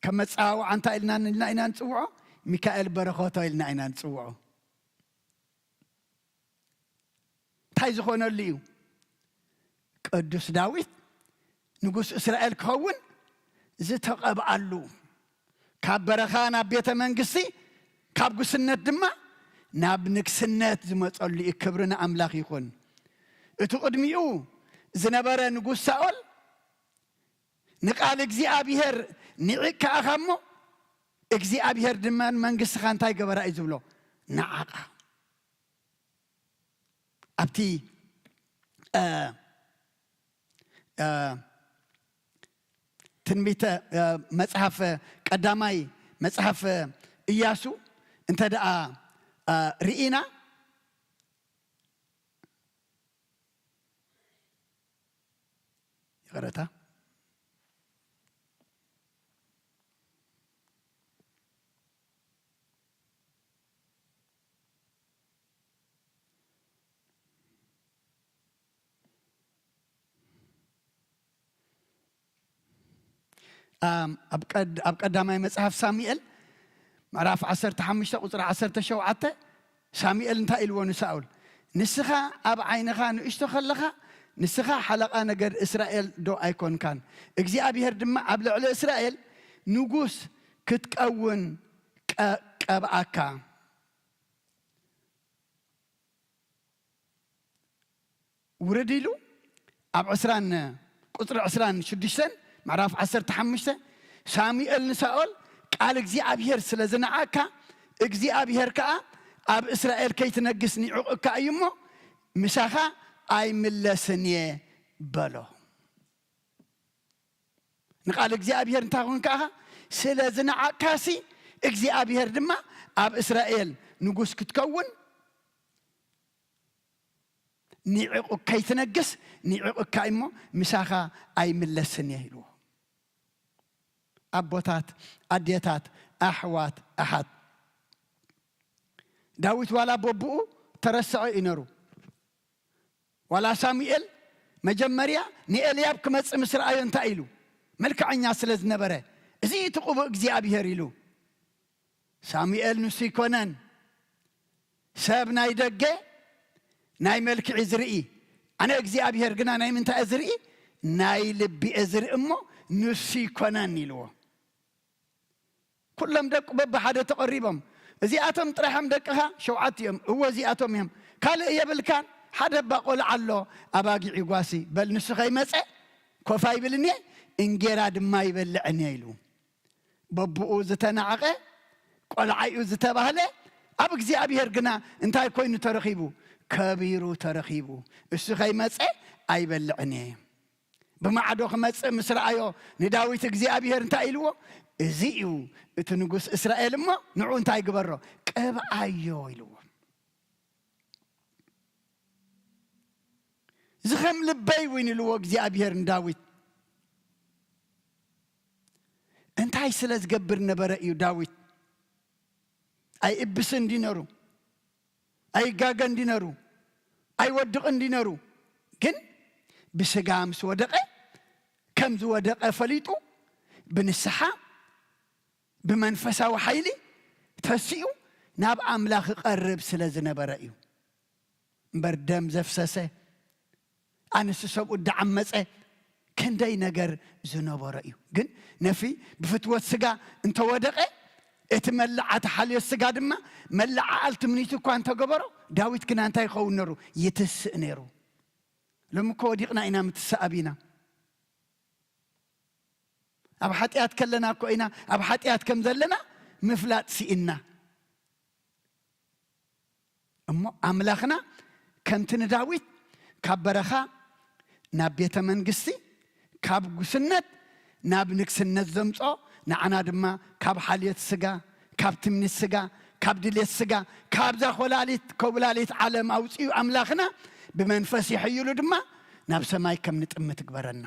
ከም መጸዋውዓ እንታይ ኢልና፣ ኢልና ኢና ንጽውዖ? ሚካኤል በረኸቶ ኢልና ኢና ንጽውዖ። እንታይ ዝኾነሉ እዩ? ቅዱስ ዳዊት ንጉስ እስራኤል ክኸውን ዝተቐብኣሉ፣ ካብ በረኻ ናብ ቤተ መንግስቲ፣ ካብ ጉስነት ድማ ናብ ንግስነት ዝመጸሉ እዩ። ክብሪ ንኣምላኽ ይኹን። እቲ ቅድሚኡ ዝነበረ ንጉስ ሳኦል ንቃል እግዚኣብሔር ንዒቕ ከኣኻ እሞ፣ እግዚኣብሔር ድማ ንመንግስትኻ እንታይ ገበራ እዩ ዝብሎ? ንዓቓ። ኣብቲ፣ እ፣ እ፣ ትንቢተ፣ እ፣ መጽሓፍ፣ ቀዳማይ መጽሓፍ ኢያሱ እንተ ደኣ፣ እ፣ ርኢና፣ ይቕረታ። ኣም፣ ኣብ ቀድ-፣ ኣብ ቀዳማይ መጽሓፍ ሳሙኤል ምዕራፍ ዓሰርተ ሓሙሽተ ቁጽሪ ዓሰርተ ሸውዓተ፣ ሳሙኤል እንታይ ኢልዎ ንሳኦል? "ንስኻ ኣብ ዓይንኻ ንእሽቶ ከለኻ፣ ንስኻ ሓለቓ ነገድ እስራኤል ዶ ኣይኮንካን? እግዚኣብሄር ድማ ኣብ ልዕሊ እስራኤል ንጉስ ክትቀውን ቀ-፣ ቀብኣካ። ውርድ" ኢሉ ኣብ ዕስራን፣ ቁጽሪ ዕስራን ሽዱሽተን ምዕራፍ ዓሰርተ ሓሙሽተ፣ ሳሙኤል ንሳኦል፣ "ቃል እግዚኣብሄር ስለ ዝነዓቕካ፣ እግዚኣብሄር ከኣ ኣብ እስራኤል ከይትነግስ ኒዑቕካ እዩ እሞ፣ ምሳኻ ኣይምለስን እየ" በሎ። ንቃል እግዚኣብሄር እንታይ ኾንካ ኢኻ? ስለ ዝነዓቕካሲ፣ እግዚኣብሄር ድማ ኣብ እስራኤል ንጉስ ክትከውን ኒዕቑ-፣ ከይትነግስ ኒዕቑካ እሞ ምሳኻ ኣይምለስን እየ ኢልዎ። ኣቦታት፣ ኣዴታት፣ ኣሕዋት፣ ኣሓት፣ ዳዊት ዋላ በብኡ ተረስዖ እዩ ነሩ። ዋላ ሳሙኤል መጀመርያ ንኤልያብ ክመጽእ ምስ ረኣዮ እንታይ ኢሉ? መልክዐኛ ስለ ዝነበረ፣ "እዚ እቲ ቅቡእ እግዚኣብሄር" ኢሉ። ሳሙኤል ንሱ ይኮነን፣ ሰብ ናይ ደገ ናይ መልክዕ ዝርኢ፣ ኣነ እግዚኣብሄር ግና ናይ ምንታይ እየ ዝርኢ? ናይ ልቢ እየ ዝርኢ እሞ ንሱ ይኮነን ኢልዎ። ኩሎም ደቁ በብሓደ ተቐሪቦም፣ "እዚኣቶም ጥራሕም ደቅኻ?" "ሸውዓተ እዮም።" "እወ፣ እዚኣቶም እዮም።" "ካልእ የብልካን?" "ሓደ እባ ቆልዓ ኣሎ፣ ኣባጊዕ ይጓሲ።" "በል፣ ንሱ ከይመጸ ኮፍ ኣይብልን እየ፣ እንጌራ ድማ ኣይበልዕን እየ" ኢሉ። በብኡ ዝተናዕቐ ቆልዓዩ ዝተባህለ፣ ኣብ እግዚኣብሔር ግና እንታይ ኮይኑ ተረኺቡ? ከቢሩ ተረኺቡ። "እሱ ከይመጸ ኣይበልዕን እየ።" ብማዕዶ ክመጽእ ምስ ረኣዮ ንዳዊት እግዚኣብሔር እንታይ ኢልዎ? "እዚ እዩ እቲ ንጉስ እስራኤል እሞ፣ ንዑ እንታይ ግበሮ? ቅብኣዮ" ኢልዎ። "እዚ ከም ልበይ እውን" ኢልዎ እግዚኣብሔር ንዳዊት። እንታይ ስለ ዝገብር ነበረ እዩ ዳዊት? ኣይእብስን ድዩ ነሩ? ኣይጋገ እንዲነሩ፣ ኣይወድቕ እንዲነሩ። ግን ብስጋ ምስ ወደቐ፣ ከም ዝወደቐ ፈሊጡ፣ ብንስሓ፣ ብመንፈሳዊ ሓይሊ ተሲኡ ናብ ኣምላኽ ይቐርብ ስለ ዝነበረ እዩ። እምበር ደም ዘፍሰሰ፣ ኣንስቲ ሰብኡ እንዳዓመጸ፣ ክንደይ ነገር ዝነበሮ እዩ። ግን ነፍሲ ብፍትወት ስጋ እንተወደቐ፣ እቲ መለዓዓሊ ሓልዮት ስጋ ድማ መለዓዓል ትምኒት እኳ እንተገበሮ፣ ዳዊት ግና እንታይ ይኸውን ነሩ? ይትስእ ነሩ። ሎሚ እኮ ወዲቕና ኢና፣ ምትስእ ኣቢና። ኣብ ሓጢኣት ከለና እኮ ኢና ኣብ ሓጢኣት ከም ዘለና ምፍላጥ ስኢንና። እሞ ኣምላኽና ከምቲ ንዳዊት ካብ በረኻ ናብ ቤተ መንግስቲ፣ ካብ ጉስነት ናብ ንግስነት ዘምጾ፣ ንዓና ድማ ካብ ሓልዮት ስጋ፣ ካብ ትምኒት ስጋ፣ ካብ ድሌት ስጋ፣ ካብዛ ኮላሊት፣ ኮብላሊት ዓለም ኣውጺኡ ኣምላኽና ብመንፈስ ይሕይሉ ድማ ናብ ሰማይ ከም ንጥምት ግበረና።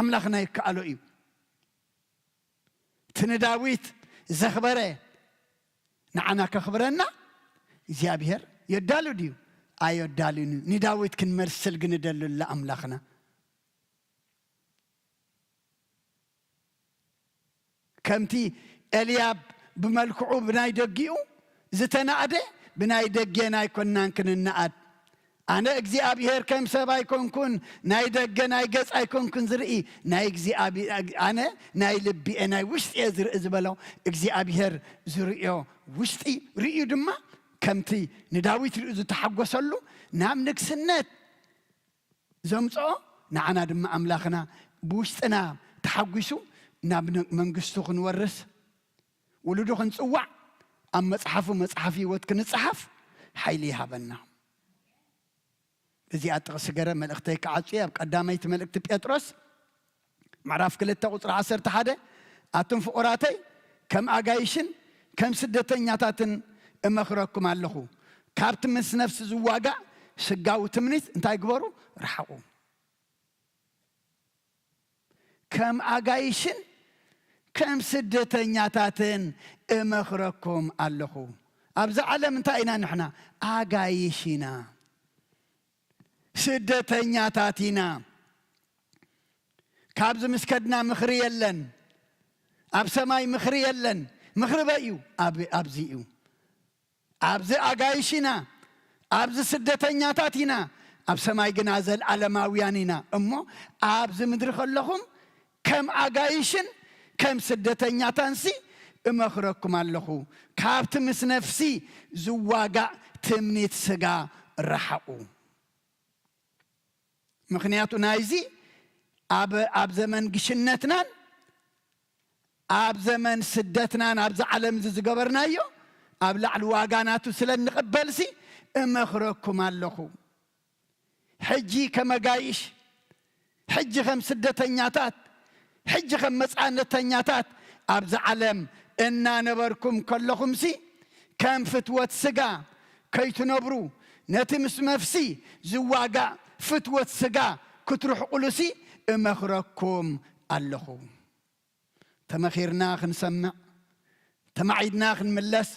ኣምላኽና ይከኣሎ እዩ። እቲ ንዳዊት ዘኽበረ ንዓና ከኽብረና እግዚኣብሔር የዳሉ ድዩ? ኣየዳሉን እዩ። ንዳዊት ክንመስል ግን ንደሉ ኣምላኽና። ከምቲ ኤልያብ ብመልክዑ ብናይ ደጊኡ ዝተናእደ፣ ብናይ ደጌና ኣይኮንናን ክንነኣድ። ኣነ እግዚኣብሔር ከም ሰብ ኣይኮንኩን፣ ናይ ደገ ናይ ገጽ ኣይኮንኩን ዝርኢ፣ ናይ እግዚኣብሔር፣ ኣነ ናይ ልቢ እየ፣ ናይ ውሽጢ እየ ዝርኢ ዝበሎ እግዚኣብሔር ዝርእዮ ውሽጢ ርእዩ ድማ ከምቲ ንዳዊት ርእዩ ዝተሓጎሰሉ ናብ ንግስነት ዘምጽኦ፣ ንዓና ድማ ኣምላኽና ብውሽጥና ተሓጒሱ ናብ ነ-፣ መንግስቱ ክንወርስ፣ ውሉዱ ክንጽዋዕ፣ ኣብ መጽሓፉ መጽሓፍ ህይወት ክንጽሓፍ ሓይሊ ይሃበና። እዚኣ ጥቕሲ ገረ መልእኽተይ ክዓጹ እየ። ኣብ ቀዳመይቲ መልእኽቲ ጴጥሮስ ምዕራፍ ክልተ ቁጽሪ ዓሰርተ ሓደ፣ ኣቱም ፍቑራተይ፣ ከም ኣጋይሽን ከም ስደተኛታትን እመኽረኩም ኣለኹ። ካብቲ ምስ ነፍሲ ዝዋጋእ ስጋዊ ትምኒት እንታይ ግበሩ? ርሓቑ። ከም ኣጋይሽን ከም ስደተኛታትን እመኽረኩም ኣለኹ። ኣብዚ ዓለም እንታይ ኢና ንሕና? ኣጋይሽ ኢና። ስደተኛታት ኢና። ካብዚ ምስ ከድና ምኽሪ የለን። ኣብ ሰማይ ምኽሪ የለን። ምኽሪ በይ እዩ? ኣብ-፣ ኣብዚ እዩ። ኣብዚ ኣጋይሽ ኢና። ኣብዚ ስደተኛታት ኢና። ኣብ ሰማይ ግና ዘልኣለማውያን ኢና። እሞ ኣብዚ ምድሪ ከለኹም ከም ኣጋይሽን ከም ስደተኛታንሲ እመኽረኩም ኣለኹ። ካብቲ ምስ ነፍሲ ዝዋጋእ ትምኒት ስጋ ርሓቑ። ምኽንያቱ ናይዚ ኣብ፣ ኣብ ዘመን ግሽነትናን ኣብ ዘመን ስደትናን ኣብዚ ዓለም እዚ ዝገበርናዮ ኣብ ላዕሊ ዋጋ ናቱ ስለ እንቕበልሲ እመኽረኩም ኣለኹ። ሕጂ ከም ኣጋይሽ፣ ሕጂ ከም ስደተኛታት፣ ሕጂ ከም መጻነተኛታት ኣብዚ ዓለም እናነበርኩም ከለኹምሲ ከም ፍትወት ስጋ ከይትነብሩ፣ ነቲ ምስ ነፍሲ ዝዋጋእ ፍትወት ስጋ ክትርሕቑሉሲ እመኽረኩም ኣለኹ። ተመኺርና ክንሰምዕ፣ ተማዒድና ክንምለስ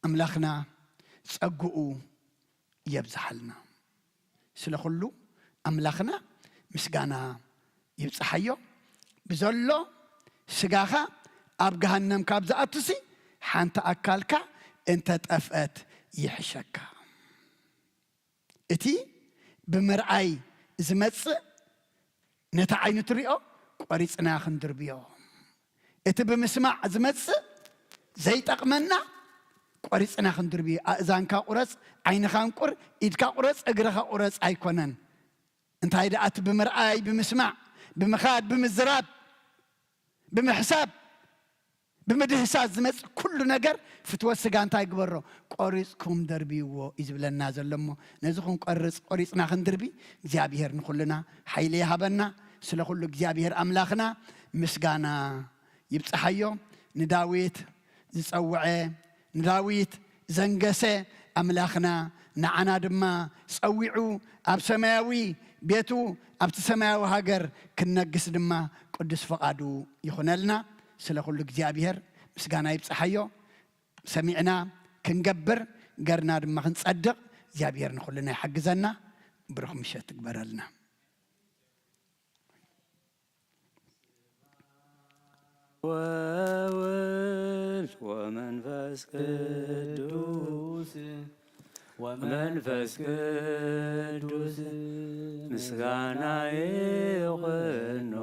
ኣምላኽና ጸግኡ የብዝሓልና። ስለ ኩሉ ኣምላኽና ምስጋና ይብጽሓዮ። ብዘሎ ስጋኻ ኣብ ገሃነም ካብ ዝኣቱሲ ሓንቲ ኣካልካ እንተ ጠፍአት ይሕሸካ። እቲ ብምርኣይ ዝመጽእ ነቲ ዓይኑ ትሪኦ ቆሪጽና ክንድርብዮ። እቲ ብምስማዕ ዝመጽእ ዘይጠቕመና ቆሪጽና ክንድርብዮ። ኣእዛንካ ቁረጽ፣ ዓይንኻ እንቁር፣ ኢድካ ቁረጽ፣ እግርኻ ቁረጽ ኣይኮነን። እንታይ ደኣ እቲ ብምርኣይ፣ ብምስማዕ፣ ብምኻድ፣ ብምዝራብ፣ ብምሕሳብ፣ ብምድህሳስ ዝመጽእ ኩሉ ነገር ፍትወት ስጋ እንታይ ግበሮ? ቆሪጽኩም ደርብይዎ እዩ ዝብለና ዘሎ። እሞ ነዚ ክንቆርጽ ቆሪጽና ክንድርቢ እግዚኣብሔር ንኹልና ሓይሊ ይሃበና። ስለ ኩሉ እግዚኣብሔር ኣምላኽና ምስጋና ይብጽሓዮ። ንዳዊት ዝጸውዐ፣ ንዳዊት ዘንገሰ ኣምላኽና ንዓና ድማ ጸዊዑ ኣብ ሰማያዊ ቤቱ ኣብቲ ሰማያዊ ሃገር ክንነግስ ድማ ቅዱስ ፈቓዱ ይኹነልና። ስለ ኩሉ እግዚኣብሔር ምስጋና ይብጽሓዮ። ሰሚዕና ክንገብር፣ ገርና ድማ ክንጸድቕ እግዚኣብሔር ንኹልና ይሓግዘና። ብሩኽ ምሸት ትግበረልና። ወወልድ ወመንፈስ ቅዱስ ወመንፈስ ቅዱስ ምስጋና ይኹኖ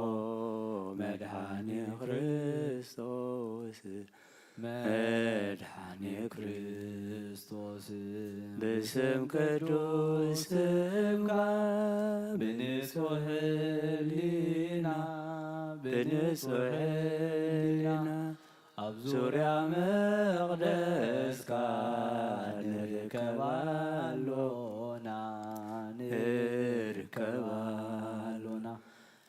መድኃኔ ክርስቶስ መድኃኔ ክርስቶስ። ብስም ቅዱስ ስምካ ብንጹሕ ሕሊና ብንጹሕ ሕሊና ኣብ ዙርያ መቕደስካ ንርከብ ኣሎና ንርከብ ኣሎና።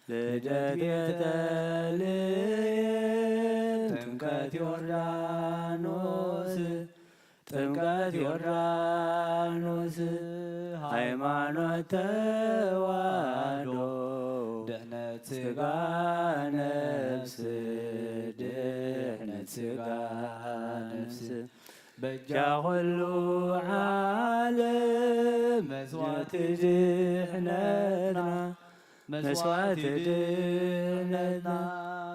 ልደት የተልየ ጥምቀት ዮርዳኖስ ጥምቀት ዮርዳኖስ ሃይማኖት ተዋህዶ ድሕነት ሥጋ ነፍስ ድሕነት ሥጋ ነፍስ በጃ ኹሉ ዓለም መስዋዕቲ ድሕነትና መስዋዕቲ ድሕነትና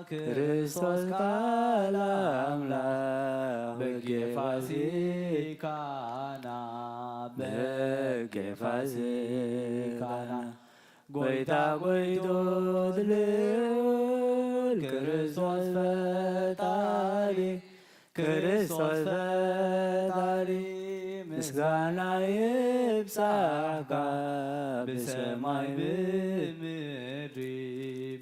ክርስቶስ ቃል ኣምላኽ በጌ ፋሲካና በጌ ፋሲካና ጎይታ ጎይቶት ልዑል ክርስቶስ ፈጣሪ ክርስቶስ ፈጣሪ ምስጋና ይብጻሕካ ብሰማይ ብምድሪ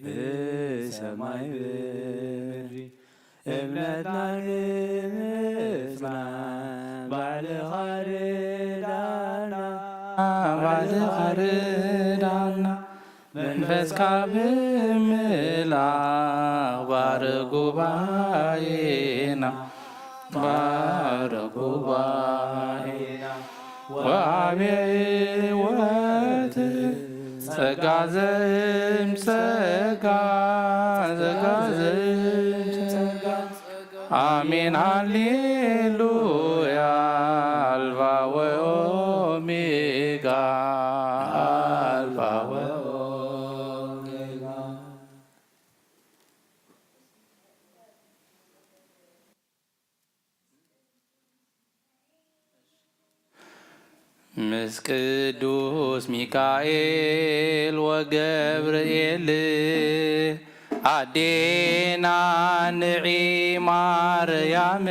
ብሰማይ ብምድሪ እምነትና ንምጽና ባዕልኻ ርዳና ባዕልኻ ርዳና መንፈስካ ብምላኽ ባርኽ ጉባኤና ባርኽ ጉባኤና ወአብየ ሕይወት ጸጋ ዘእም ጸጋ ጸጋ ዘእም ጸጋ አሜን ሃሌሉያ አልፋ ወኦሜጋ አልፋ ወኦሜጋ። ምስ ቅዱስ ሚካኤል ወገብርኤል ኣዴና ንዒ ማርያም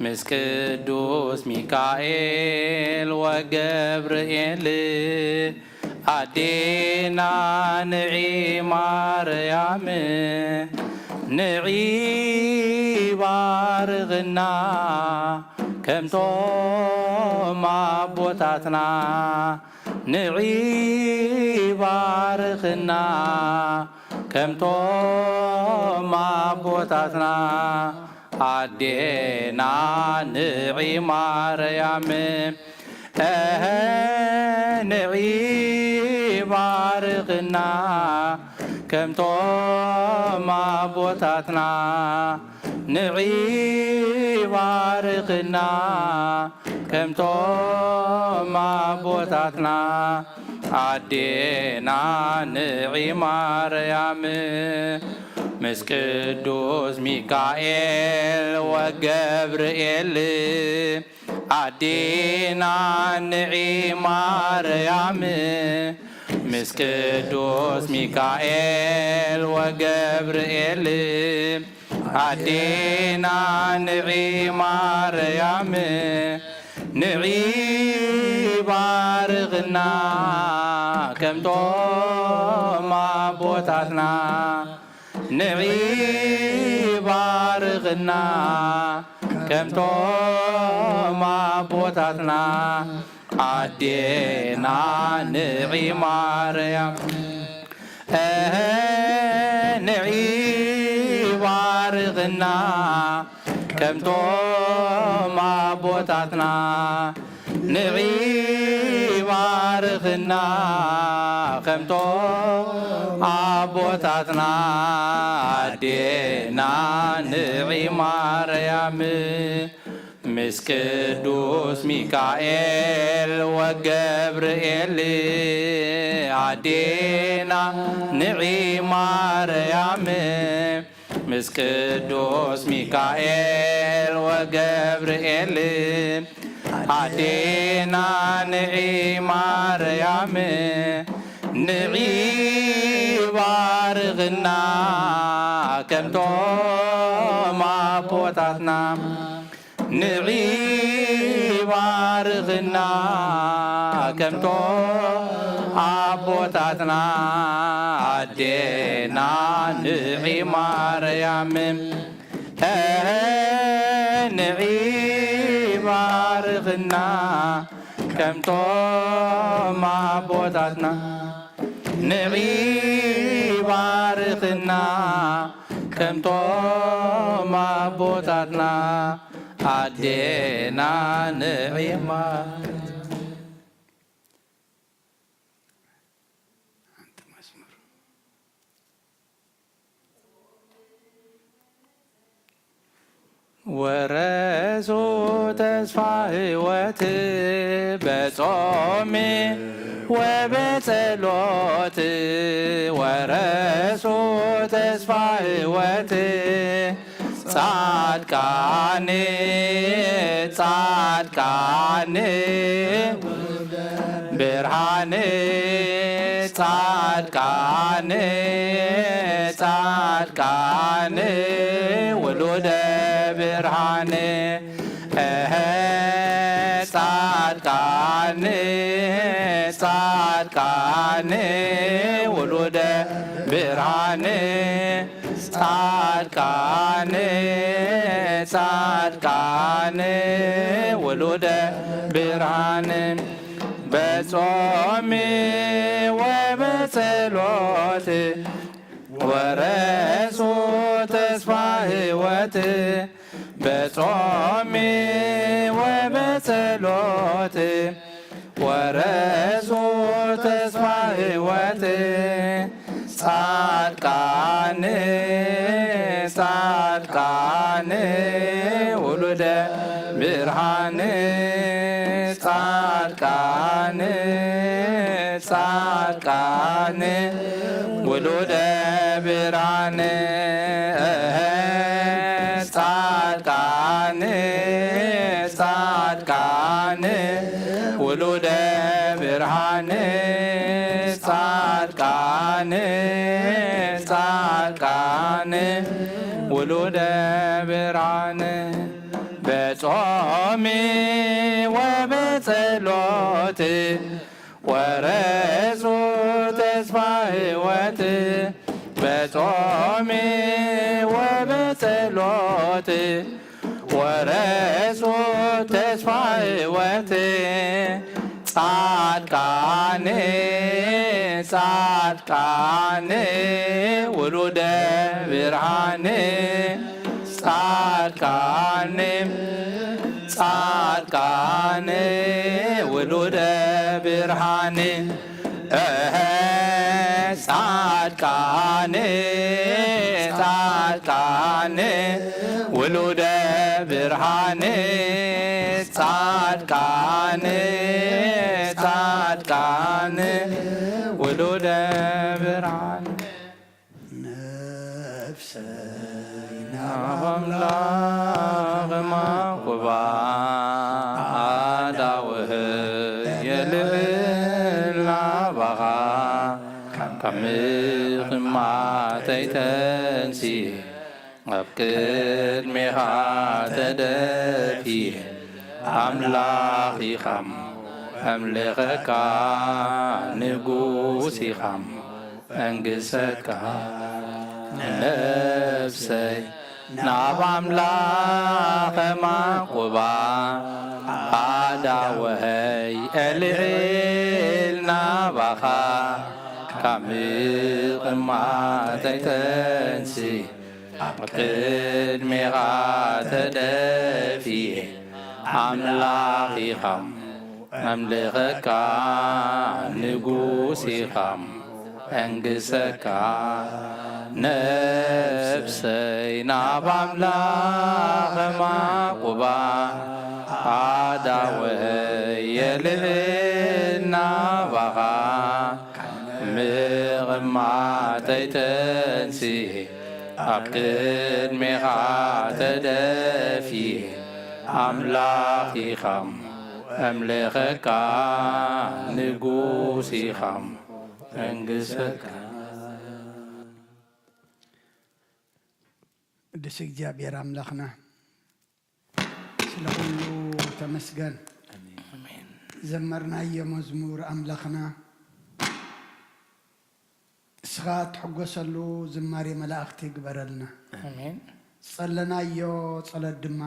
ምስ ቅዱስ ሚካኤል ወገብርኤል ኣዴና ንዒ ማርያም ንዒ ባርኽና ከምቶም ኣቦታትና ንዒ ባርኽና ከምቶም ኣቦታትና ኣዴና ንዒ ማርያም እሀ ንዒ ባርኽና ከምቶም ኣቦታትና ንዒ ባርኽና ከምቶም ኣቦታትና ኣዴና ንዒ ማርያም ምስ ቅዱስ ሚካኤል ወገብርኤል ኣዴና ንዒ ማርያም ምስ ቅዱስ ሚካኤል ወገብርኤል ኣዴና ንዒ ማርያም ንዒ ባርኽና ከምቶም ኣቦታትና ንዒ ባርኽና ከምቶም ኣቦታትና ኣዴና ንዒ ማርያም እሀ ንዒ ባርኽና ከምቶም ኣቦታትና ንዒ ባርኽና ከምቶም ኣቦታትና ኣዴና ንዒ ማርያም ምስ ቅዱስ ሚካኤል ወገብርኤል ኣዴና ንዒ ማርያም፣ ምስ ቅዱስ ሚካኤል ወገብርኤል ኣዴና ንዒ ማርያም፣ ንዒ ባርኽና ከምቶም ኣቦታትና፣ ንዒ ባርኽና ከምቶም ኣቦታትና፣ ኣዴና ንዒ ማርያም፣ ንዒ ባርኽና ከምቶም ኣቦታትና፣ ንዒ ባርኽና ከምቶም ኣቦታትና፣ ኣዴና ንዒ ማርያም። ወረሱ ተስፋ ሕይወት በጾም ወበጸሎት፣ ወረሱ ተስፋ ሕይወት ጻድቃን፣ ጻድቃን ብርሃን፣ ጻድቃን፣ ጻድቃን ውሉደ ብርሃን፣ እህ፣ ጻድቃን፣ ጻድቃን ውሉደ ብርሃን፣ ጻድቃን፣ ጻድቃን ውሉደ ብርሃን፣ በጾም ወበጸሎት ወረሱ ተስፋ ሕይወት፣ በጾም ወበጸሎት ወረሱ ተስፋ ሕይወት፣ ጻድቃን፣ ጻድቃን ውሉደ ብርሃን፣ ጻድቃን፣ ጻድቃን ውሉደ ብርሃን፣ ጻድቃን፣ ጻድቃን ውሉደ ብርሃን፣ ጻድቃን፣ ጻድቃን ውሉደ ብርሃን፣ በጾም ወበጸሎት ወረሱ ተስፋ ሕይወት፣ በጾም ወበጸሎት ወረሱ ተስፋ ሕይወት፣ ጻድቃን፣ ጻድቃን ውሉደ ብርሃን፣ ጻድቃን፣ ጻድቃን ውሉደ ብርሃን፣ እህ፣ ጻድቃን፣ ጻድቃን ውሉደ ብርሃን፣ ጻድቃን፣ ጻድቃን ውሉደ ብርሃን፣ ነፍሰይ ናብ ኣምላኽ ማቁባ ኣዳውህ የልብል ናባኻ፣ ካብ ምቕማተይ ተንሲ ኣብ ቅድሜኻ ተደፊ ኣምላኽ ኢኻ እሞ ኣምልኸካ ንጉስ ኢኻ እሞ እንግሰካ ነፍሰይ ናብ ኣምላኽ ማቁባ ኣዳወሀይ እልዒል ናባኻ ካብ ምቕማተይ ተንሲ ኣብ ቅድሜኻ ተደፊ ኣምላኽ ኢኻ እሞ ኣምልኸካ ንጉስ ኢኻ እሞ እንግሰካ ነፍሰይ ናብ ኣምላኽ ማቁባ ኣዳወየ ልዕል ናባኻ ምቕማጠይ ተንስኤ ኣብ ቅድሜኻ ተደፊኤ ኣምላኽ ኢኻ እሞ ኣምልኸካ ንጉስ ኢኻ እሞ መንግስተካ። ቅዱስ እግዚኣብሔር ኣምላኽና ስለ ኩሉ ተመስገን። ዘመርናዮ መዝሙር ኣምላኽና እስኻ ትሕጎሰሉ ዝማሬ መላእኽቲ ግበረልና። ኣሜን። ዝጸለናዮ ጸሎት ድማ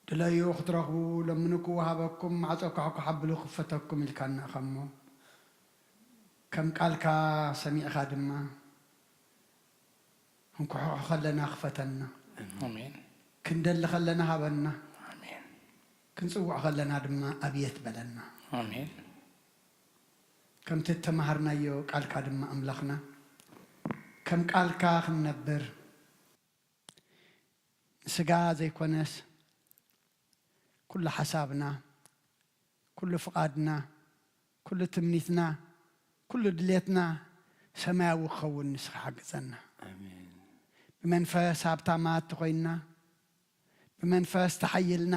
ድለዩ ክትረኽቡ ለምኑ ክወሃበኩም ማዕጾ ኳሕኳሕ ኣብሉ ክፈተኩም ኢልካና ኢኻ እሞ ከም ቃልካ ሰሚዕኻ ድማ ክንኩሕኩሕ ከለና ክፈተና፣ ኣሜን። ክንደሊ ከለና ሃበና፣ ኣሜን። ክንጽውዕ ከለና ድማ ኣብየት በለና። ኣሜን። ከምቲ እተማሃርናዮ ቃልካ ድማ ኣምላኽና ከም ቃልካ ክንነብር ንስጋ ዘይኮነስ ኩሉ ሓሳብና፣ ኩሉ ፍቓድና፣ ኩሉ ትምኒትና፣ ኩሉ ድሌትና ሰማያዊ ክኸውን ንስኻ ሓግዘና። ብመንፈስ ሃብታማት ተኾይንና፣ ብመንፈስ ተሓይልና፣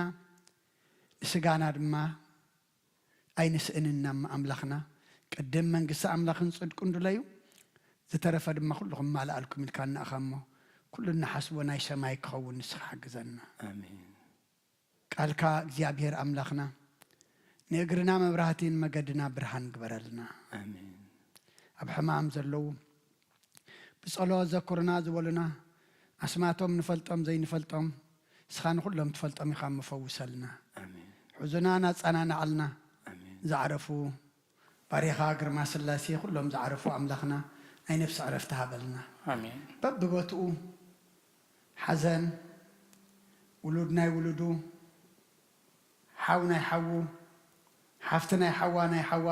ንስጋና ድማ ኣይንስእንና እሞ ኣምላኽና ቅድም መንግስቲ ኣምላኽን ጽድቁን ድለዩ፣ ዝተረፈ ድማ ኩሉ ክማልኣልኩም ኢልካና ኢኻ እሞ ኩሉ እንሓስቦ ናይ ሰማይ ክኸውን ንስኻ ሓግዘና። ኣሜን። ቃልካ እግዚኣብሔር ኣምላኽና ንእግርና መብራህቲ ንመገድና ብርሃን ግበረልና። ኣሜን። ኣብ ሕማም ዘለዉ ብጸሎት ዘኩርና ዝበሉና ኣስማቶም ንፈልጦም ዘይንፈልጦም ንስኻ ንኹሎም ትፈልጦም ኢኻ እሞ ፈውሰልና። ኣሜን። ሕዙናን ኣጸናንዓልና። ኣሜን። ዝዓረፉ ባሪኻ ግርማ ስላሴ ኩሎም ዝዓረፉ ኣምላኽና ናይ ነፍሲ ዕረፍቲ ሃበልና። ኣሜን። በብቦትኡ ሓዘን ውሉድ ናይ ውሉዱ ሓው ናይ ሓዉ ሓፍቲ ናይ ሓዋ ናይ ሓዋ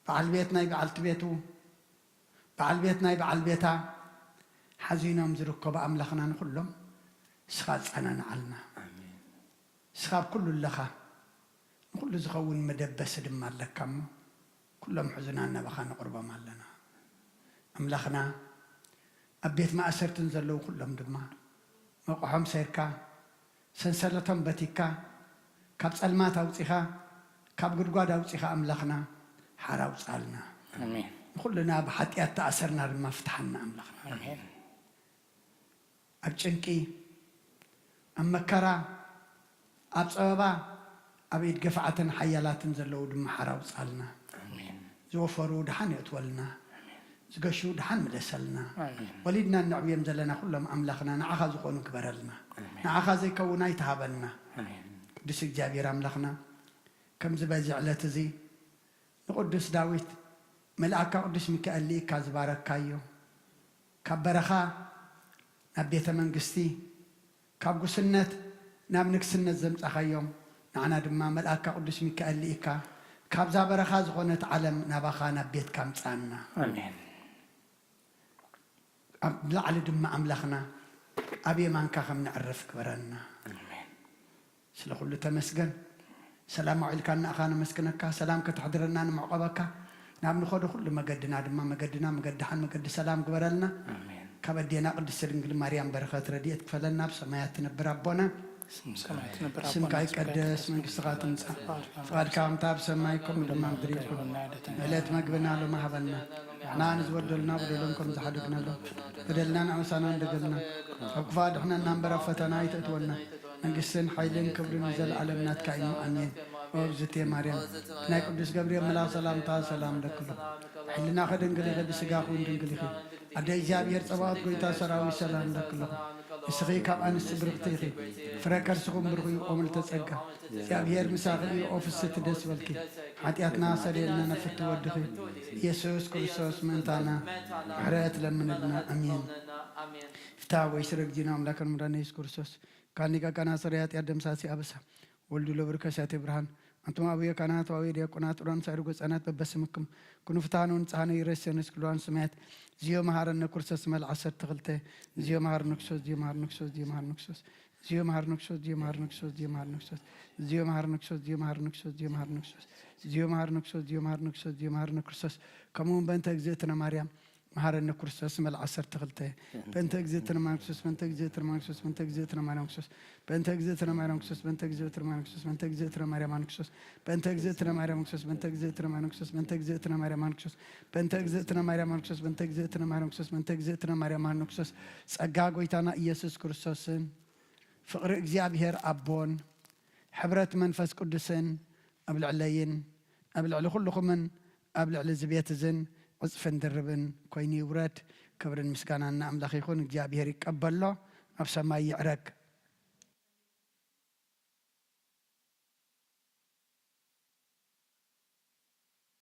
በዓል ቤት ናይ በዓልቲ ቤቱ በዓል ቤት ናይ በዓል ቤታ ሓዚኖም ዝርከቡ ኣምላኽና ንኹሎም ንስኻ ኣጸናንዓልና። ኣሜን። ንስኻ ኣብ ኩሉ ኣለኻ፣ ንኹሉ ዝኸውን መደበሲ ድማ ኣለካ እሞ ኩሎም ሕዙናን ናባኻ ነቕርቦም ኣለና። ኣምላኽና ኣብ ቤት ማእሰርትን ዘለዉ ኩሎም ድማ መቑሖም ሰይርካ ሰንሰለቶም በቲካ ካብ ጸልማት ኣውጺኻ ካብ ጉድጓድ ኣውጺኻ ኣምላኽና ሓራ ኣውጻልና። ኣሜን። ንኹልና ብሓጢኣት ተኣሰርና ድማ ፍትሓና ኣምላኽና። ኣሜን። ኣብ ጭንቂ ኣብ መከራ ኣብ ጸበባ ኣብ ኢድ ገፋዕትን ሓያላትን ዘለዉ ድማ ሓራ ኣውጻልና። ኣሜን። ዝወፈሩ ድሓን የእትወልና፣ ዝገሹ ድሓን ምለሰልና። ኣሜን። ወሊድና እነዕብዮም ዘለና ኩሎም ኣምላኽና ንዓኻ ዝኾኑ ግበረልና። ንዓኻ ዘይከውን ኣይትሃበና። ኣሜን። ቅዱስ እግዚኣብሔር ኣምላኽና ከምዚ በዚ ዕለት እዚ ንቅዱስ ዳዊት መልኣካ ቅዱስ ሚካኤል ልኢካ ዝባረካዮ ካብ በረኻ ናብ ቤተ መንግስቲ ካብ ጉስነት ናብ ንግስነት ዘምጻኻዮም ንዓና ድማ መልኣካ ቅዱስ ሚካኤል ልኢካ ካብዛ በረኻ ዝኾነት ዓለም ናባኻ ናብ ቤትካ ምጻና። ኣሜን። ኣብ ላዕሊ ድማ ኣምላኽና ኣብ የማንካ ከም ነዕርፍ ግበረና። ኣሜን። ስለ ኩሉ ተመስገን። ሰላም ኣውዒልካና ኢኻ ነመስግነካ። ሰላም ከተሕድረና ንምዕቆበካ። ናብ ንኸዶ ኩሉ መገድና ድማ መገድና መገዲ ሓን መገዲ ሰላም ግበረልና። ኣሜን። ካብ ኣዴና ቅድስቲ ድንግል ማርያም በረኸት ረድኤት ክፈለና። ብሰማያት ትነብር ኣቦና ስምካ ይትነብር፣ ስምካ ይቀደስ፣ መንግስትኻ ትምጻእ፣ ፍቓድካ ከምታ ኣብ ሰማይ ከምኡ ድማ ኣብ ምድሪ ይኹን። ዕለት መግብና ሎሚ ሃበና። ንሕና ንዝበደሉና በደሎም ከም ዝሓደግናሎም በደልናን ኣበሳናን በደልና ኣብ ክፉእ ኣድሕነና እምበር ኣብ ፈተና ኣይተእትወና። መንግስትን ሓይልን ክብርን ንዘለኣለም ናትካ እዩ። ኣሜን። ኦ እግዝእትየ ማርያም ናይ ቅዱስ ገብርኤል መልኣክ ሰላምታ ሰላም ለክሎ ሕልናኺ ድንግል ኢኺ ብስጋኺ እውን ድንግል ኢኺ። ኣደ እግዚኣብሔር ጸባኦት ጎይታ ሰራዊት ሰላም ለክሎ ንስኺ ካብ ኣንስቲ ብርኽቲ ኢኺ። ፍረ ከርስኹም ብሩኽ እዩ። ኦ ምልዕተ ጸጋ እግዚኣብሔር ምሳኺ እዩ። ኦ ፍስቲ ደስ በልኪ ሓጢኣትና ሰሪየልና ነፍቲ ወድኺ ኢየሱስ ክርስቶስ ምእንታና ምሕረት ለምንልና። ኣሜን። ፍትሐ ወይ ስረ እግዚእነ ኣምላክን መድኃኒነ ኢየሱስ ክርስቶስ ካኒ ቀቀና ሰረይ ኃጢአት ደምሳሲ አበሳ ወልዱ ለብርከ ሲያቴ ብርሃን። አንቱም አቡየ ካህናት ወአቡየ ዲያቆናት ዑራን ሳይር ጎጻናት በበስምክም ኩኑ ፍትሐነ ወንጽሐነ ይረስየነ ስክልዋን ሰማያት። ዚዮ መሐረነ ኩርሰስ መልዓሰርተ ክልተ ዚዮ መሐረነ ክሶስ ዚዮ መሐረነ ክሶስ ዚዮ መሐረነ ክሶስ ዚዮ መሃርነ ክርስቶስ፣ ዚዮ መሃርነ ክርስቶስ፣ ዚዮ መሃርነ ክርስቶስ፣ ዚዮ መሃርነ ክርስቶስ፣ ዚዮ መሃርነ ክርስቶስ፣ ዚዮ መሃርነ ክርስቶስ፣ ዚዮ መሃርነ ክርስቶስ፣ ዚዮ መሃርነ ክርስቶስ፣ ዚዮ መሃርነ ክርስቶስ። ከምኡ እውን በእንተ እግዝእትነ ማርያም መሃረነ ክርስቶስ። መል ዓሰርተ ክልተ። በእንተ እግዝእትነ ማርያም ክርስቶስ፣ በእንተ እግዝእትነ ማርያም ክርስቶስ፣ በእንተ እግዝእትነ ማርያም ክርስቶስ፣ በእንተ እግዝእትነ ማርያም ክርስቶስ፣ በእንተ እግዝእትነ ማርያም ክርስቶስ፣ በእንተ እግዝእትነ ማርያም ክርስቶስ፣ በእንተ እግዝእትነ ማርያም ክርስቶስ፣ በእንተ እግዝእትነ ማርያም ክርስቶስ፣ በእንተ እግዝእትነ ማርያም ክርስቶስ፣ በእንተ እግዝእትነ ማርያም ክርስቶስ፣ በእንተ እግዝእትነ ማርያም ክርስቶስ፣ በእንተ እግዝእትነ ማርያም ክርስቶስ። ጸጋ ጎይታና ኢየሱስ ክርስቶስን ፍቕሪ እግዚኣብሔር ኣቦን ሕብረት መንፈስ ቅዱስን ኣብ ልዕለይን ኣብ ልዕሊ ኩልኹምን ኣብ ልዕሊ እዚ ቤት እዝን ዕጽፍን ድርብን ኮይኑ ይውረድ። ክብርን ምስጋናን ንኣምላኽ ይኹን። እግዚኣብሔር ይቀበሎ፣ ኣብ ሰማይ ይዕረግ።